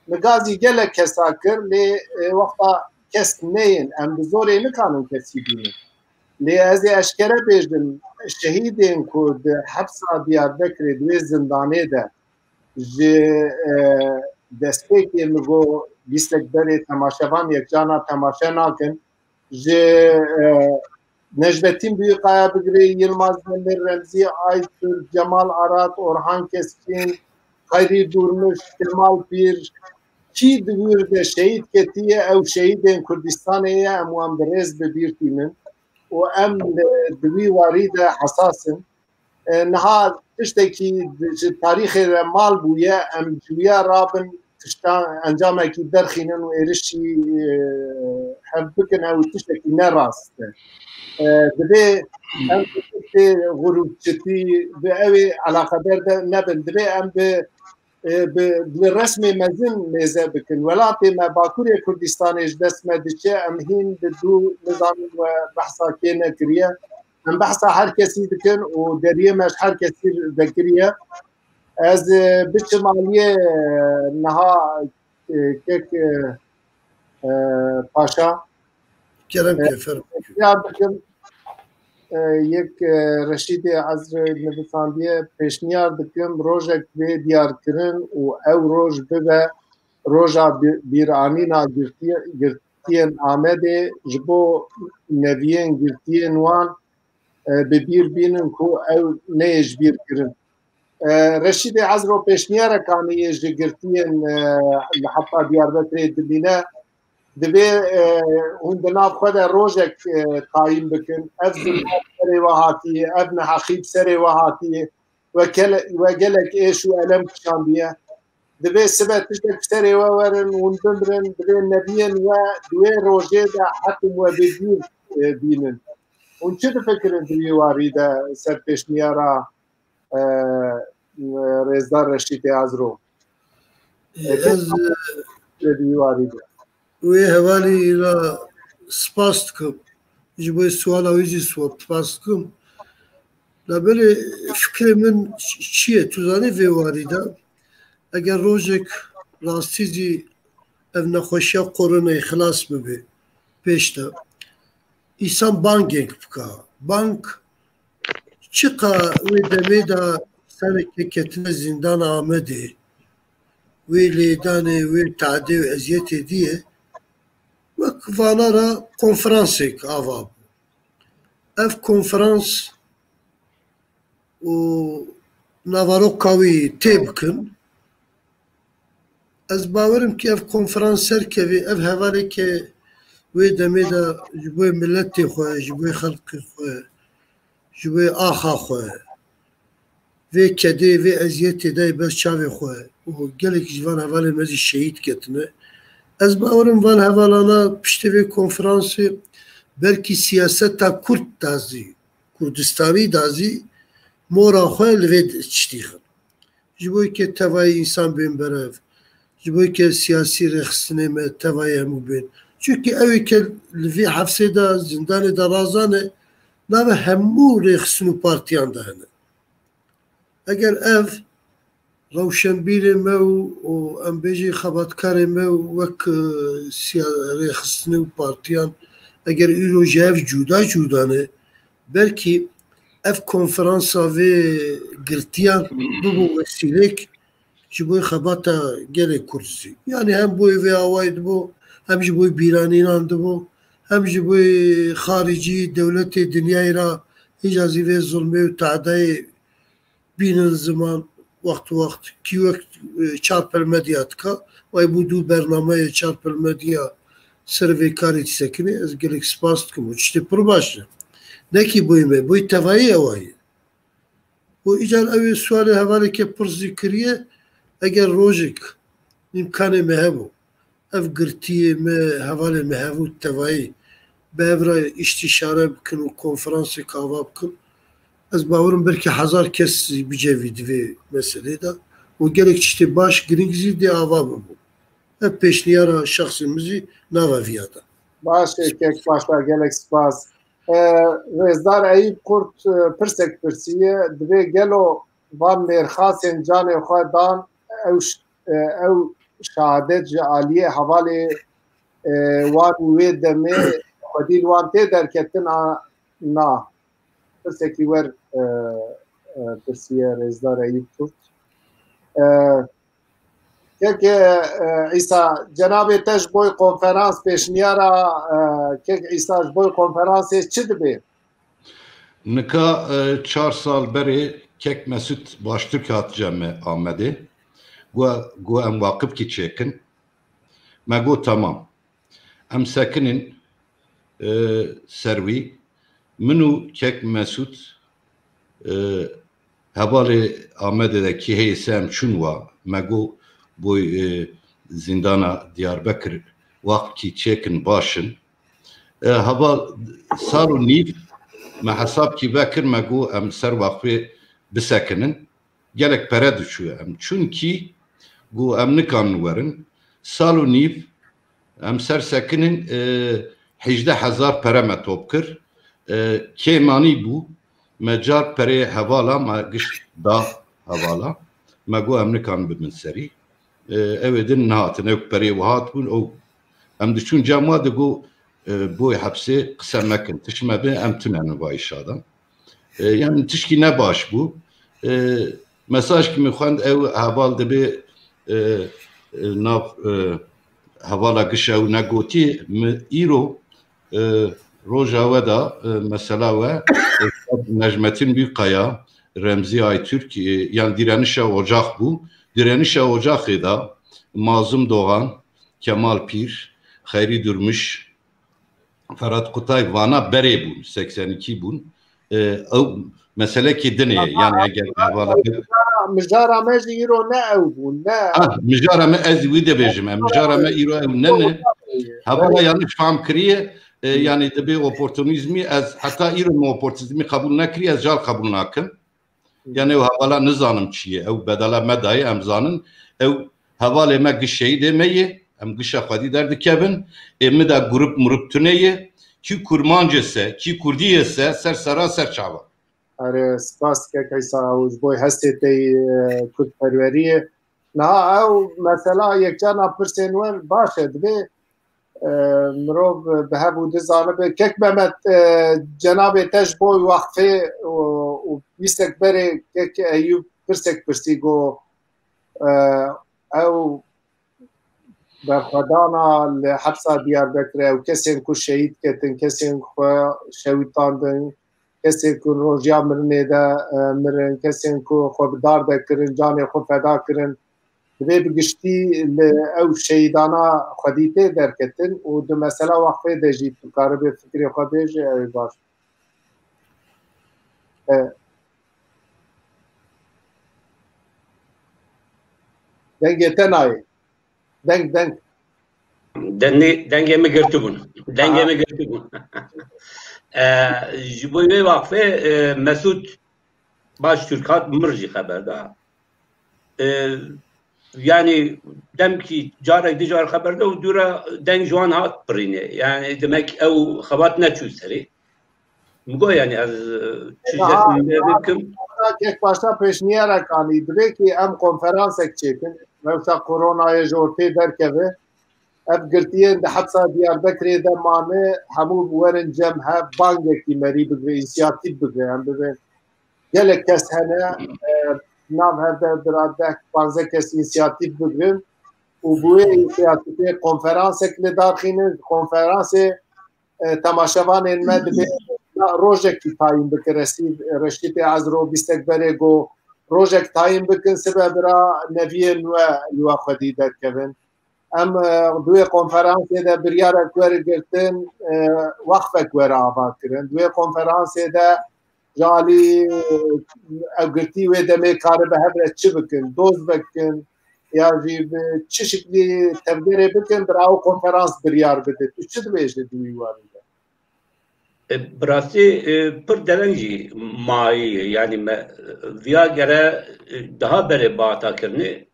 mi gazî gelek kesa kir, lê, e, wexta kes neyên, em bi zorê nikanin kesî bînin. Lê ez ê eşkere bêjim, şehîdên ku di hepsa Diyarbekirê, di wê zindanê de ji, e, destpêkê min got, bîstek berê temaşevan yekcana temaşe nakin. Ji, e, Necmettin Büyükaya bigirê, Yilmaz Demir, Remzi Aytürk, Cemal Arat, Orhan Keskin, Hayri Durmuş, Kemal Pir, kî di wir de şehîd ketiye, ew şehîdên Kurdistanê ye, em wan bi rêz bi bîr tînin û em, e, di wî warî de hesas in. E, niha tiştekî ji tarîxê re mal bûye, em ji wîya rabin, tişta encamekî derxînin û êrişî, e, hev bikin, ew tiştekî ne rast e. E, divê em bi tiştê xurûpçitî, bi ew ê eleqedar de nebin. Divê em bi, e, bi, bi resmê mezin mêze bikin. Welatê me, Bakurê Kurdistanê ji dest me diçe, em hîn bi dû nizanin we behsa kê nekiriye. Em behsa her kesî dikin û deriyê me ji her kesî vekiriye. Ez, e, biçim aliyê, e, niha, e, kek, e, e, Paşa. Kerem, e, ke, fermo. Ya bikim, e, yek, e, Reşîdê Ezrê nivîsandiye, pêşniyar dikim rojek bê diyarkirin û ew roj bibe roja bi-, bîranîna girtiye-, girt-, Girtiyên Amedê ji bo neviyên girtiyên wan, e, bi bîr bînin ku ew neyê ji bîr kirin. E, Reşîdê Ezro pêşniyarek aniye ji girtiyên, e, li heta Diyarbekirê dimîne. Divê, e, hûn di nav xwe de rojek, e, tayîn bikin. Ev zulm bi serê we hatiye, ev neheqî bi serê we hatiye. We kele-, we gelek êş û elem kişandiye. Divê sibe tiştek bi serê we werin, hûn bimrin, divê nebiyên we di wê rojê de heqên we bi bîr, e, bînin. Hûn çi difikirin di wî warî de ser pêşniyara, e, e, Rêzdar Reşîdê Azro? E, Ez, e, di wî warî de. Wê hevalî ra spas dikim. Ji bo suala wî jî swa-, spas dikim. La belê fikrê min ç-, çi ye? Tu zanî vê warî de eger rojek rastî jî ev nexweşiya koronayê xilas bibe pêş de, îsan bangek bika. Bang çiqa wê demê de sereke ketine zîndana Amedê, wê lêdanê, wê tadê û eziyetê dîye, wek vana re konferansek ava bû. Ev konferans û navaroka wî tê bikin. Ez bawerim ki ev konferans serkevê, ev hevaleke wê demê de ji bo miletê xwe, ji bo xelkê xwe, ji bo axa xwe, vê kedê, vê eziyetê dayê ber çavê xwe û gelek ji van hevalên me jî şehîd ketine. Ez bawerim van hevalana piştê vê konferansê belkî siyaseta Kurd da zî, Kurdistanî da zî mora xwe li vê tiştî xin. Ji bo ke tevayî însan bên berev, ji bo ke siyasî rêxistinê me tevayî hemû bên. Çunkî ew ê ke li vê hefsê de, zindanê de razane, navê hemû rêxistin û partiyan de hene. Eger ev rewşenbîrê me û, û em bêjî xebatkarê me wek, e, siya-, rêxistinê û partiyan, eger îro ji ev cuda cuda ne, belkî ev konferansa vê girtiyan bibo wesîlek ji bo xebata gelê Kurd zî. Yanî hem bo vê awayî dibo, hem ji bo bîranînan dibo, hem ji bo xaricî dewletê dinyayê ra hêja zî vê zulmê û tadayê bînin ziman wext wext kî wek, e, Çarpel Medya dika, way bû dû bernameyê Çarpel Medya ser vê karê disekinê, ez gelek spas dikim û tiştê pir baş e. Nekî boyê me, boyê tevayê ewa ye. Û îcar ew ê sualê hevaleke pir zî kiriye, eger rojek îmkanê me hebû, ev girtiyê me, hevalê me hebû tevayî bi hev re îstîşare bikin û konferansek ava bikin, ez bawerim belkî hezar kes zî bicevî di vê meselê de û gelek tiştê baş, girîng zî dê ava bibû. Ev pêşniyara şexsê min zî nava viya de. Baş e, kek Paşa, gelek spas. E, Rêzdar Eyûp Kurt, e, pirsek pirsiye, divê gelo van mêrxasên canê xwe dan, ew ş-, e, ew şehadet ji aliyê hevalê, e, wan û wê demê xwedî li wan tê derketin a na? Pirsekî wer, e, e, pirsiye Rêzdar Eyûp Kurt. E, Kek, e, Îsa, cenabê te ji bo konferans pêşniyara, e, Kek Îsa ji bo konferansê çi dibe? Nika, e, çar sal berê Kek Mesûd Baştürk hatice me Amedê. Got, got em waqifkî çêkin. Me got, tamam. Em sekinin, e, ser wî. Min û Kek Mesûd, e, hevalê Amedê de kî heye se em çûn wa. Me got, boy, e, zîndana Diyarbekir waqfkî çêkin baş in. E, heval sal û nîv me hesabkî vekir, me got, em ser waqfê bisekinin. Gelek pere diçû em. Çunkî got, em nikanin werin. Sal û nîv em ser sekinin, e, hejdeh hezar pere me top kir. E, kêmanî bû. Me car perê hevala me gişt da hevala. Me got, em nikanin bibin serî. E, ew ê din nehatin. Ew perê wiha hatibûn, ew em diçûn cem wa digot, e, boy hepsê qise mekin. Tişt me bi, em tunenin va îşa de. E, yani tişkî ne baş bû. E, mesajkî min xwend, ew heval dibê, e, e, nav, e, hevala giş ew negotî, mi îro, e, roja we da, e, mesela we, e, Necmettin Büyükkaya, Remzi Aytürk, e, yan Direnişa Ocak bû. Direnişa Ocaxê da Mazlum Doğan, Kemal Pîr, Xeyrî Durmuş, Ferhat Kutay vana berê bûn, seksen iki bûn. E, ew meselekî din e. Yani eger hevala be- Mijara, mijara me jî îro ne ew bûn, ne. Ah, mijara me ez wî dibêjim. Em mijara me îro ew ne ne. Hevala yanlış fam kiriye. E, yani dibê oportunîzmî, ez heta îro me oportunîzmî qebûl nekiriye, ez car qebûl nakim. Yani ew hevala nizanim çi ye. Ew bedela me dayê, em zanin. Ew hevalê me giş şehîdê me ye. Em gişa xwedî derdikevin. Ê mi de grup murup tune ye. Kî kurmancê se, kî kurdî ye se, ser sera ser çava. Erê, spas dike Keysa, ew ji bo hestê te yê, e, kurdperweriyê. Niha ew mesela yekcana pirsên wer baş e, divê e, mirov bi hev û di zanibe. Kek Mehmet, e, cenabê te ji bo wexfê û, û pîsek berê Kek Eyûb pirsek pirsî, got, e, ew berxwedana li hepsa Diyarbekirê, ew kesên ku şehîd ketin, kesên xwe şewitandin, kesên ku rojiya mirinê de, e, mirin, kesên ku xwe bi dar de kirin, canê xwe feda kirin, divê bi giştî li ew şehîdana xwedî tê derketin û di mesela wexfê de jî tu karibê fikrê xwe bêje, ew ê baş. E, dengê te nayê. Deng, deng. Dengê, dengê min girtibûn. Dengê min girtibûn. E, ji bo wê waqfê, e, Mesûd Baştürk hat mir jî xeber da. E, yani demkî carek di car xeber da û dûra deng ji wan hat birîne. Yani demek ew xebat neçû serê. Min got, yani ez, e, çi jestim bikim. Kek başta pêşniyarek anî. Divê ki em konferansek çêkin. Rewşa koronayê ji ortê derkeve. Ev girtiyên di hepsa Diyarbekirê de mane, hemû werin cem hev, bangekî merî bigre, însiyatîf bigre. Em bibin. Gelek kes hene, e, nav hev de bira deh, panzdeh kes însiyatîf bigrin û bi wê însiyatîfê konferansek li dar xînin. Konferansê e, temaşevanên me dibê rojekî tayîn bike. Resî-, Reşîdê Ezro bîstek berê got, rojek tayîn bikin, sibe bira neviyên nû li we xwedî derkevin. Em, e, di wê konferansê de biryarek were girtin, e, wexfek were ava kirin. Di wê konferansê de ji alî, e, ew girtî wê demê karibe hev re çi bikin, doz vekin, ya jî bi çi şiklî tevgerê bikin, bira ew konferans biryar bide. Tu çi dibêjî di wî warî de? E, bi rastî, e, pir dereng jî mayî ye. Yanî me, e, viya gere, e, daha berê bata kirinê.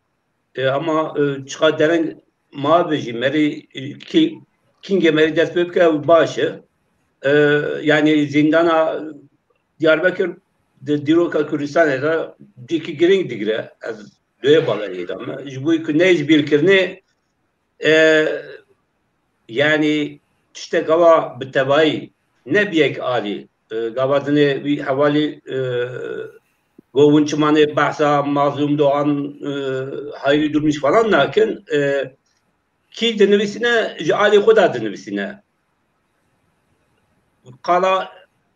E, ama, e, çiqa dereng mabe jî merî, e, kî-, kîngê merî dest pê bike, ew baş e. e, yanî zîndana Diyarbekir di dîroka Kurdistanê de cîkî girîng digire. Ez lê baweriyê de me. Ji bo ku ne ji bîr kirinê, e, yanî tiştek awa bi tevayî ne bi yek alî. E, gava dinê wî hevalî, e, go hûn çimanê behsa Mazlûm Doğan, e, Hayri Durmuş falan nakin. E, kî dinivîsîne, ji alî xwe de dinivîsîne. Qala,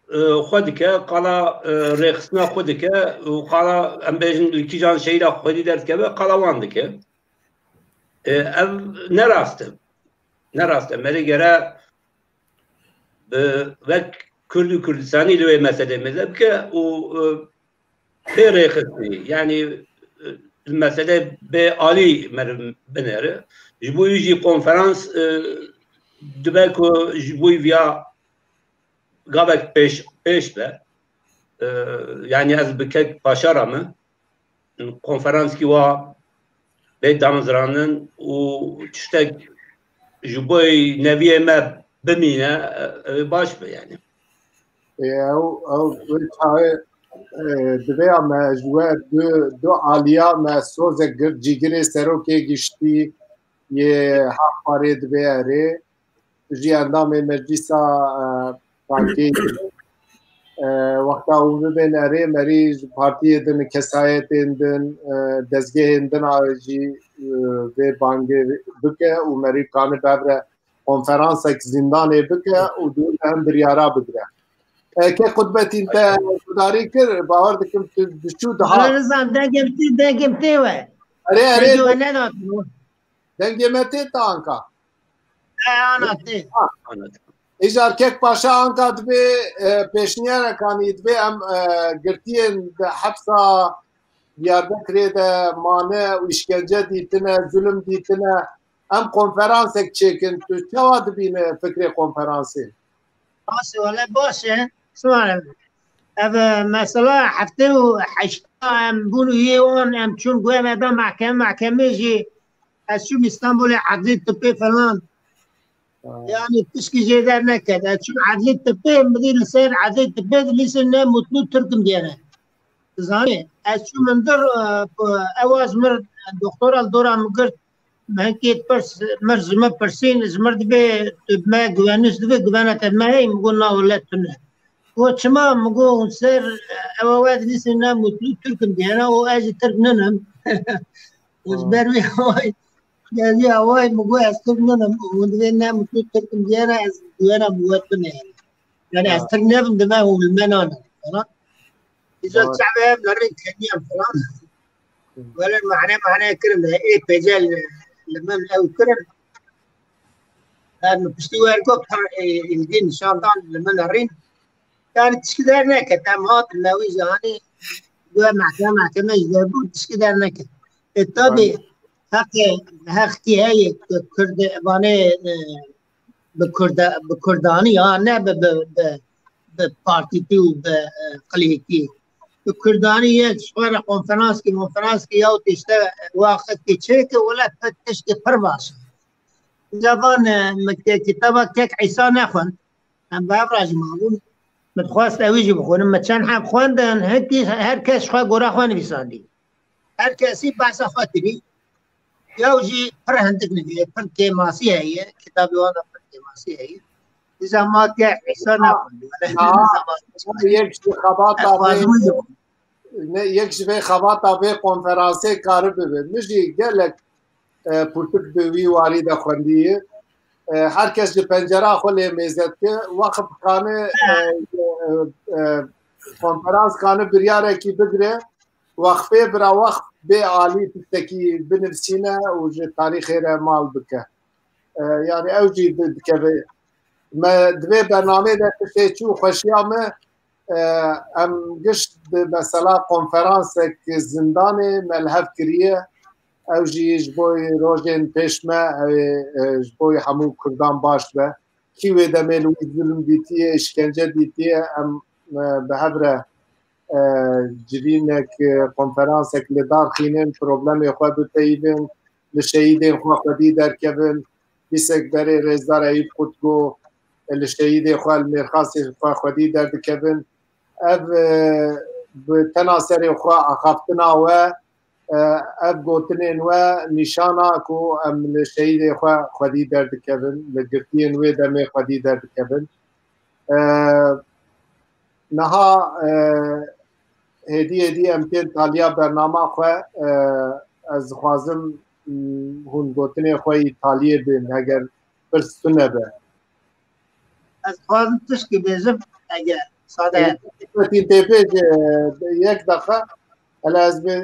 e, xwe dike, qala, e, rêxistina xwe dike û qala, em bêjin, li kîjan şehîda xwedî derdikeve, qala wan dike. E, ev ne rast e. Ne rast e. Merê gere bi wek Kurd û Kurdistanî li wê meselê mêze bike û, e, pê rêxistî. Yanî, e, mesele bê alî meriv binêre. Ji bo wî jî konferans, e, dibe ku ji bo wî viya gavek pêş, pêş be. E, yanî ez bi kek paşa re me. Konferanskî wa bê damezranin û tiştek ji bo neviyê me bimîne, e, ew ê baş be yanî. Ê, ew, ew wê çaxê, e, divê ya me ji we du, du aliya me sozek girt, cîgirê serokê giştî yê Haq Parê divê erê. Jî endamê meclîsa, e, partiyê, e, wexta hûn bibên erê, merî ji partiyê din, kesayetên din, e, dezgehên din a jî, e, vê bangê bike û merî kane bevre konferansek zîndanê bike û dû em biryara bigire. E, ke Qutbetîn te gudarî kir, bawer dikim tu diçû daha. Ala Rizan, dengê min tê, dengê min tê we. Erê, erê. Dengê we nedatin. Dengê me tê te anka. He, ana tê. Ha. Îcar kek paşa anka dibê, e, pêşniyarek anî dibê em, e, girtiyên di hepsa Diyarbekirê de mane û îşkence dîtine, zulm dîtine. Em konferansek çêkin. Tu çawa dibîne fikrê konferansê? Baş e, wele baş e. Şivan, ev, e, mesela heftê û heşta em bûn û yê wan em çûn guya me da mehkeme, mehkemê jî ez çûm Îstanbulê, edlî tıbbê falan. Ha. Yani tişkî jê derneket. Ez çûm edlî tıbbê, min dî li ser edlî tıbbê dinivîsî ne mutlu Türk'üm diyene. Zanî, ez çûm hundir, e, ew a ji mir doktora li dora min girt. Min hinkê pirs, mir ji min pirsîn, ji mir dibê tu me güveniş dibê, güvena te me heye? Min got na wele tune. Got çima? Min got hûn ser ewa we dinivîsîn ne mutlu Türk'üm diyene û ez jî Tirk ninim. Û ji ber wî awayî, gelî awayî min got ez Tirk ninim. Hûn divê ne mutlu Türk'üm diyene ez güvena min we tune yani. Yani ez Tirk nebim dime hûn li me nanin. Falan. Îcar çavê ev li rê keniyem falan. Wele mehne mehne kirin de ê pêce li, li min ew kirin. Her min piştî wer got pir, e, ilgî nîşan dan li min rîn. Yani tişkî derneket. Em hatin me wî jî hanî guya mehkeme, mehkeme ji der bû, tişkî derneket. E, tabî heqê, heqkî heye ku Kurd, vanê, e, bi Kurda-, bi Kurdanî, ha, ne bi, bi, bi, bi partîtî û bi, e, qilêkî. Bi Kurdanî yek ji xwe re konferanskî, konferanskî ya û tişte wextê çêke, wele pir tiştê pir baş e. Îca van, e, min ke-, kitaba Kek Îsa nexwend. Em bi hev re jî mabûn. Min dixwest ewî jî bixwînim. Min çend heb xwendin, hingî her kes ji xwe gora xwe nivîsandî. Her kesî behsa xwe kirî. Yew jî pir hindik nivî-, pir kêmasî heye, kitabê wan de pir kêmasî heye. Dîsa ma ke Îsa nexwendî. Wele niha, niha yek ji xebata vê, ne, yek ji vê xebata vê konferansê karibibe. Min jî gelek, e, pirtûk bi wî warî de xwendiye. E, her kes ji pencera xwe lê mêze dike. Wext kane, e, e, e, konferans kane biryarekî bigire. Weqfê bira weqf bê alî tiştekî binivîsîne û ji tarîxê re mal bike. E, yani ew jî di-, dikeve. Me di vê bernamê de tiştê çû xweşiya me, e, em gişt bi mesela konferansek zindanê me li hev kiriye. Ew jî ji bo rojên pêş me, ew ê, e, ji bo hemû Kurdan baş be. Kî wê demê li wî zulm dîtiye, îşkence dîtiye, em, e, bi hev re, e, civînek, e, konferansek li dar xînin, problemê xwe bipeyivin, li şehîdên xwe xwedî derkevin. Dîsek berê Rêzdar Eyûp Qut got, li şehîdê xwe, li mêrxasê xwe xwedî derdikevin. Ev, e, bi tena serê xwe axaftina we, e, ev gotinên we nîşana ku em li şehîdê xwe xwedî derdikevin, li girtiyên wê demê xwedî derdikevin. E, niha, e, hêdî hêdî em tên taliya bernama xwe, e, ez dixwazim, m, hûn gotinê xwe yî taliyê bin, heger pirs tune be. Ez dixwazim tişkî bêjim, eger sade. Hikmetî tê bêje, yek deqa, hele ez bi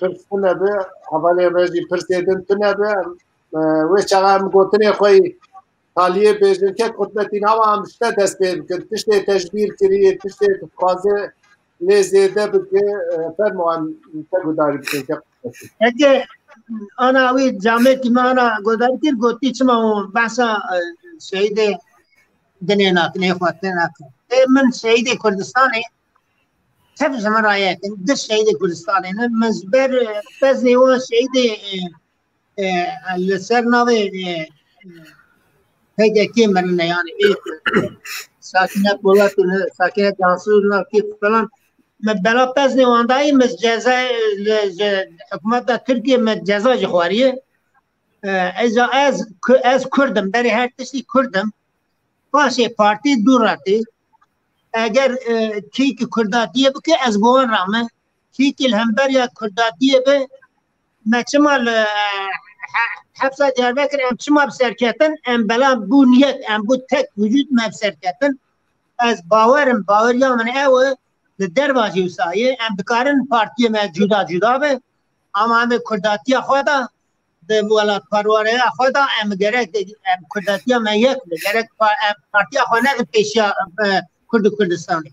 pirs tune be, hevalê me jî pirsê din tune be, em, e, wê çaxa em gotinê xwe yî taliyê bêjin, kek xutbetî nava em ji te dest pê bikin. Tiştê tecbîr kiriye, tiştê dixwaze lê zêde bike, e, fermo em te gudarî bikin, kek xutbetî. Eke ana wî camekî me ana gudarî kir, gotî çima û behsa, e, şehîdê dinê nakin, ê xwe tê nakin. Ê min şehîdê Kurdistanê, tev ji min rayekin, du şehîdê Kurdistanê ne, min ji ber, e, beznê wan şehîdê, e, e, li ser navê, e, P K K mirine, yani ê Sakine Polat û Sakine Cansu û nakî falan. Me bela peznê wan dayî, me ceza, li, ji hikûmeta Tirkiye me ceza jî xwariye. E, eza ez, ku-, ez Kurd im, berê her tiştî Kurd im. Paşê partî dû re tê. Eger, e, kî ki Kurdatiyê bike, ez bi wan re me. Kî ki li hemberiya Kurdatiyê be, me çima li, e, he-, hepsa Diyarbekir em çima bi ser ketin? Em bela bûn yek, em bû tek wicûd me bi ser ketin. Ez bawer im, baweriya min ew e, li derva jî wisa ye, em dikarin partiyê me cuda cuda be, ama em ê Kurdatiya xwe de, di welatparwareya xwe de em gerek, em Kurdatiya me yek be, gerek pa-, em partiya xwe nedin pêşiya, e, Kurd û Kurdistanê.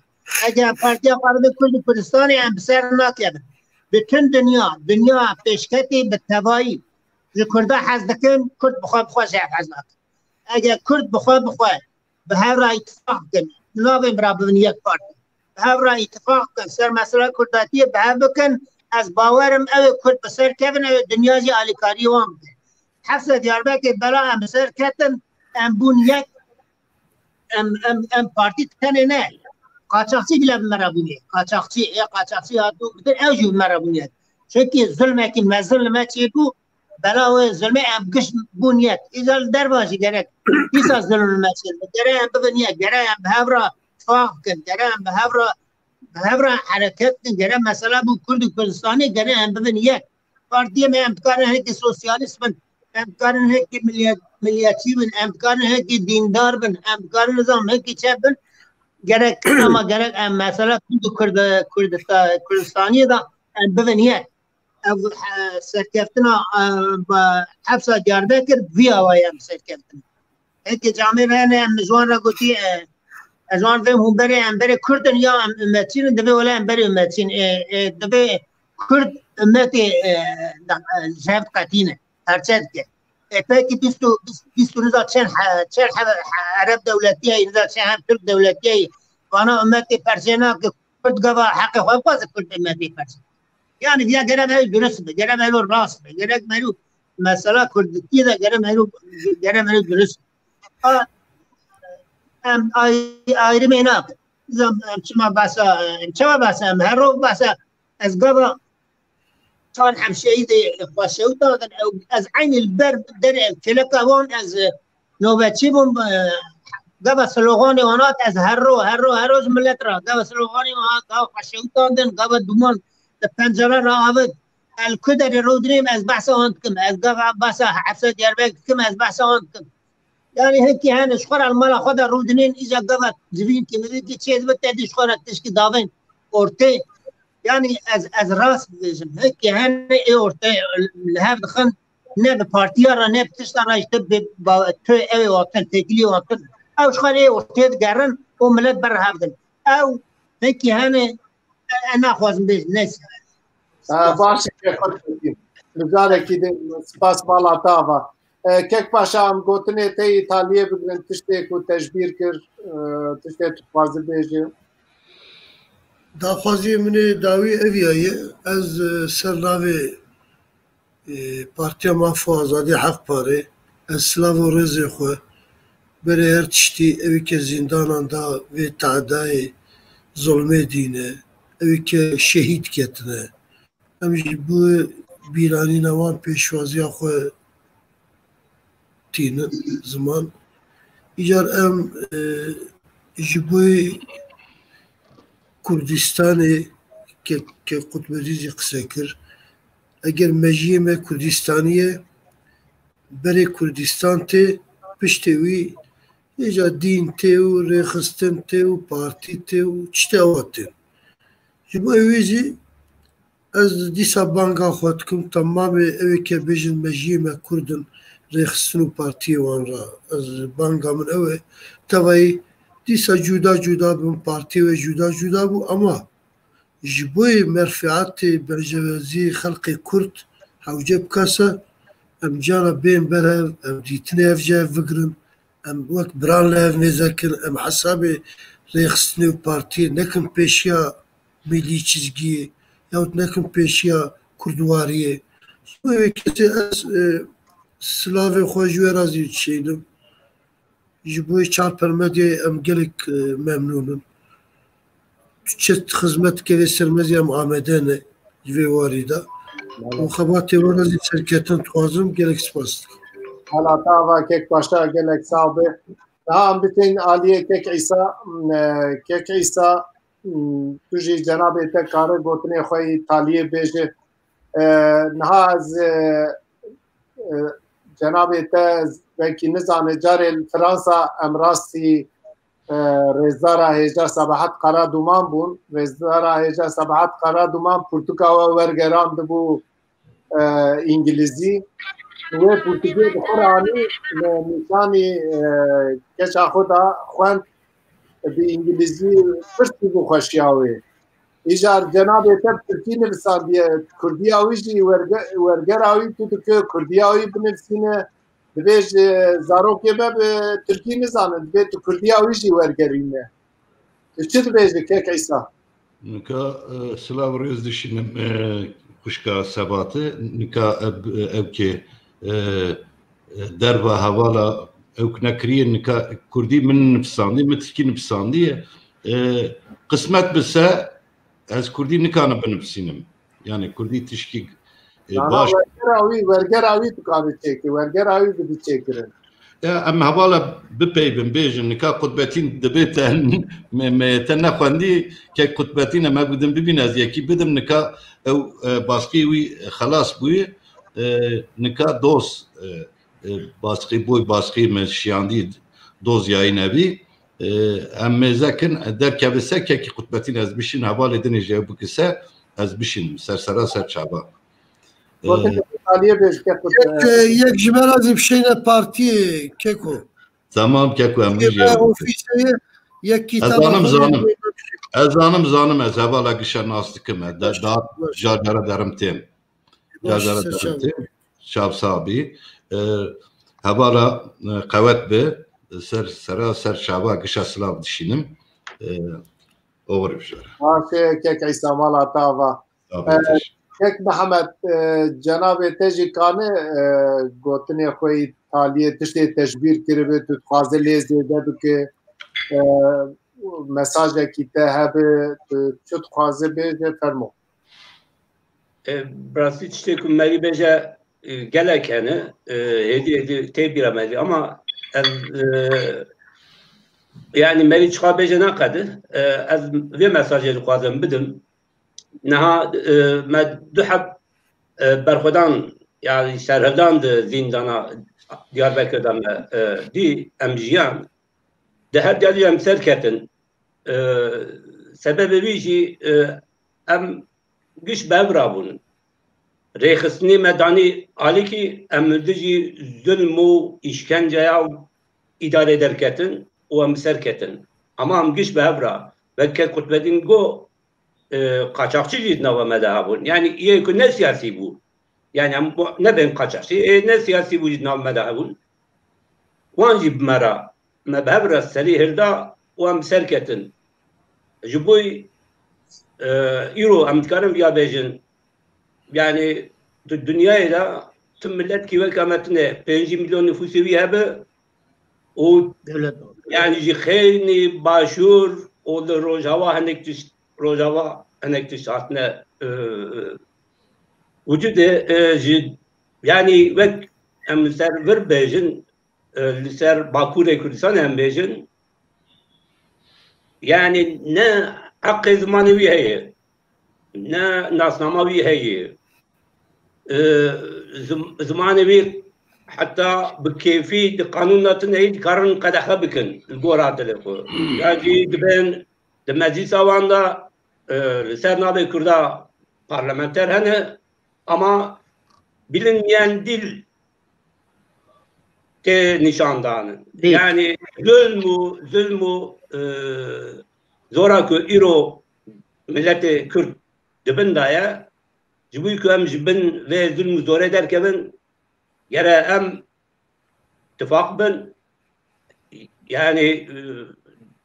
Eger em partiya xwe bidin Kurd û Kurdistanê, em bi ser nakevin. Bütün dinya, dinya pêşketî bi tevayî ji Kurda hez dikin, Kurd bi xwe bi xwe jê hez nakin. Eger Kurd bi xwe bi xwe bi hev re îtifaq bikin, navê min re bibin yek partî. Bi hev re îtifaq bikin, ser mesela Kurdatiyê bi hev bikin, ez bawer im ew ê Kurd bi ser kevin, ew ê dinya jî alîkariyê wan bike. Hefsa Diyarbekir bela em bi ser ketin, em bûn yek, em, em, em partî tenê ne. Qaçaxçî bile bi me re bûne. Qaçaxçî, ê qaçaxçî hatibû bitir, ew jî bi me re bûne. Çunkî zulmekî mezin li me çêbû, bela wê zulmê em giş bûn yek. Îcar li derva jî gerek dîsa zulm li me çêbû. Gerek em bibin yek, gerek em bi hev re tifaq bikin, gerek em bi hev re, bi hev re hereket bikin, gerek mesela bû Kurd û Kurdistanê, gerek em bibin yek. Partiyê me em dikarin hekî sosyalîst bin, em dikarin hekî miliyet-, miliyetçî bin, em dikarin hekî dîndar bin, em dikarin nizam hekî çep bin. Gerek, ama gerek em mesela Kurd û Kurd-, Kurdista-, Kurdistaniyê de em bibin yek. Ev, e, serkeftina, e, ba-, hepsa Diyarbekir vî awayê em serkeftin. Heke camê me hene, em ji wan re gotî, e, ez wan vêm hûn berê, em berê Kurd in ya em ummetçî in, divê wele em berê ummetçî in. E, e, divê Kurd ummetê, e, da-, e, ji hev diqetîne, perçe dike. E, pekî bîst û, bîst, bîst û nizam çend he-, çend he-, he-, Ereb dewletiyê, nizam çend hem Tirk dewletiyê, vana ummetê perçe nake, Kurd gava heqê xwe bixwaze, Kurd ummetê perçe. Yani viya gerek me durust be, gerek me rast be, gerek me mesela Kurdîtiyê de gerek me, gerek me durust. Ha, em ay-, ayrımê nakin. Em, em çima behsa, em çima behsa, em her roj behsa, ez gava çar heb şehîdê xwe şewitandin, ew, ez eynî li ber derê ev kêleka wan ez, e, nobetçî bûm, e, gava sloganê wan hat, ez her ro, her ro, her roj millet ra, gava sloganê wan hat, gava xwe şewitandin, gava duman li pencere re avêt. El ku derê rûdinêm ez behsa wan dikim, ez gava behsa Hefsa Diyarbekir dikim, ez behsa wan dikim. Yani hinkî hene ji xwe re li mala xwe de rûdinên, îca gava civînkî mivînkî çê dibe, te dî ji xwe re tişkî davên ortê. Yani ez, ez rast dibêjim. Hinkî hene ê ortê li hev dixin, ne bi partiya re, ne bi tişta re, işte bi ba-, tu ew ê watin, têkilî watin. Ew ji xwe re ê ortê digerin û millet ber hev din. Ew hinkî hene, e, e, naxwazim bêjim, neyse. Ha, baş e, xwe dikî. Micarekî de spas mala te ava. E, kek Paşa, em gotinê te yî taliyê bigirin, tiştê ku tecbîr kir, e, tiştê tu dixwazî bêjî. Daxwaziyê min ê dawî ev ya ye. Ez, e, ser navê, e, Partiya Maf û Azadî Hevparê, ez silav û rêzê xwe berê her tiştî, ewî ke zîndanan da vê tehdayê zulmê dîne, ewî ke şehîd ketine. Em ji bo bîranîna wan pêşwaziya xwe tînin ziman. Îcar em, e, ji bo Kurdistanê ke, ke Qutbedî jî qise kir. Eger mejiyê me Kurdistanî ye, berê Kurdistan tê, piştê wî hêja dîn tê û rêxistin tê û partî tê û tiştê ewa tên. Ji bo wî jî ez dîsa banga xwe dikim temamê ewê ke bêjin mejiyê me Kurd in, rêxistin û partiyê wan re. Ez banga min ew e. Tevayî dîsa cuda cuda bin, partiyê wê cuda cuda bû, ama ji bo yê merfiatê berjewezî xelqê Kurd hewce bikase, em cana bên ber hev, em dîtinê hev ji hev bigirin, em wek biran li hev mêze kin, em hesabê rêxistinê û partiyê nekin pêşiya milî çizgiyê, yahut nekin pêşiya kurdwariyê. Ji bo yê kesê ez, e, silavê xwe ji we re zî dişênim. Ji bo Çar Permediyê em gelek, e, memnûn in. Tu çi xizmet dikevê ser me zî em amade ne ji vê warî de. Û xebatê we re zî serketin dixwazim, gelek spas dikim. Helata ava kek Paşa, gelek sax be. Niha em bitên aliyê kek Îsa, m, e, kek Îsa, m, tu jî cenabê te kare gotinê xwe yî taliyê bêje. E, niha ez, e, e, cenabê te belkî nizane, carê li Fransa em rastî, e, rêzdara hêja Sebahat Qaraduman bûn. Rêzdara hêja Sebahat Qaraduman pirtûka we wergerandibû, e, îngilîzî. Wê pirtûkê bi xwe re anî, e, nîşanî, e, keça xwe da, xwend, bi îngilîzî pir çûbû xweşiya wê. Îcar cenabê te bi tirkî nivisandiye, kurdiya wî jî werge-, wergera wî tu dike, kurdiya wî binivîsîne, divê ji zarokê me bi tirkî nizanin, divê tu kurdiya wî jî wergerîne. Tu çi dibêjî kek Îsa? Nika, e, silav rêz dişînim, e, xwişka Sebate. Nika ev, ev kê, e, e, derva hevala ew nekiriye, nika kurdî min nivîsandî, min tirkî nivîsandiye. E, qismet bise ez kurdî nikanim binivîsînim. Yani kurdî tişkî, e, Nana baş. Wergera wî, wergera wî dikare çêkê, wergera wî bidî çêkirin. Ya, em hevala bipeyvin, bêjin, nika Qutbetîn dibê te, me, me te nexwendî, kek Qutbetîn em ev gidin bibîn, ez yekî bidim, nika ew, e, baskî wî xelas bûye, e, nika doz, e, e, baskî boy, baskî me şiyandî, doz yayîne bî, e, em mêze kin, derkeve se, kekî Qutbetîn ez bişîn, hevalê dinê jî ew bikise, ez bişîn, ser sera ser çava. Gotinê Îtaliyê bêj, kek Qutbetîn. Yek, e, yek ji me re zî bişêne partiyê, keko. Tamam, keko, em Yê jî me ew ofîsê ye, yek Ez kitaba zanim, xwe zanim. Ez zanim, zanim, ez hevala gişa nas dikim. Ez de, Baş, da, baş. Car cara derim têm. Car Baş, cara ser derim çav. Têm. Çav sabî. E, hevala, e, qewet bi, ser, sera, ser çava gişa silav dişînim. E, oxir bijare. Baş e, kek Îsa, mala te ava. Sabî E, teş. Kek Mihemed, e, cenabê te jî kane, e, gotinê xwe yî taliyê tiştê teşbîr kiribe, tu dixwaze lê zêde bike, e, mesajekî te hebe, tu çi dixwaze bêje, fermo. E, bi rastî tiştê ku merî bêje, e, gelek hene, e, hêdî hêdî tê bîra me dî, ama ez, e, yani merî çiqa bêje naqede, e, ez vê mesajê dixwazim bidim. Niha, e, me du heb, e, berxwedan, yani serhildan di zîndana Diyarbekir de me, e, dî, em jiyan. Di her diyarî em ser ketin. E, sebebê wî jî, e, em giş bi hev rabûn. Rêxistinê me danî alîkî, em li dijî zulm û îşkenceya û îdarê derketin û em bi ser ketin. Ama em giş bi hev ra, weke Qutbedîn got, e, qaçaxçî jî di nava me de hebûn. Yani yê ku ne siyasî bû. Yani em bo-, nebên qaçaxçî, ê ne siyasî bû jî di nav me de hebûn. Wan jî bi me re, me bi hev re serî hilda û em bi ser ketin. Ji bo, e, îro em dikarin viya bêjin. Yani di dinyayê de tu miletkî weke me tune pêncî milyon nifûsê wî hebe, û yani ji xeynî başûr û li rojava hinek tişt, rojava hinek tişt hatine, e, e, wicudê, e, ji, yani wek em li ser vir bêjin, e, li ser Bakurê Kurdistanê em bêjin, yani ne heqê zimanê wî heye, ne nasnama wî heye. E, zim-, zimanê wî heta bi kêfî di qanûna tune hî dikarin qedexe bikin li gora dilê xwe. Ya jî dibên di meclîsa wan de, e, li ser navê Kurda parlamenter hene, ama bilinmeyen dil tê nîşandanin. Dil. Yani zulm û, zulm û, e, zora ku îro miletê Kurd di bin de ye, ji bo ku em ji bin vê zulm û zorê derkevin, gere em tifaq bin. Yani, e,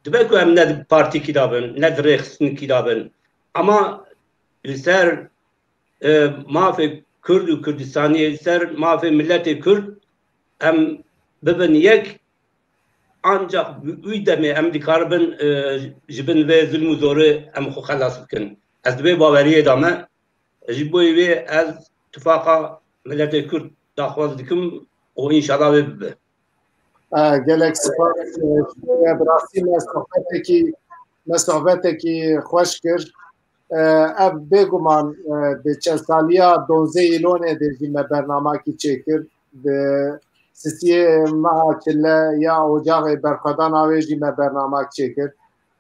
dibe ku em ne di partîkî de bin, ne di rêxistinekî de bin. Ama li ser, e, mafê Kurd û Kurdistaniyê, li ser mafê miletê Kurd em bibin yek, ancak wî demê em dikaribin, e, ji bin vê zulm û zorê em xwe xelas bikin. Ez di vê baweriyê de me. Ji bo wê ez tifaqa miletê Kurd daxwaz dikim û înşallah wê bibe. E, gelek spas. E, bi rastî me sohbetekî, me sohbetekî xweş kir. E, ev bêguman, e, di çelsaliya donzdeh Îlonê de jî me bernamakî çêkir. Di sisiyê meha çile ya ocaxê berxwedana wê jî me bernamak çêkir.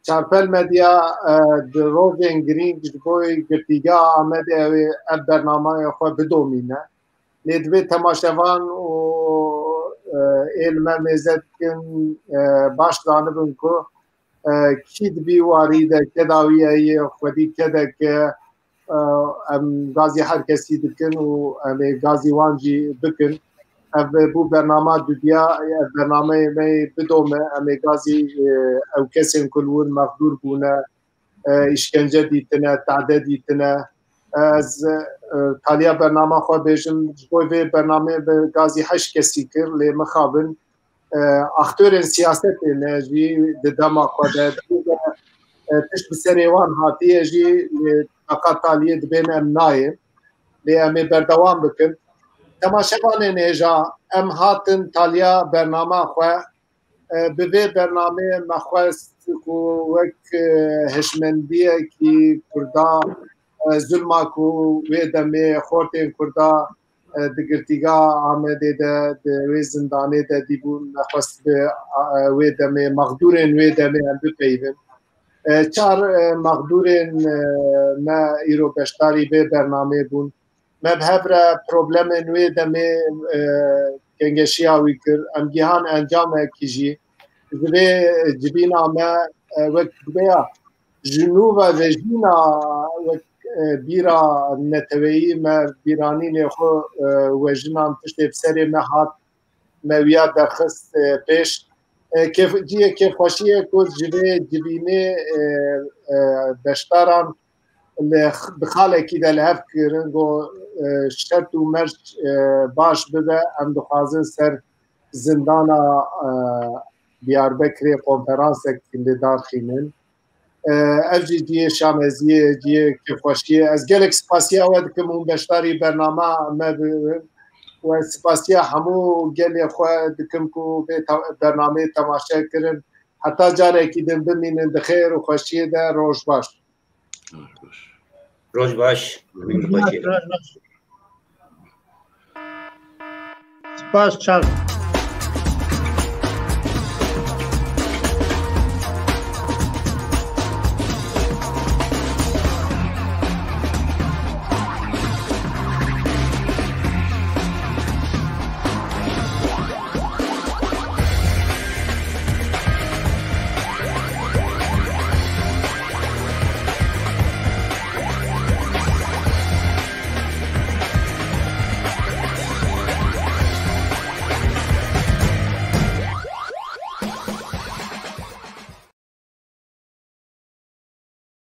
Çarpel Medya, e, di rojên girîng ji bo girtîgeha Amedê ew ê ev bernameyê xwe bidomîne. Lê divê temaşevan û, e, ê li me mêze dikin, e, baş zanibin ku, e, kî di vî warî de keda wî heye, xwedî kedek e, e, em gazî her kesî dikin û em ê gazî wan jî bikin. Ev bû bernama dudiya, ev bernameyê me yê bidome, em ê gazî, e, ew kesên ku li wir mexdûr bûne, e, îşkence dîtine, tade dîtine. Ez, e, taliya bernama xwe bêjim, ji bo vê bernameyê bi gazî heşt kesî kir, lê mixabin, e, aktorên siyasetê ne jî di dema xwe de, e, tişt bi serê wan hatiye jî, lê taqa taliyê dibên em nayên. Lê em ê berdewam bikin. Temaşevanên hêja, em hatin taliya bernama xwe. E, bi vê bernameyê me xwest ku wek, e, hişmendiyekî Kurda, e, zulma ku wê demê xortên Kurda, e, di girtîgeha Amedê de, di wê zindanê de dîbûn, me xwest bi, e, wê demê, mexdûrên wê demê em bipeyivin. E, çar, e, mexdûrên, e, me îro beşdarî vê bernameyê bûn. Me bi hev re problemên wê demê, e, kengeşiya wî kir. Em gihan encamekî jî. Ji vê civîna me, e, wek dibe ya, ji nû ve vejîna wek, e, bîra neteweyî me bîranînê xwe, e, wejinan tiştê bi serê me hat, me wiya derxist, e, pêş. E, kêf-, cihê kêfxweşiyê ku ji vê civînê, e, e, beşdaran li x-, bi xalekî de li hev kirin, got, e, şert û merc, e, baş bibe, em dixwazin ser zindana, e, Diyarbekirê konferansek li dar xînin. E, ev jî cihê şaneziyê, cihê kêfxweşiyê. Ez gelek spasiya we dikim hûn beşdarî bernama me bibin. Û ez spasiya hemû gelê xwe dikim ku vê ta-, bernameyê temaşe kirin. Heta carekî din bimînin di xêr û xweşiyê de. Roj baş. Roj baş. Roj baş. Spas, çar.